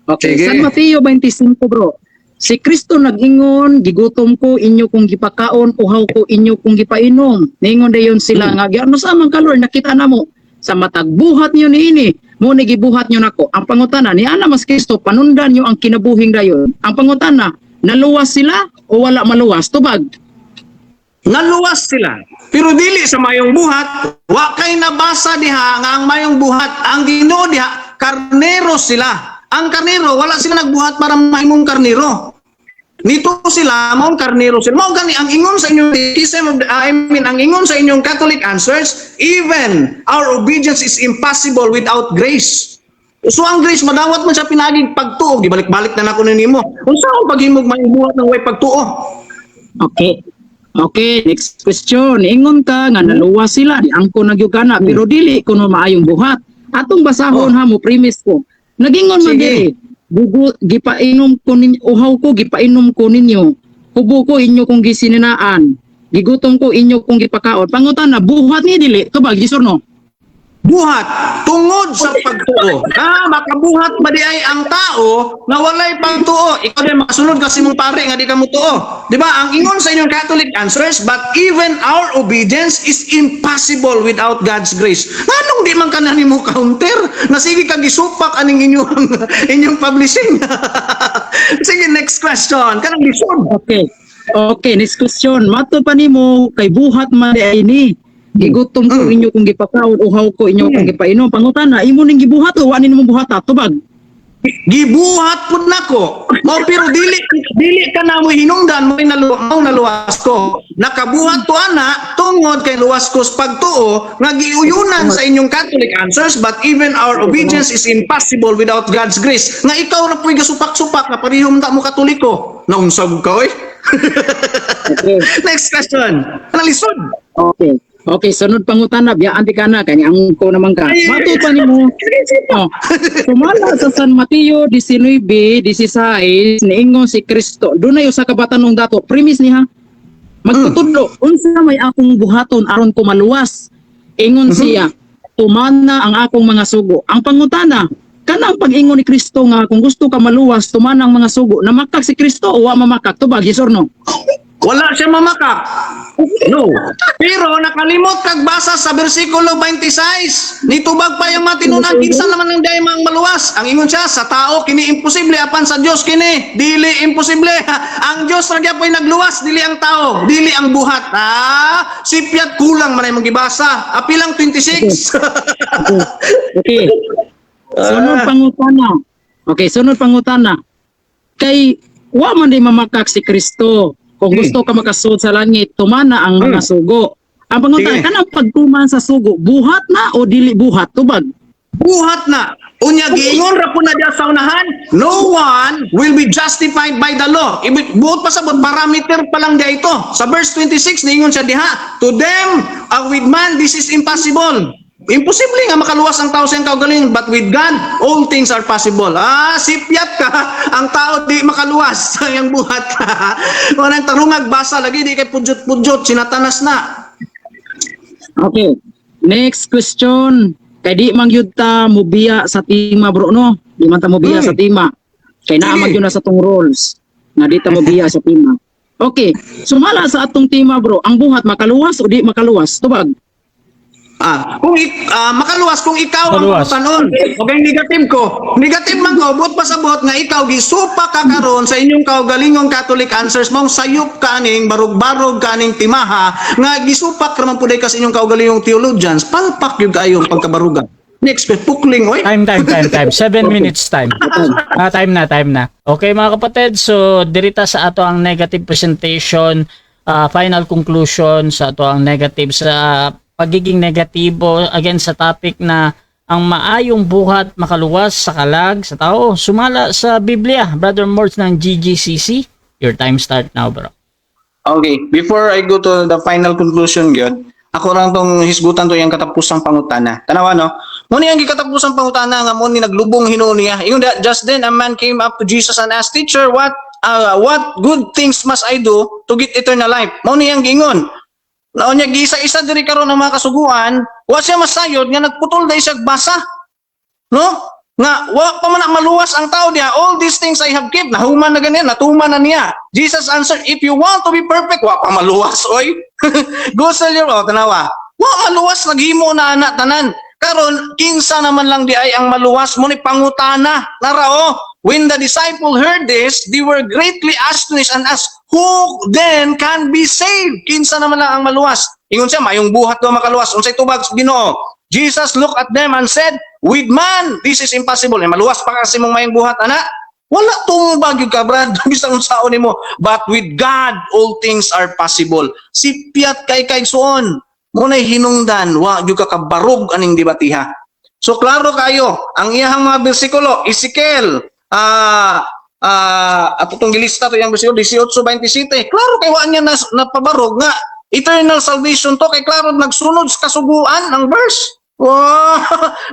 B: Okay,
C: Sige.
B: San Mateo 25, bro. Si Kristo nag-ingon, "Gigutom ko, inyo kong gipakaon, uhaw ko, inyo kong gipainom." Ningon dayon sila nga, "Ano sa man ka, Lord, nakita namo sa matag buhat niyo niini, mo ni gibuhat niyo nako." Ang pangutana ni ana mas Kristo, panundan niyo ang kinabuhing dayon. Ang pangutana, naluwas sila o wala maluwas? Tubag.
C: Naluwas sila. Pero dili sa mayong buhat, wa kay nabasa diha nga ang mayong buhat, ang Ginoo diha, karnero sila. Ang karnero, wala sila nagbuhat para mahimong karnero. Nito sila, maong karnero sila. Mao gani ang ingon sa inyong catechism of the, I mean, ang ingon sa inyong Catholic answers, even our obedience is impossible without grace. So ang grace madawat man sa pinaging pagtuo, gibalik-balik na nako nimo. Unsa ang paghimog mayong buhat ng way pagtuo?
B: Okay. Okay, next question. Ingon ka nga naluwas sila, di angko nagyug kana, pero dili kuno maayong buhat. Atong basahon ha mo premise ko. Nagingon man
C: Sige.
B: diri, gugu gipainom ko ninyo, uhaw ko gipainom ko ninyo. Hubo ko inyo kong gisininaan. Gigutom ko inyo kong gipakaon. Pangutana, buhat ni dili? Tubag, yes or no?
C: Buhat tungod sa pagtuo. Ah, makabuhat ba di ay ang tao nga walay pagtuo? Ikaw din makasunod kasi mong pare nga di ka motuo. Di ba? Ang ingon sa inyong Catholic answers, but even our obedience is impossible without God's grace. Nganong di man ka na nimo counter? Na sige ka gisupak aning inyong inyong publishing. Sige, next question. Kanang lisod.
B: Okay. Okay, next question. Mato pa nimo kay buhat man di ay ni. Gigutom ko inyo kong gipakaon, uhaw ko inyo kong gipainom. Pangutana, imo ning gibuhat o wa nimo buhat? Tubag.
C: Gibuhat pud nako. Mao pero dili dili ka na mo hinungdan mo mao naluwas ko. Nakabuhat to ana tungod kay luwas ko sa pagtuo nga giuyunan sa inyong Catholic answers, but even our obedience is impossible without God's grace. Nga ikaw ra puy gasupak-supak nga parehong ta mo Katoliko. Naunsa gud ka oy.
B: Okay.
C: Next question. Analisod.
B: Okay. Okay, sunod pangutana, biyaan di ka na, kanya ang ko naman ka.
C: Ay.
B: Mato pa nimo. Oh, sumala sa San Mateo 19:16, niingon si Kristo. Dunay usa ka batanong dato, premise niya. Magtutudlo, unsa may akong buhaton aron ko maluwas? Ingon siya, tumana ang akong mga sugo. Ang pangutana, kanang pag-ingon ni Kristo nga kung gusto ka maluwas, tumana ang mga sugo. Namakak si Kristo o wa mamakak? Tubag, yes or no?
C: Wala siya mamakak. No. Pero nakalimot kag basa sa bersikulo 26. Nitubag pa yung matinunan kinsa naman ang day mang maluwas. Ang ingon siya sa tao kini imposible, apan sa Dios kini dili imposible. Ang Dios ra gyapoy nagluwas, dili ang tao, dili ang buhat. Ah, sipyat kulang man ay gibasa. Apilang 26.
B: Okay. Sunod pangutana. Okay, sunod pangutana. Kay wa man di mamakak si Kristo. Kung gusto ka makasud sa langit, tumana ang mga sugo. Ang pangutana,
C: Sige.
B: Kanang pagtuman sa sugo, buhat na o dili buhat? Tubag.
C: Buhat na. Unya giingon ra po na diya sa unahan, no one will be justified by the law. Ibig buot pasabot, parameter pa lang diya ito. Sa verse 26 niingon siya diha, to them with man this is impossible. Imposible nga makaluwas ang tao sa iyang kaugalingon, but with God all things are possible. Ah, sipyat ka, ang tao di makaluwas sa iyang buhat. Manang tarungag basa lagi, di kay pudyot-pudyot, sinatanas na.
B: Okay. Next question. Kay di man gyud ta mubiya sa tima, bro, no? Di man ta mubiya sa tima. Kay naa
C: Sige.
B: Man gyud na sa tong rules nga di ta mubiya sa tima. Okay. Sumala sa atong tima, bro, ang buhat makaluwas o di makaluwas? Tubag.
C: Ah, kung makaluwas kung ikaw
A: Makaluwas.
C: ang tanon. Okay, negative ko. Negative man ko, buot pasabot nga ikaw gisupa ka karon sa inyong kaugalingong Catholic Answers mong sayop kaning barug-barug kaning timaha nga gisupak raman puday ka sa inyong kaugalingong theologians, palpak gyud kayong pagkabaruga. Next, pukling oy.
A: Time, time, time, time. 7 minutes time. Ah, time na, time na. Okay, mga kapatid, so dirita sa ato ang negative presentation, final conclusion sa ato ang negative sa pagiging negatibo again sa topic na ang maayong buhat makaluwas sa kalag sa tao. Sumala sa Biblia, Brother Mords ng GGCC. Your time start now, bro.
C: Okay, before I go to the final conclusion gyud, ako lang tong hisgutan to yung katapusang pangutana. Tanawa, no? Muni ang gikatapusang pangutana nga mo ni naglubong hinuon niya. Ingon da, just then a man came up to Jesus and asked, "Teacher, what good things must I do to get eternal life?" Mao ni ang giingon. Naon niya giisa-isa diri karon ang mga kasuguan, wa siya masayod nga nagputol dai siya basa. No? Nga wa pa man na maluwas ang tao niya. "All these things I have kept." Nahuman na ganyan, natuman na niya. Jesus answered, "If you want to be perfect," wa pa maluwas oy. "Go sell your," oh, tanawa. Wa maluwas, naghimo na ana tanan. Karon kinsa naman lang di ay ang maluwas mo ni pangutana. Narao. When the disciple heard this, they were greatly astonished and asked, "Who then can be saved?" Kinsa naman lang ang maluwas? Ingon siya, mayong buhat daw makaluwas. Unsay tubag sa Ginoo? Jesus looked at them and said, "With man, this is impossible." Eh, maluwas pa kasi mong mayong buhat, ana? Wala tubag yung ka, brad. Bisan unsaon nimo. But with God, all things are possible. Sipyat kay kay suon. Muna'y hinungdan, wa gyud ka kabarog aning debatiha. So klaro kayo, ang iyahang mga bersikulo, Ezekiel, ato tong gilista to yung bersikulo 18:27. Klaro kay wa niya napabarog nga eternal salvation to kay klaro nagsunod sa kasuguan ang verse. Wow!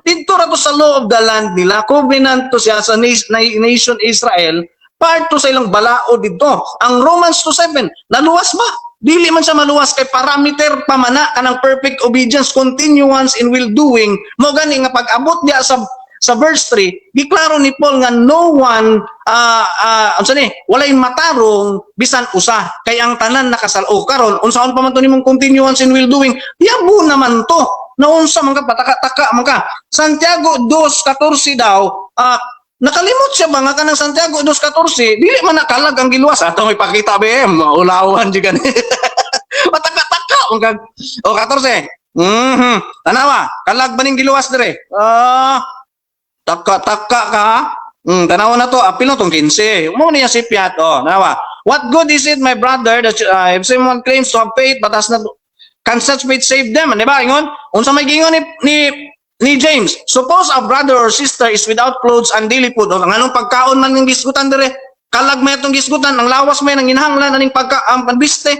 C: Dito ra to sa law of the land nila. Covenant to siya sa nation Israel. Part to sa ilang balaod dito. Ang Romans 2:7, naluwas ba? Dili man siya maluwas kay parameter pa man na kanang perfect obedience, continuance in will doing. Mo gani nga pag-abot diya sa verse 3, giklaro ni Paul nga no one unsa ni, walay matarong bisan usa kay ang tanan nakasal. O karon unsaon pa man to nimong continuance in will doing? Yabo naman to. Naunsa man ka, pataka-taka man ka. Santiago 2:14 daw, nakalimot siya ba nga kanang Santiago 2:14 dili man nakalag ang giluwas ato may pakita BM ulawan di gani. Pataka-taka man kag o 14. Tanawa, kalag ba ning giluwas dire? Ah, taka-taka ka. Tanawa na to, apil na tong 15. Mo niya si Piat, oh, tanawa. "What good is it, my brother, that if someone claims to have faith but has not, can such faith save them?" Di ba? Ingon, unsa may giingon ni James, "Suppose a brother or sister is without clothes and daily food." O, nganong pagkaon man ng gisgutan dire? Kalag may itong gisgutan, ang lawas may nang ginahanglan aning pagka ang panbiste.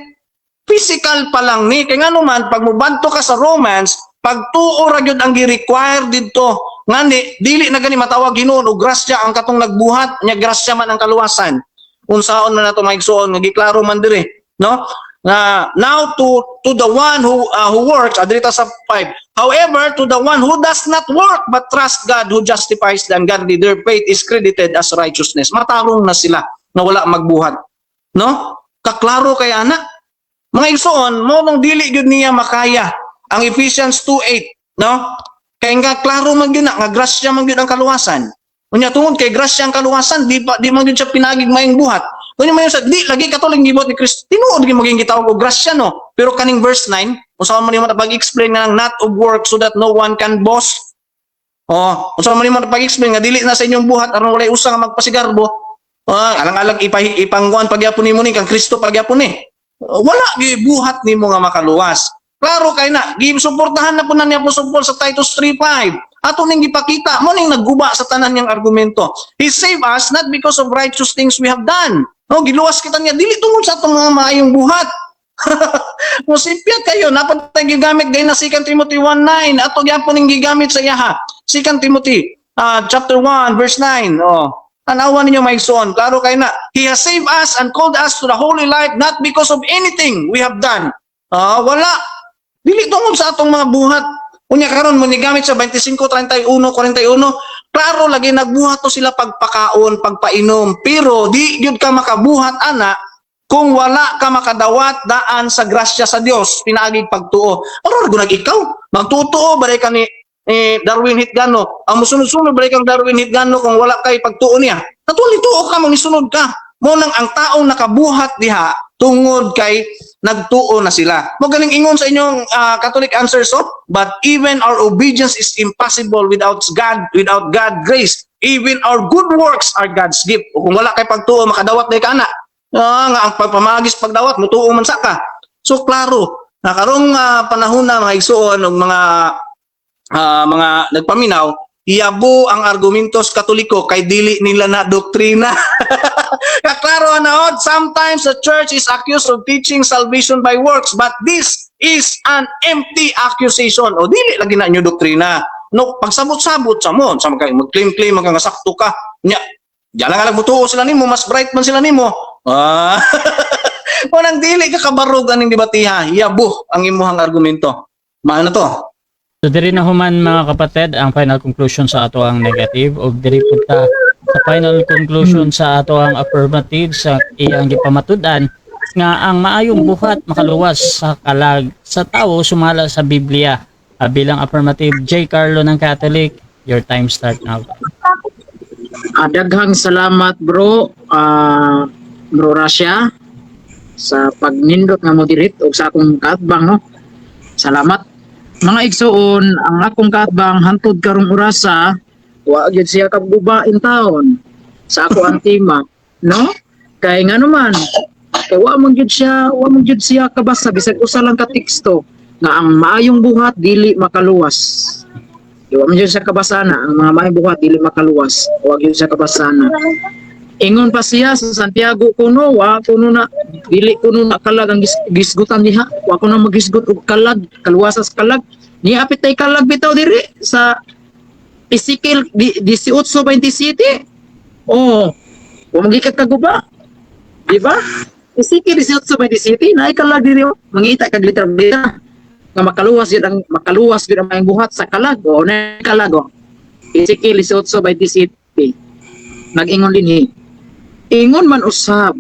C: Physical pa lang ni kay ngano man pag mobadto ka sa Romans, pagtuo ra gyud ang gi-require didto. Ngani dili na gani matawag hinuon og grasya ang katong nagbuhat nya, grasya man ang kaluwasan. Unsaon man nato, mga igsuon, nga giklaro man dire, no, nga now to the one who works, adiri ta sa 5, "However, to the one who does not work but trust God who justifies the ungodly, their faith is credited as righteousness." Matarong na sila nga wala magbuhat, no? Kaklaro kay ana, mga igsuon. Mo nang dili gyud niya makaya ang Ephesians 2:8, no? Kay nga klaro man gyud na nga grasya man gyud ang kaluwasan. Unya tungod kay grasya ang kaluwasan, di pa di man gyud siya pinagig maayong buhat. Unya mayon sa di lagi katolik gibuhat ni Kristo. Tinuod gyud maging gitawag og grasya, no? Pero kaning verse 9, unsa man nimo pag-explain nga not of work so that no one can boast? Oh, unsa man nimo pag-explain nga dili na sa inyong buhat aron walay usa nga magpasigarbo? Ah, alang-alang ipangkuan pagyapon nimo ni kang Kristo pagyapon ni. Wala gyud buhat nimo nga makaluwas. Klaro kay na, gisuportahan na po na ni Apostol Paul sa Titus 3:5. Ato ning gipakita, mo ning nagguba sa tanan niyang argumento. He saved us not because of righteous things we have done. No, giluwas kita niya dili tungod sa atong mga maayong buhat. Musipyat kayo, napad tayo gigamit gay na 2 Timothy 1:9. Ato gyapon ning gigamit sa iyaha. 2 Timothy chapter 1 verse 9. Oh. Tanawa ninyo, mga igsoon, klaro kay na. He has saved us and called us to the holy life not because of anything we have done. Ah, wala. Dili tungod sa atong mga buhat. Unya karon mo ni gamit sa 25, 31, 41, klaro lagi nagbuhat to sila pagpakaon, pagpainom, pero di gyud ka makabuhat ana kung wala ka makadawat daan sa grasya sa Dios pinaagig pagtuo. Aro ra ikaw, magtutuo ba ka ni eh, Darwin Hitgano? Ang musunod-sunod ba kang Darwin Hitgano kung wala kay pagtuo niya? Natuli tuo ka, magnisunod ka. Mo nang ang taong nakabuhat diha tungod kay nagtuo na sila. Mo ganing ingon sa inyong Catholic Answers, oh, "But even our obedience is impossible without God grace. Even our good works are God's gift." O kung wala kay pagtuo, makadawat day ka ana. Ah, nga ang pagpamagis pagdawat, mutuo man sa ka. So klaro, na karong panahon na, mga igsuon ug mga nagpaminaw, yabo ang argumentos Katoliko kay dili nila na doktrina. Kaklaro na, sometimes the church is accused of teaching salvation by works, but this is an empty accusation. O dili lagi na inyo doktrina. No, pagsabot-sabot sa mo, sa mga mag-claim-claim mga nga sakto ka. Nya, diyan lang alam mutuo sila nimo, mas bright man sila nimo. Ah. Kung nang dili ka kabarog aning debatiha, yabo ang imuhang argumento. Maano to?
A: So diri na human, mga kapatid, ang final conclusion sa ato ang negative ug diri pud ta sa final conclusion sa ato ang affirmative sa iyang gipamatud-an nga ang maayong buhat makaluwas sa kalag sa tawo sumala sa Biblia. Ah, bilang affirmative, J. Carlo ng Catholic, your time start now.
B: Ah, daghang salamat, bro, bro Rasha, sa pagnindot nga moderate og sa akong kaatbang, no. Salamat. Mga igsuon, ang akong kaatbang hantod karong orasa wa gyud siya kaguba in taon sa ako ang tema, no? Kay nga naman, kay wa man gyud siya kabasa bisag usa lang ka teksto nga ang maayong buhat dili makaluwas. Wa man gyud siya kabasa na ang mga maayong buhat dili makaluwas. Wa gyud siya kabasa na. Ingon pa siya sa Santiago kuno, wa kuno na dili kuno na kalag ang gisgutan diha. Wa kuno magisgot og kalag, kaluwasan sa kalag. Niapit tay kalag bitaw diri sa Ezekiel 18:27. Oh, wa man ka kaguba. Di ba? Ezekiel 18:27 naay kalag diri, oh. Mangita kag litra litra nga makaluwas gyud ang maayong buhat sa kalag. Oh, na kalag, oh. Ezekiel 18:27. Nag-ingon dinhi. Ingon man usab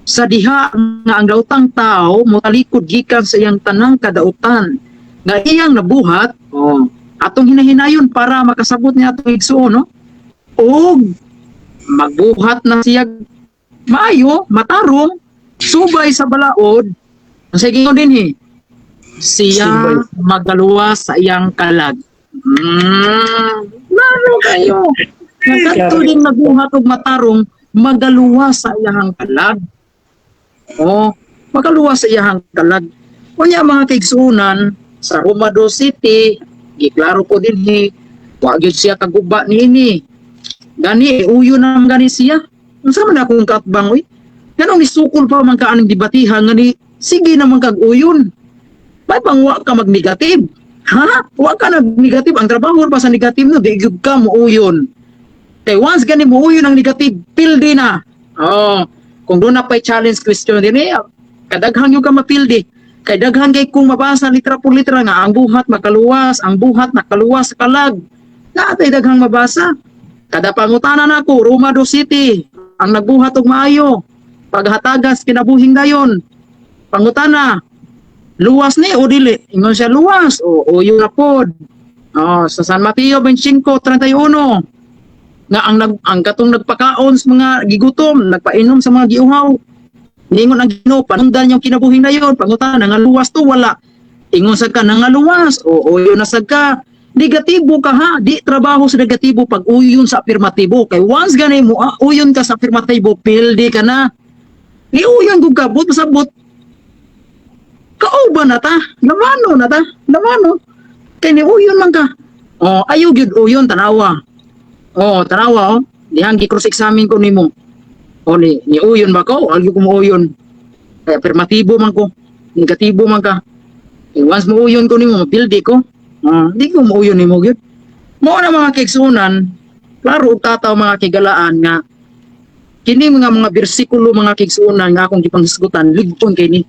B: sa diha nga ang daotang tao motalikod gikan sa iyang tanang kadautan nga iyang nabuhat, oh, atong hinahinayon para makasabot niya atong igsuon, no, og magbuhat na siya maayo, matarong, subay sa balaod. Ang sige dinhi, siya magaluwas sa iyang kalag. Laro kayo. Nga kadto din nagbuhat og matarong magaluwas sa iyang kalag. Oh, magaluwas sa iyang kalag. Unya, mga kaigsuonan, sa Roma 2 City, giklaro ko dinhi, wa gyud siya kaguba niini. Gani uyo na man gani siya. Unsa man akong kaatbang, oy? Ganong nisukol pa man ka aning debatihan nga ni sige naman kag uyon. May pang wa ka mag-negative. Ha? Wa ka nag-negative. Ang trabaho pa sa negative, no, di gyud ka muuyon. Kay once gani muuyon ang negative, pildi na. Oh, kung doon na pa'y challenge question din eh, kadaghan yung ka mapildi. Kay daghan kay kung mabasa litra por litra nga ang buhat makaluwas, ang buhat nakaluwas sa kalag. Naatay daghang mabasa. Kada pangutana nako, Roma 2 City, ang nagbuhat og maayo, paghatagas kinabuhing dayon. Pangutana, luwas ni o dili? Ingon siya luwas o uyo na pod. Oh, sa San Mateo 25:31 nga ang katong nagpakaon sa mga gigutom, nagpainom sa mga giuhaw. Ningon ang Ginoo, panundan yung kinabuhing dayon. Pangutana, nangaluwas to wala? Ingon sad ka nangaluwas o uyo na sad ka. Negatibo ka ha, di trabaho sa negatibo pag uyon sa afirmatibo. Kay once gani mo uyon ka sa afirmatibo, pildi ka na. Ni uyon kung kabot masabot. Kauban na ta, lamano na ta, lamano. Kay ni uyon man ka. Oh, ayo gyud uyon, tanawa. Oh, tanawa oh. Dihang gi-cross examine ko nimo. O ni uyon ba ko? Algo ko mo uyon. Kay afirmatibo man ko. Negatibo man ka. Eh, once mo uyon ko nimo, mapildi ko. Ah, di ko mo uyon nimo gyud. Mao na, mga kaigsunan, klaro og tataw, mga kigalaan, nga kini mga bersikulo, mga kaigsunan, nga akong gipanghisgutan, ligton kay ni.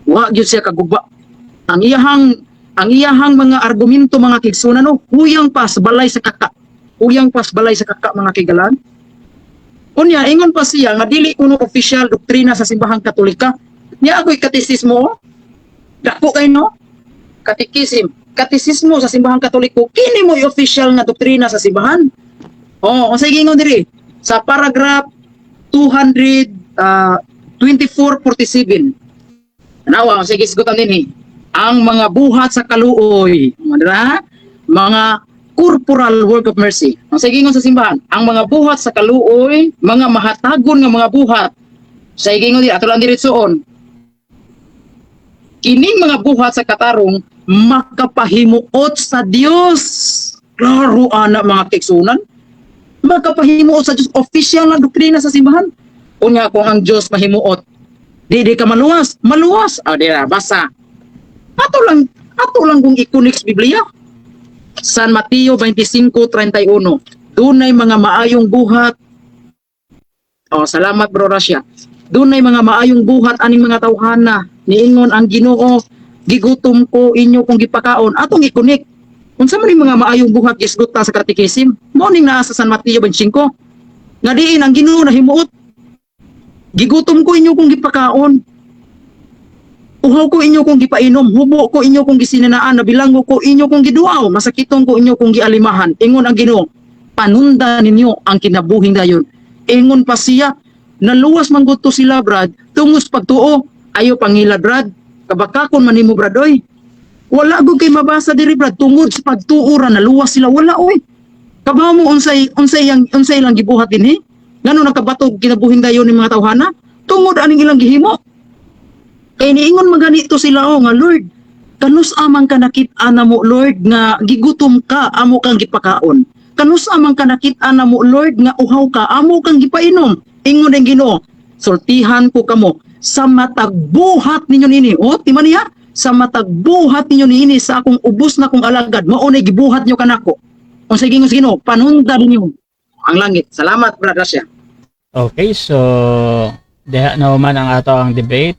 B: Wa gyud siya kaguba. Ang iyahang mga argumento, mga kaigsunan, no, huyang pas balay sa kaka. Huyang pas balay sa kaka, mga kigalaan. Unya, ingon pa siya nga dili kuno official doktrina sa Simbahang Katolika. Nya ako'y katisismo, oh. Dako kay no? Katikisim. Katisismo sa Simbahang Katoliko, kini mo official nga doktrina sa simbahan. Oh, unsay giingon diri? Sa paragraph 200 2447. Nawa, unsay gisgutan dinhi? Ang mga buhat sa kaluoy, mga mga corporal work of mercy. Ang sige sa simbahan, ang mga buhat sa kaluoy, mga mahatagon nga mga buhat. Sa giingon diri, ato lang diretsoon. Kining mga buhat sa katarong makapahimuot sa Dios. Klaro ana, mga kaigsunan. Makapahimuot sa Dios, official na doktrina sa simbahan. Unya kung ang Dios mahimuot, di ka maluwas, maluwas. Ah, di na, basa. Ato lang kung i-connect sa Biblia. San Mateo 25:31. Dunay mga maayong buhat. Oh, salamat, Bro Rasya. Dunay mga maayong buhat aning mga tawhana. Niingon ang Ginoo, "Gigutom ko, inyo kong gipakaon." Atong i-connect. Unsa man ning mga maayong buhat gisgot ta sa Katekisim? Mao ning naa sa San Mateo 25. Nga diin ang Ginoo nahimuot. "Gigutom ko, inyo kong gipakaon. Uhaw ko, inyo kong gipainom, hubo ko, inyo kong gisinanaan, nabilanggo ko, inyo kong giduaw, masakiton ko, inyo kong gialimahan." Ingon ang Ginoo, "Panunda ninyo ang kinabuhing dayon." Ingon pa siya, naluwas man gud to sila, Brad, tungos pagtuo. Ayo pangila, Brad, kabakakon man nimo, Brad, oy. Wala gud kay mabasa diri, Brad, tungod sa pagtuo ra naluwas sila, wala oy. Kabaw mo unsay ilang gibuhat dinhi? Ngano nakabatog kinabuhing dayon ni mga tawhana? Tungod aning ilang gihimo. Kay niingon maganito sila oh nga, "Lord, kanus amang ka nakit-a namo, Lord, nga gigutom ka, amo kang gipakaon? Kanus amang ka nakit-a namo, Lord, nga uhaw ka, amo kang gipainom?" Ingon ang Ginoo, "Sultihan ko kamo, sa matag buhat ninyo nini." Oh, tima niya, "Sa matag buhat ninyo niini sa akong ubos na kong alagad, mao nay gibuhat nyo kanako." Unsay gingon sa Ginoo? "Panunda ninyo ang langit." Salamat, Brad Rasya.
A: Okay, so diha na man ang ato ang debate.